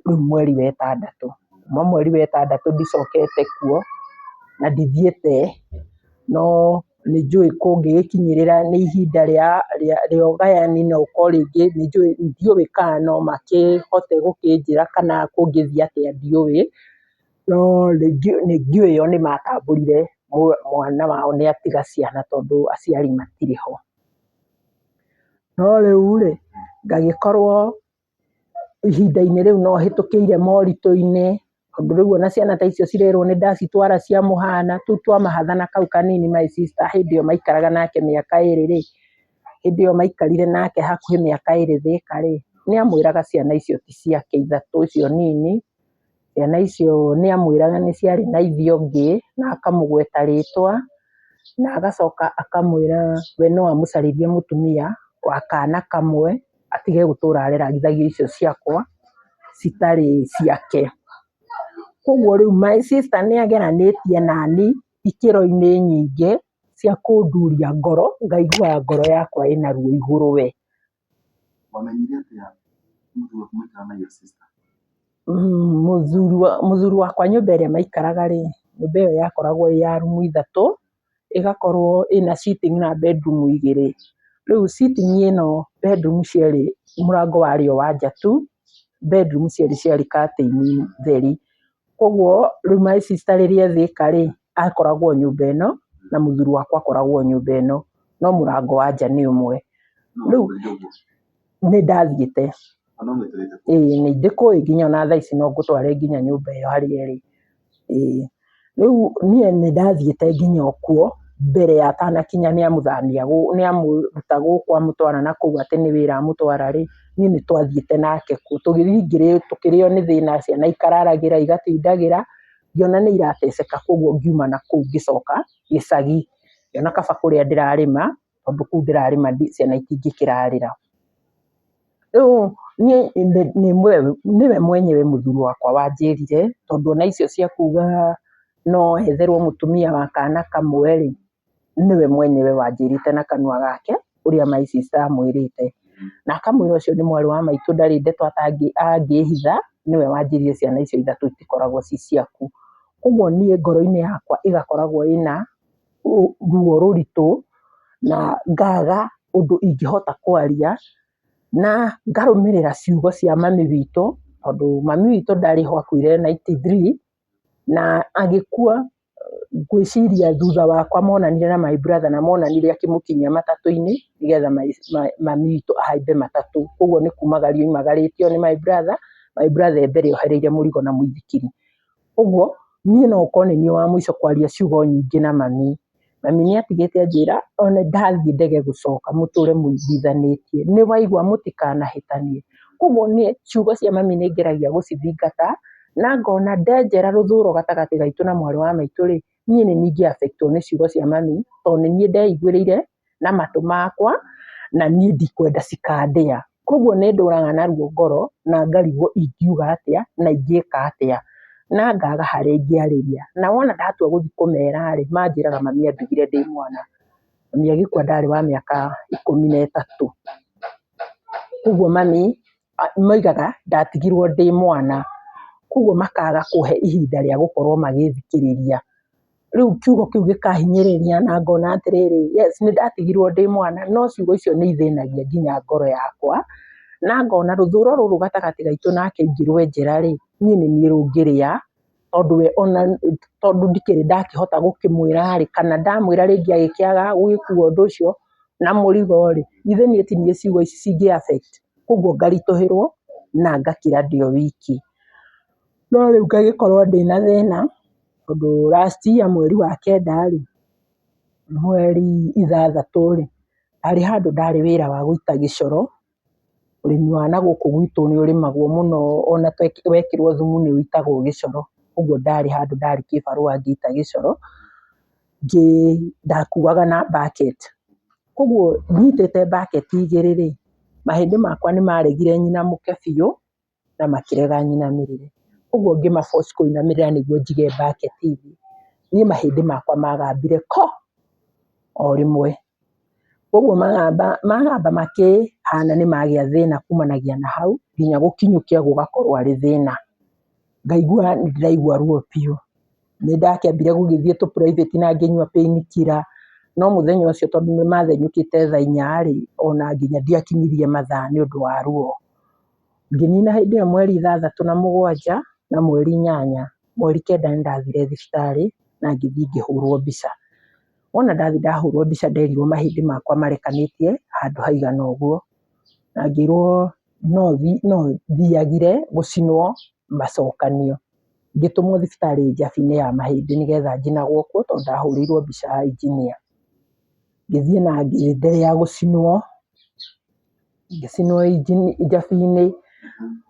B: Rĩu mweri wa ĩtandatũ, kuma mweri wa ĩtandatũ ndicokete kuo na ndithiĩte, no nĩ njũĩ kũngĩgĩkinyĩrĩra nĩ ihinda rĩa ũgayani no ũkorwo rĩngĩ ndiũĩ kana no makĩhote gũkĩnjĩra kana kũngĩthiĩ atĩa ndiũĩ, no nĩ ngĩũĩ o nĩ matambũrire mwana wao nĩ atiga ciana tondũ aciari matirĩ ho. No rĩu rĩ, ngagĩkorwo ihinda-inĩ rĩu no hĩtũkĩire moritũ-inĩ, tondũ rĩu ona ciana ta icio cirerwo nĩ ndacitwara cia mũhana, tũu twa mahatha na kau kanini my sister hĩndĩ ĩyo maikaraga nake mĩaka ĩrĩ rĩ, hĩndĩ ĩyo maikarire nake hakuhĩ mĩaka ĩrĩ Thĩka rĩ, nĩ amwĩraga ciana icio ti ciake ithatũ icio nini, ciana icio nĩ amwĩraga nĩ ciarĩ na ithe ũngĩ, na akamũgweta rĩtwa, na agacoka akamwĩra we no amũcarĩrie mũtumia wa kana kamwe, atige gũtũra areragithagio icio ciakwa citarĩ ciake. Koguo rĩu my sister nĩ ageranĩtie nani ikĩro-inĩ nyingĩ cia kũnduria ngoro, ngaiguaga ngoro yakwa ĩna ruo igũrũ we.
A: Wamenyire atĩa mũthuri waku maikaraga na your sister?
B: Mũthuri wakwa nyũmba ĩrĩa maikaraga rĩ, nyũmba ĩyo yakoragwo ĩ ya rumu ithatũ, ĩgakorwo ĩna sitting na bedroom igĩrĩ. Rĩu sitting ĩno bedroom cierĩ mũrango warĩ o wa nja tu, bedroom cierĩ ciarĩ curtain theri. Koguo rĩu my sister rĩrĩa e Thĩka rĩ, akoragwo nyũmba ĩno na mũthuri wakwa akoragwo nyũmba ĩno, no mũrango wa nja nĩ ũmwe. Rĩu nĩ ndathiĩte, ĩĩ nĩ ndĩkũĩ nginya ona thaa ici no ngũtware nginya nyũmba ĩyo harĩa ĩrĩ. Ĩĩ rĩu niĩ nĩ ndathiĩte nginya o kuo mbere ya atanakinya nĩ amũthamia nĩ amũruta gũkũ amũtwara na kũu atĩ nĩ wĩra amũtwara rĩ, niĩ nĩ twathiĩte nake kuo tũgĩthiĩ tũkĩrĩo nĩ thĩna ciana ikararagĩra igatindagĩra, ngĩona nĩ irateceka koguo ngiuma na kũu ngĩcoka gĩcagi, ngĩona kaba kũrĩa ndĩrarĩma tondũ kũu ndĩrarĩma ciana itingĩkĩrarĩra. Rĩu niĩ nĩwe mwenyewe mũthuri wakwa wanjĩrire, tondũ ona icio cia kuga no etherwo mũtumia wa kana kamwe rĩ, nĩwe mwenyewe wanjĩrĩte na kanua gake ũrĩa my sister amwĩrĩte. Na akamwĩra ũcio nĩ mwarĩ wa maitũ ndarĩ ndeto angĩhitha, nĩwe wanjĩrire ciana icio ithatũ itikoragwo ci ciaku. Koguo niĩ ngoro-inĩ yakwa ĩgakoragwo ĩna ruo rũritũ na ngaga ũndũ ingĩhota kwaria, na ngarũmĩrĩra ciugo cia mami witũ, tondũ mami witũ ndarĩ ho akuire 93, na agĩkua ngwĩciria thutha wakwa monanire na my brother na monanire akĩmũkinyia matatũ-inĩ nĩgetha mami witũ ahaimbe matatũ. Koguo nĩ kumagario oimagarĩtio nĩ my brother, my brother e mbere ohereire mũrigo na mũithikiri. Ũguo niĩ no ũkorwo nĩ niĩ wa mũico kwaria ciugo nyingĩ na mami. Mami nĩ atigĩte anjĩra ona ndathiĩ ndege gũcoka mũtũre mũiguithanĩtie, nĩ waigua mũtikanahĩtanie. Koguo niĩ ciugo cia mami nĩ ngeragia gũcithingata na ngona ndenjera rũthũro gatagatĩ gaitũ na mwarĩ wa maitũ rĩ, niĩ nĩ niĩ ingĩ affect wo nĩ ciugo cia mami tondũ nĩ niĩ ndeiguĩrĩire na matũ makwa na niĩ ndikwenda cikandĩa. Koguo nĩ ndũraga naruo ngoro na ngarigwo ingiuga atĩa na ingĩka atĩa na ngaga harĩa ingĩarĩria. Na wona ndatua gũthiĩ kũmera rĩ, manjĩraga mami andigire ndĩ mwana. Mami agĩkua ndarĩ wa mĩaka 13. Koguo mami moigaga ndatigirwo ndĩ mwana. Koguo makaga kũhe ihinda rĩa gũkorwo magĩthikĩrĩria. Rĩu kiugo kĩu gĩkahinyĩrĩria na ngona atĩrĩrĩ, yes nĩ ndatigirwo ndĩ mwana no ciugo icio nĩ ithĩnagia nginya ngoro yakwa, na ngona rũthũro rũrũ gatagatĩ gaitũ nake ingĩrwenjera rĩ, niĩ nĩ niĩ rũngĩrĩa, tondũ we ona tondũ ndikĩrĩ ndakĩhota gũkĩmwĩra rĩ, kana ndamwĩra rĩngĩ agĩkĩaga gũgĩkua ũndũ ũcio na mũrigo rĩ, githĩ niĩ ti niĩ ciugo ici cingĩ affect? Koguo ngaritũhĩrwo na ngakira ndĩ o wiki. No rĩu ngagĩkorwo ndĩna thĩna, tondũ last year mweri wa kenda rĩ, mweri ithathatũ rĩ, harĩ handũ ndarĩ wĩra wa gũita gĩcoro, ũrĩmi wa na gũkũ gwitũ nĩ ũrĩmagwo mũno ona wekĩrwo thumu nĩ ũitagwo gĩcoro. Ũguo ndarĩ handũ ndarĩ kĩbarũa ngĩita gĩcoro, ndakuaga na bucket. Koguo nyitĩte bucket igĩrĩ rĩ, mahĩndĩ makwa nĩ maregire nyinamũke biũ na makĩrega nyinamĩrĩre. Ũguo ngĩma force kũinamĩrĩra nĩguo njige bucket thĩ, niĩ mahĩndĩ makwa magambire ko o rĩmwe. Ũguo magamba magamba makĩhana nĩ magĩa thĩna kumanagia na hau nginya gũkinyũkia gũgakorwo arĩ thĩna. Ngaigua nĩ ndĩraigua ruo biũ. Nĩ ndakĩambire gũgĩthiĩ tũ private na ngĩnyua pain killer, no mũthenya ũcio tondũ nĩ mathenyũkĩte thaa inya rĩ, ona nginya ndiakinyirie mathaa nĩ ũndũ wa ruo. Ngĩnina hĩndĩ ĩyo mweri ithathatũ na mũgwanja na mweri inyanya, mweri kenda nĩ ndathire thibitarĩ na ngĩthiĩ ngĩhũrwo mbica. Wona ndathiĩ ndahũrwo mbica nderirwo mahĩndĩ makwa marekanĩtie handũ haigana ũguo, na ngĩrwo no thiagire gũcinwo macokanio. Ngĩtũmwo thibitarĩ Njabi-inĩ ya mahĩndĩ nĩgetha njinagwo kuo tondũ ndahũrĩirwo mbica ya engineer. Ngĩthiĩ na ngĩenderea gũcinwo, ngĩcinwo Njabi-inĩ,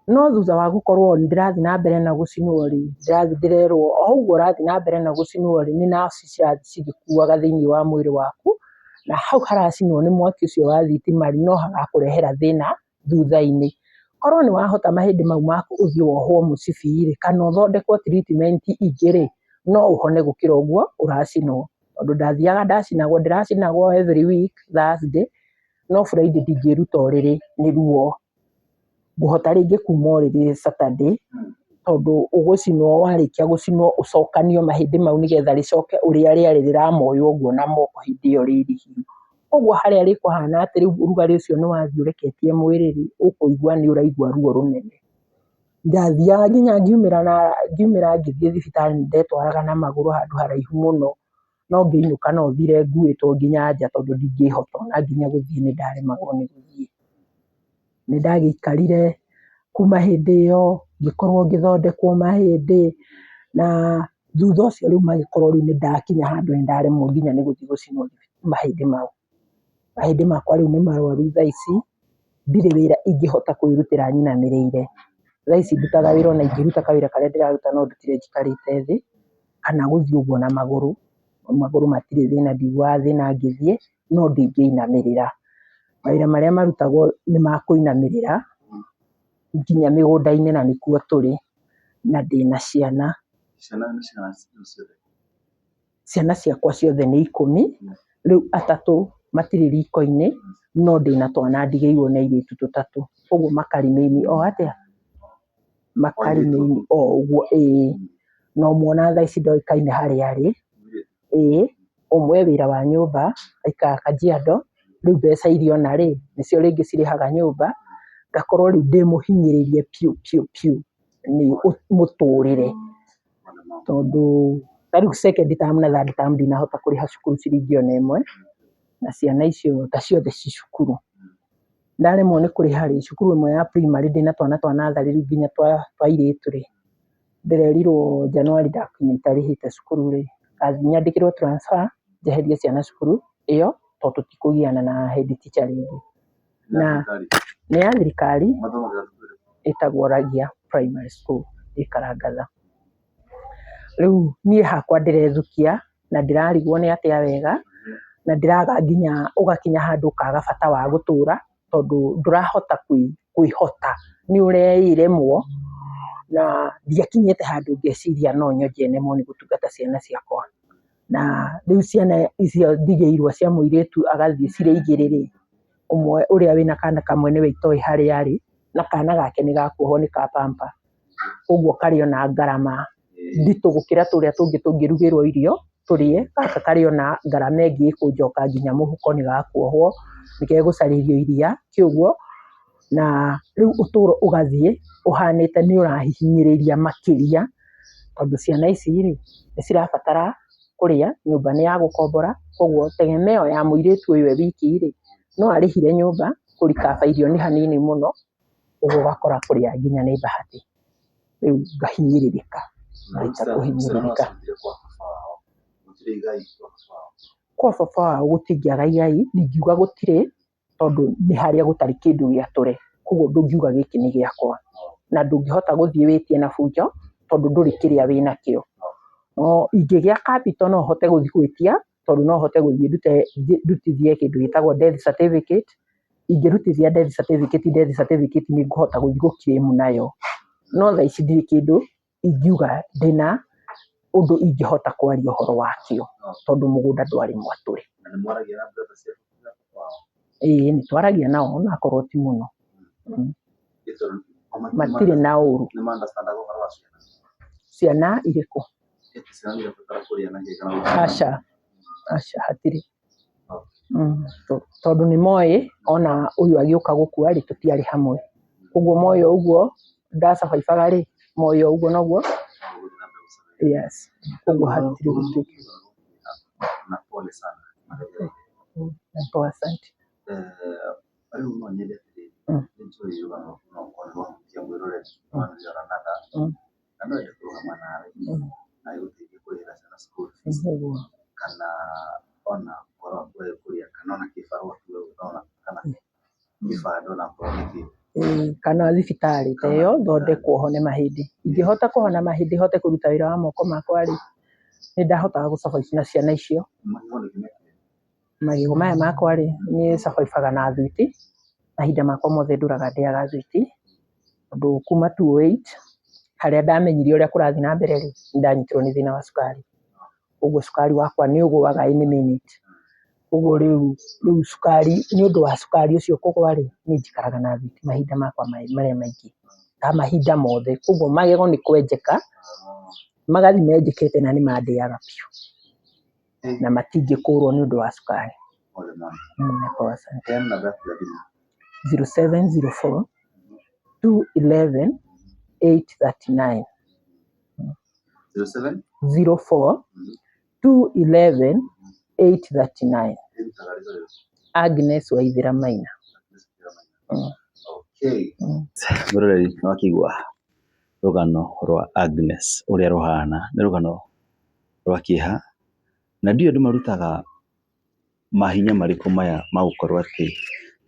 B: no thutha wa gũkorwo nĩ ndĩrathiĩ na mbere na gũcinwo rĩ, ndĩrathiĩ ndĩrerwo o ũguo ũrathiĩ na mbere na gũcinwo rĩ, nĩ nerves cirathiĩ cigĩkuaga thĩinĩ wa mwĩrĩ waku, na hau haracinwo nĩ mwaki ũcio wa thitima rĩ, no hagakũrehera thĩna thutha-inĩ. Korwo nĩ wahota mahĩndĩ mau maku ũthiĩ wohwo mũcibi rĩ, kana ũthondekwo treatment ingĩ rĩ, no ũhone gũkĩra ũguo ũracinwo. Tondũ ndathiaga ndacinagwo, ndĩracinagwo every week Thursday, no Friday ndingĩruta ũrĩrĩ nĩ ruo. Ngũhota rĩngĩ kuma ũrĩrĩ Saturday, tondũ ũgũcinwo warĩkia gũcinwo ũcokanio mahĩndĩ mau nĩgetha rĩcoke ũrĩa rĩarĩ rĩramoywo ũguo na moko hĩndĩ ĩyo rĩ ihiũ. Ũguo harĩa rĩkũhana atĩ rĩu ũrugarĩ ũcio nĩ wathiĩ ũreketie mwĩrĩ rĩ, ũkũigua nĩ ũraigua ruo rũnene. Ndathiaga nginya ngiumĩra na ngiumĩra ngĩthiĩ thibitarĩ nĩ ndetwaraga na magũrũ handũ haraihu mũno, no ngĩinũka no thire nguĩtwo nginya nja tondũ ndingĩhota ona nginya gũthiĩ nĩ ndaremagwo nĩ gũthiĩ. Nĩ ndagĩikarire kuma hĩndĩ ĩyo ngĩkorwo ngĩthondekwo mahĩndĩ na thutha ũcio rĩu magĩkorwo rĩu nĩ ndakinya handũ nĩ ndaremwo nginya nĩ gũthiĩ gũcinwo mahĩndĩ mau. Mahĩndĩ makwa rĩu nĩ marwaru thaa ici, ndirĩ wĩra ingĩhota kwĩrutĩra nyinamĩrĩire. Thaa ici ndutaga wĩra ona ingĩruta kawĩra karĩa ndĩraruta no ndutire njikarĩte thĩ, kana gũthiĩ ũguo na magũrũ, magũrũ matirĩ thĩna ndiguaga thĩna ngĩthiĩ, no ndingĩinamĩrĩra. Mawĩra marĩa marutagwo nĩ ma kũinamĩrĩra, nginya mĩgũnda-inĩ na nĩkuo tũrĩ, na ndĩna ciana.
A: Ciana nĩ cigana ciothe?
B: Ciana ciakwa ciothe nĩ ikũmi, rĩu atatũ matirĩ riko-inĩ, no ndĩna twana ndigĩirwo nĩ airĩtu tũtatũ, ũguo makarimĩini o atĩa? Makarimĩini o ũguo ĩĩ. Na ũmwe ona thaa ici ndoĩkaine harĩa arĩ, ĩĩ, ũmwe wĩra wa nyũmba, aikaraga Kajiado, rĩu mbeca iria ona rĩ, nĩcio rĩngĩ cirĩhaga nyũmba, ngakorwo rĩu ndĩmũhinyĩrĩrie piũ piũ piũ nĩ mũtũrĩre. Tondũ ta rĩu second term na third term ndinahota kũrĩha cukuru ciringi ona ĩmwe, na ciana icio ta ciothe ci cukuru. Ndaremwo nĩ kũrĩha rĩ, cukuru ĩmwe ya primary ndĩna twana twa natharĩ rĩu nginya twa airĩtu rĩ, ndĩrerirwo January ndakinya itarĩhĩte cukuru rĩ, ngathiĩ nyandĩkĩrwo transfer njeherie ciana cukuru ĩyo tondũ tũtikũgiana na head teacher rĩngĩ. Na nĩ ya thirikari ĩtagwo Ragia Primary School ĩ Karangatha. Rĩu niĩ hakwa ndĩrethukia na ndĩrarigwo nĩ atĩa wega, na ndĩraga nginya ũgakinya handũ ũkaga bata wa gũtũra, tondũ ndũrahota kwĩhota, nĩ ũreĩremwo, na ndiakinyĩte handũ ngeciria no nyonje nemwo nĩ gũtungata ciana ciakwa. Na rĩu ciana icio ndigĩirwo cia mũirĩtu agathiĩ cirĩ igĩrĩ rĩ, ũmwe ũrĩa wĩna kana kamwe nĩwe itoĩ harĩa arĩ, na kana gake nĩ gakuohwo nĩ ka pamper, ũguo karĩ ona ngarama nditũ gũkĩra tũrĩa tũngĩ tũngĩrugĩrwo irio tũrĩe, gaka karĩ ona ngarama ĩngĩ ĩkũnjoka nginya mũhuko nĩ gakuohwo, nĩ gegũcarĩrio iria kĩũguo, na rĩu ũtũro ũgathiĩ ũhanĩte nĩ ũrahihinyĩrĩria makĩria, tondũ ciana ici rĩ, nĩ cirabatara kũrĩa, nyũmba nĩ ya gũkombora, koguo tegemeo ya mũirĩtu ũyũ e wiki rĩ, no arĩhire nyũmba, kũrikaba irio nĩ hanini mũno, ũguo ũgakora kũrĩa nginya nĩ bahati, rĩu ngahinyĩrĩrĩka, ngaita kũhinyĩrĩrĩka. Kwa baba wao gũtingĩaga igai, ndingiuga gũtirĩ, tondũ nĩ harĩa gũtarĩ kĩndũ gĩatũre, koguo ndũngiuga gĩkĩ nĩ gĩakwa, na ndũngĩhota gũthiĩ wĩtie na bunjo, tondũ ndũrĩ kĩrĩa wĩnakĩo. No ingĩgĩa capital no hote gũthiĩ gwĩtia, tondũ no hote gũthiĩ ndute ndutithie kĩndũ gĩtagwo death certificate, ingĩrutithia death certificate, death certificate nĩ ngũhota gũthiĩ gũ claim nayo, no thaa ici ndirĩ kĩndũ Ingiuga ndĩna ũndũ ingĩhota kwaria ũhoro wakĩo tondũ mũgũnda ndwarĩ mwatũre.
A: Na nĩ mwaragia na brother ciaku wao?
B: Ĩĩ, nĩ twaragia nao onakorwo ti mũno. Matirĩ na ũru.
A: Nĩ ma understandaga ũhoro wa ciana?
B: Ciana irĩkũ?
A: Ĩti ciana nĩ irabatara kũrĩa na kĩ kana?
B: Aca, aca hatirĩ. Tondũ nĩ moĩ ona ũyũ agĩũka gũkua rĩ, tũtiarĩ hamwe. Koguo moĩ o ũguo ndacabaicaba rĩ, moĩ o ũguo noguo. Yes. Koguo hatirĩ gũtuĩka.
A: Na pole sana.
B: Poa, asante.
A: Rĩu no nyende atĩrĩrĩ, nĩ njũĩ rũgano rwaku no ũkorwo nĩ rwahutia mwĩroreri one way or another, na no ende kũrũgama nawe na agĩgũteithie kũrĩhĩra ciana school fees, kana ona ũhoro waku wa kũrĩa, kana ona kĩbarũa tuge ona kana kĩbandĩ onakorwo nĩ kĩ.
B: Kana thibitarĩ ta ĩyo thondekwo hone mahĩndĩ. Ingĩhota kũhona mahĩndĩ hote kũruta wĩra wa moko makwa rĩ, nĩ ndahotaga gũ survive na ciana icio.
A: Magego nĩkĩ mekire?
B: Magego maya makwa rĩ, niĩ survive na thwiti. Mahinda makwa mothe ndũraga ndĩaga thwiti, tondũ kuma 2008 harĩa ndamenyire ũrĩa kũrathiĩ na mbere rĩ, nĩ ndanyitirwo nĩ thĩna wa cukari. Ũguo cukari wakwa nĩ ũgũaga any minute. Ũguo rĩu cukari, nĩ ũndũ wa cukari ũcio kũgũa rĩ, niĩ njikaraga na thwiti mahinda makwa marĩa maingĩ, ta mahinda mothe. Koguo magego nĩ kwenjeka, magathiĩ menjekete na nĩ mandĩaga biũ. Na matingĩkũrwo nĩ ũndũ wa cukari.
A: Pole mama.
B: Poa sana.
A: Heana namba yaku ya thimũ.
B: 0704 211 839.
A: 07
B: 04 211 839.
A: Ĩrutaga rĩtwa rĩrĩkũ?
B: Agnes Waithera Maina.
A: Okay. Mwĩroreri nĩ wakĩigua rũgano rwa Agnes ũrĩa rũhana, nĩ rũgano rwa kĩeha, na ndiũĩ andũ marutaga mahinya marĩkũ maya ma gũkorwo atĩ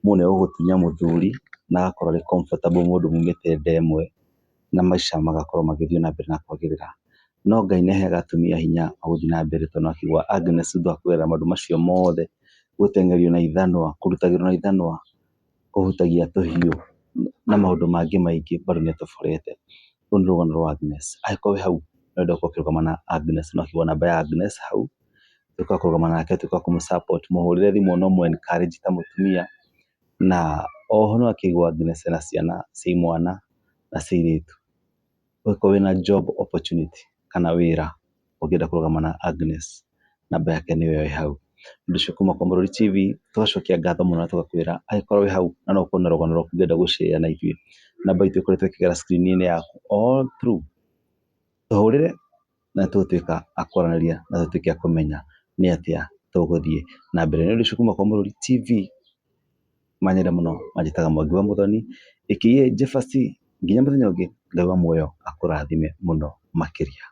A: mũndũ nĩ egũgũtunya mũthuri na agakorwo arĩ comfortable mũndũ mumĩte nda ĩmwe na maica magakorwo magĩthiĩ na mbere na kwagĩrĩra. No Ngai nĩ aheaga atumia hinya wa gũthiĩ na mbere tondũ nĩwakĩigua Agnes thutha wa kũgerera maũndũ macio mothe, gũteng'erio na ithanwa, kũrutagĩrwo na ithanwa, kũhutagia tũhiũ na maũndũ mangĩ maingĩ bado nĩ atoborete. Rũu nĩ rũgano rwa Agnes. Angĩkorwo wĩ hau no wende gũkorwo ũkĩrũgama na Agnes, no ũkĩgũra namba ya Agnes hau, tuĩke wa kũrũgama nake, tuĩke wa kũmũ support, mũhũrĩre thimũ na ũmũ encourage ta mũtumia, na oho nĩ wakĩigua Agnes ena ciana cia imwana na cia airĩtu. Ũngĩkorwo wĩna job opportunity kana wĩra ũngĩenda kũrũgama na Agnes, namba yake nĩyo ĩ hau. Ũndũ ũcio kuma kwa Mũrori TV, tũgacokia ngatho mũno na tũgakwĩra angĩkorwo wĩ hau na no ũkorwo na rũgano rwaku ũngĩenda gũ share na ithuĩ, namba itũ ĩkoretwo ĩkĩgera screen -inĩ yaku all through, tũhũrĩre na tũgũtuĩka a kwaranĩria na tũtuĩke a kũmenya nĩ atĩa tũgũthiĩ na mbere. Nĩ ũndũ ũcio kuma kwa Mũrori TV, manyende mũno manjĩtaga Mwangi wa Mũthoni aka Jefferson, nginya mũthenya ũngĩ, Ngai wa muoyo akũrathime mũno makĩria.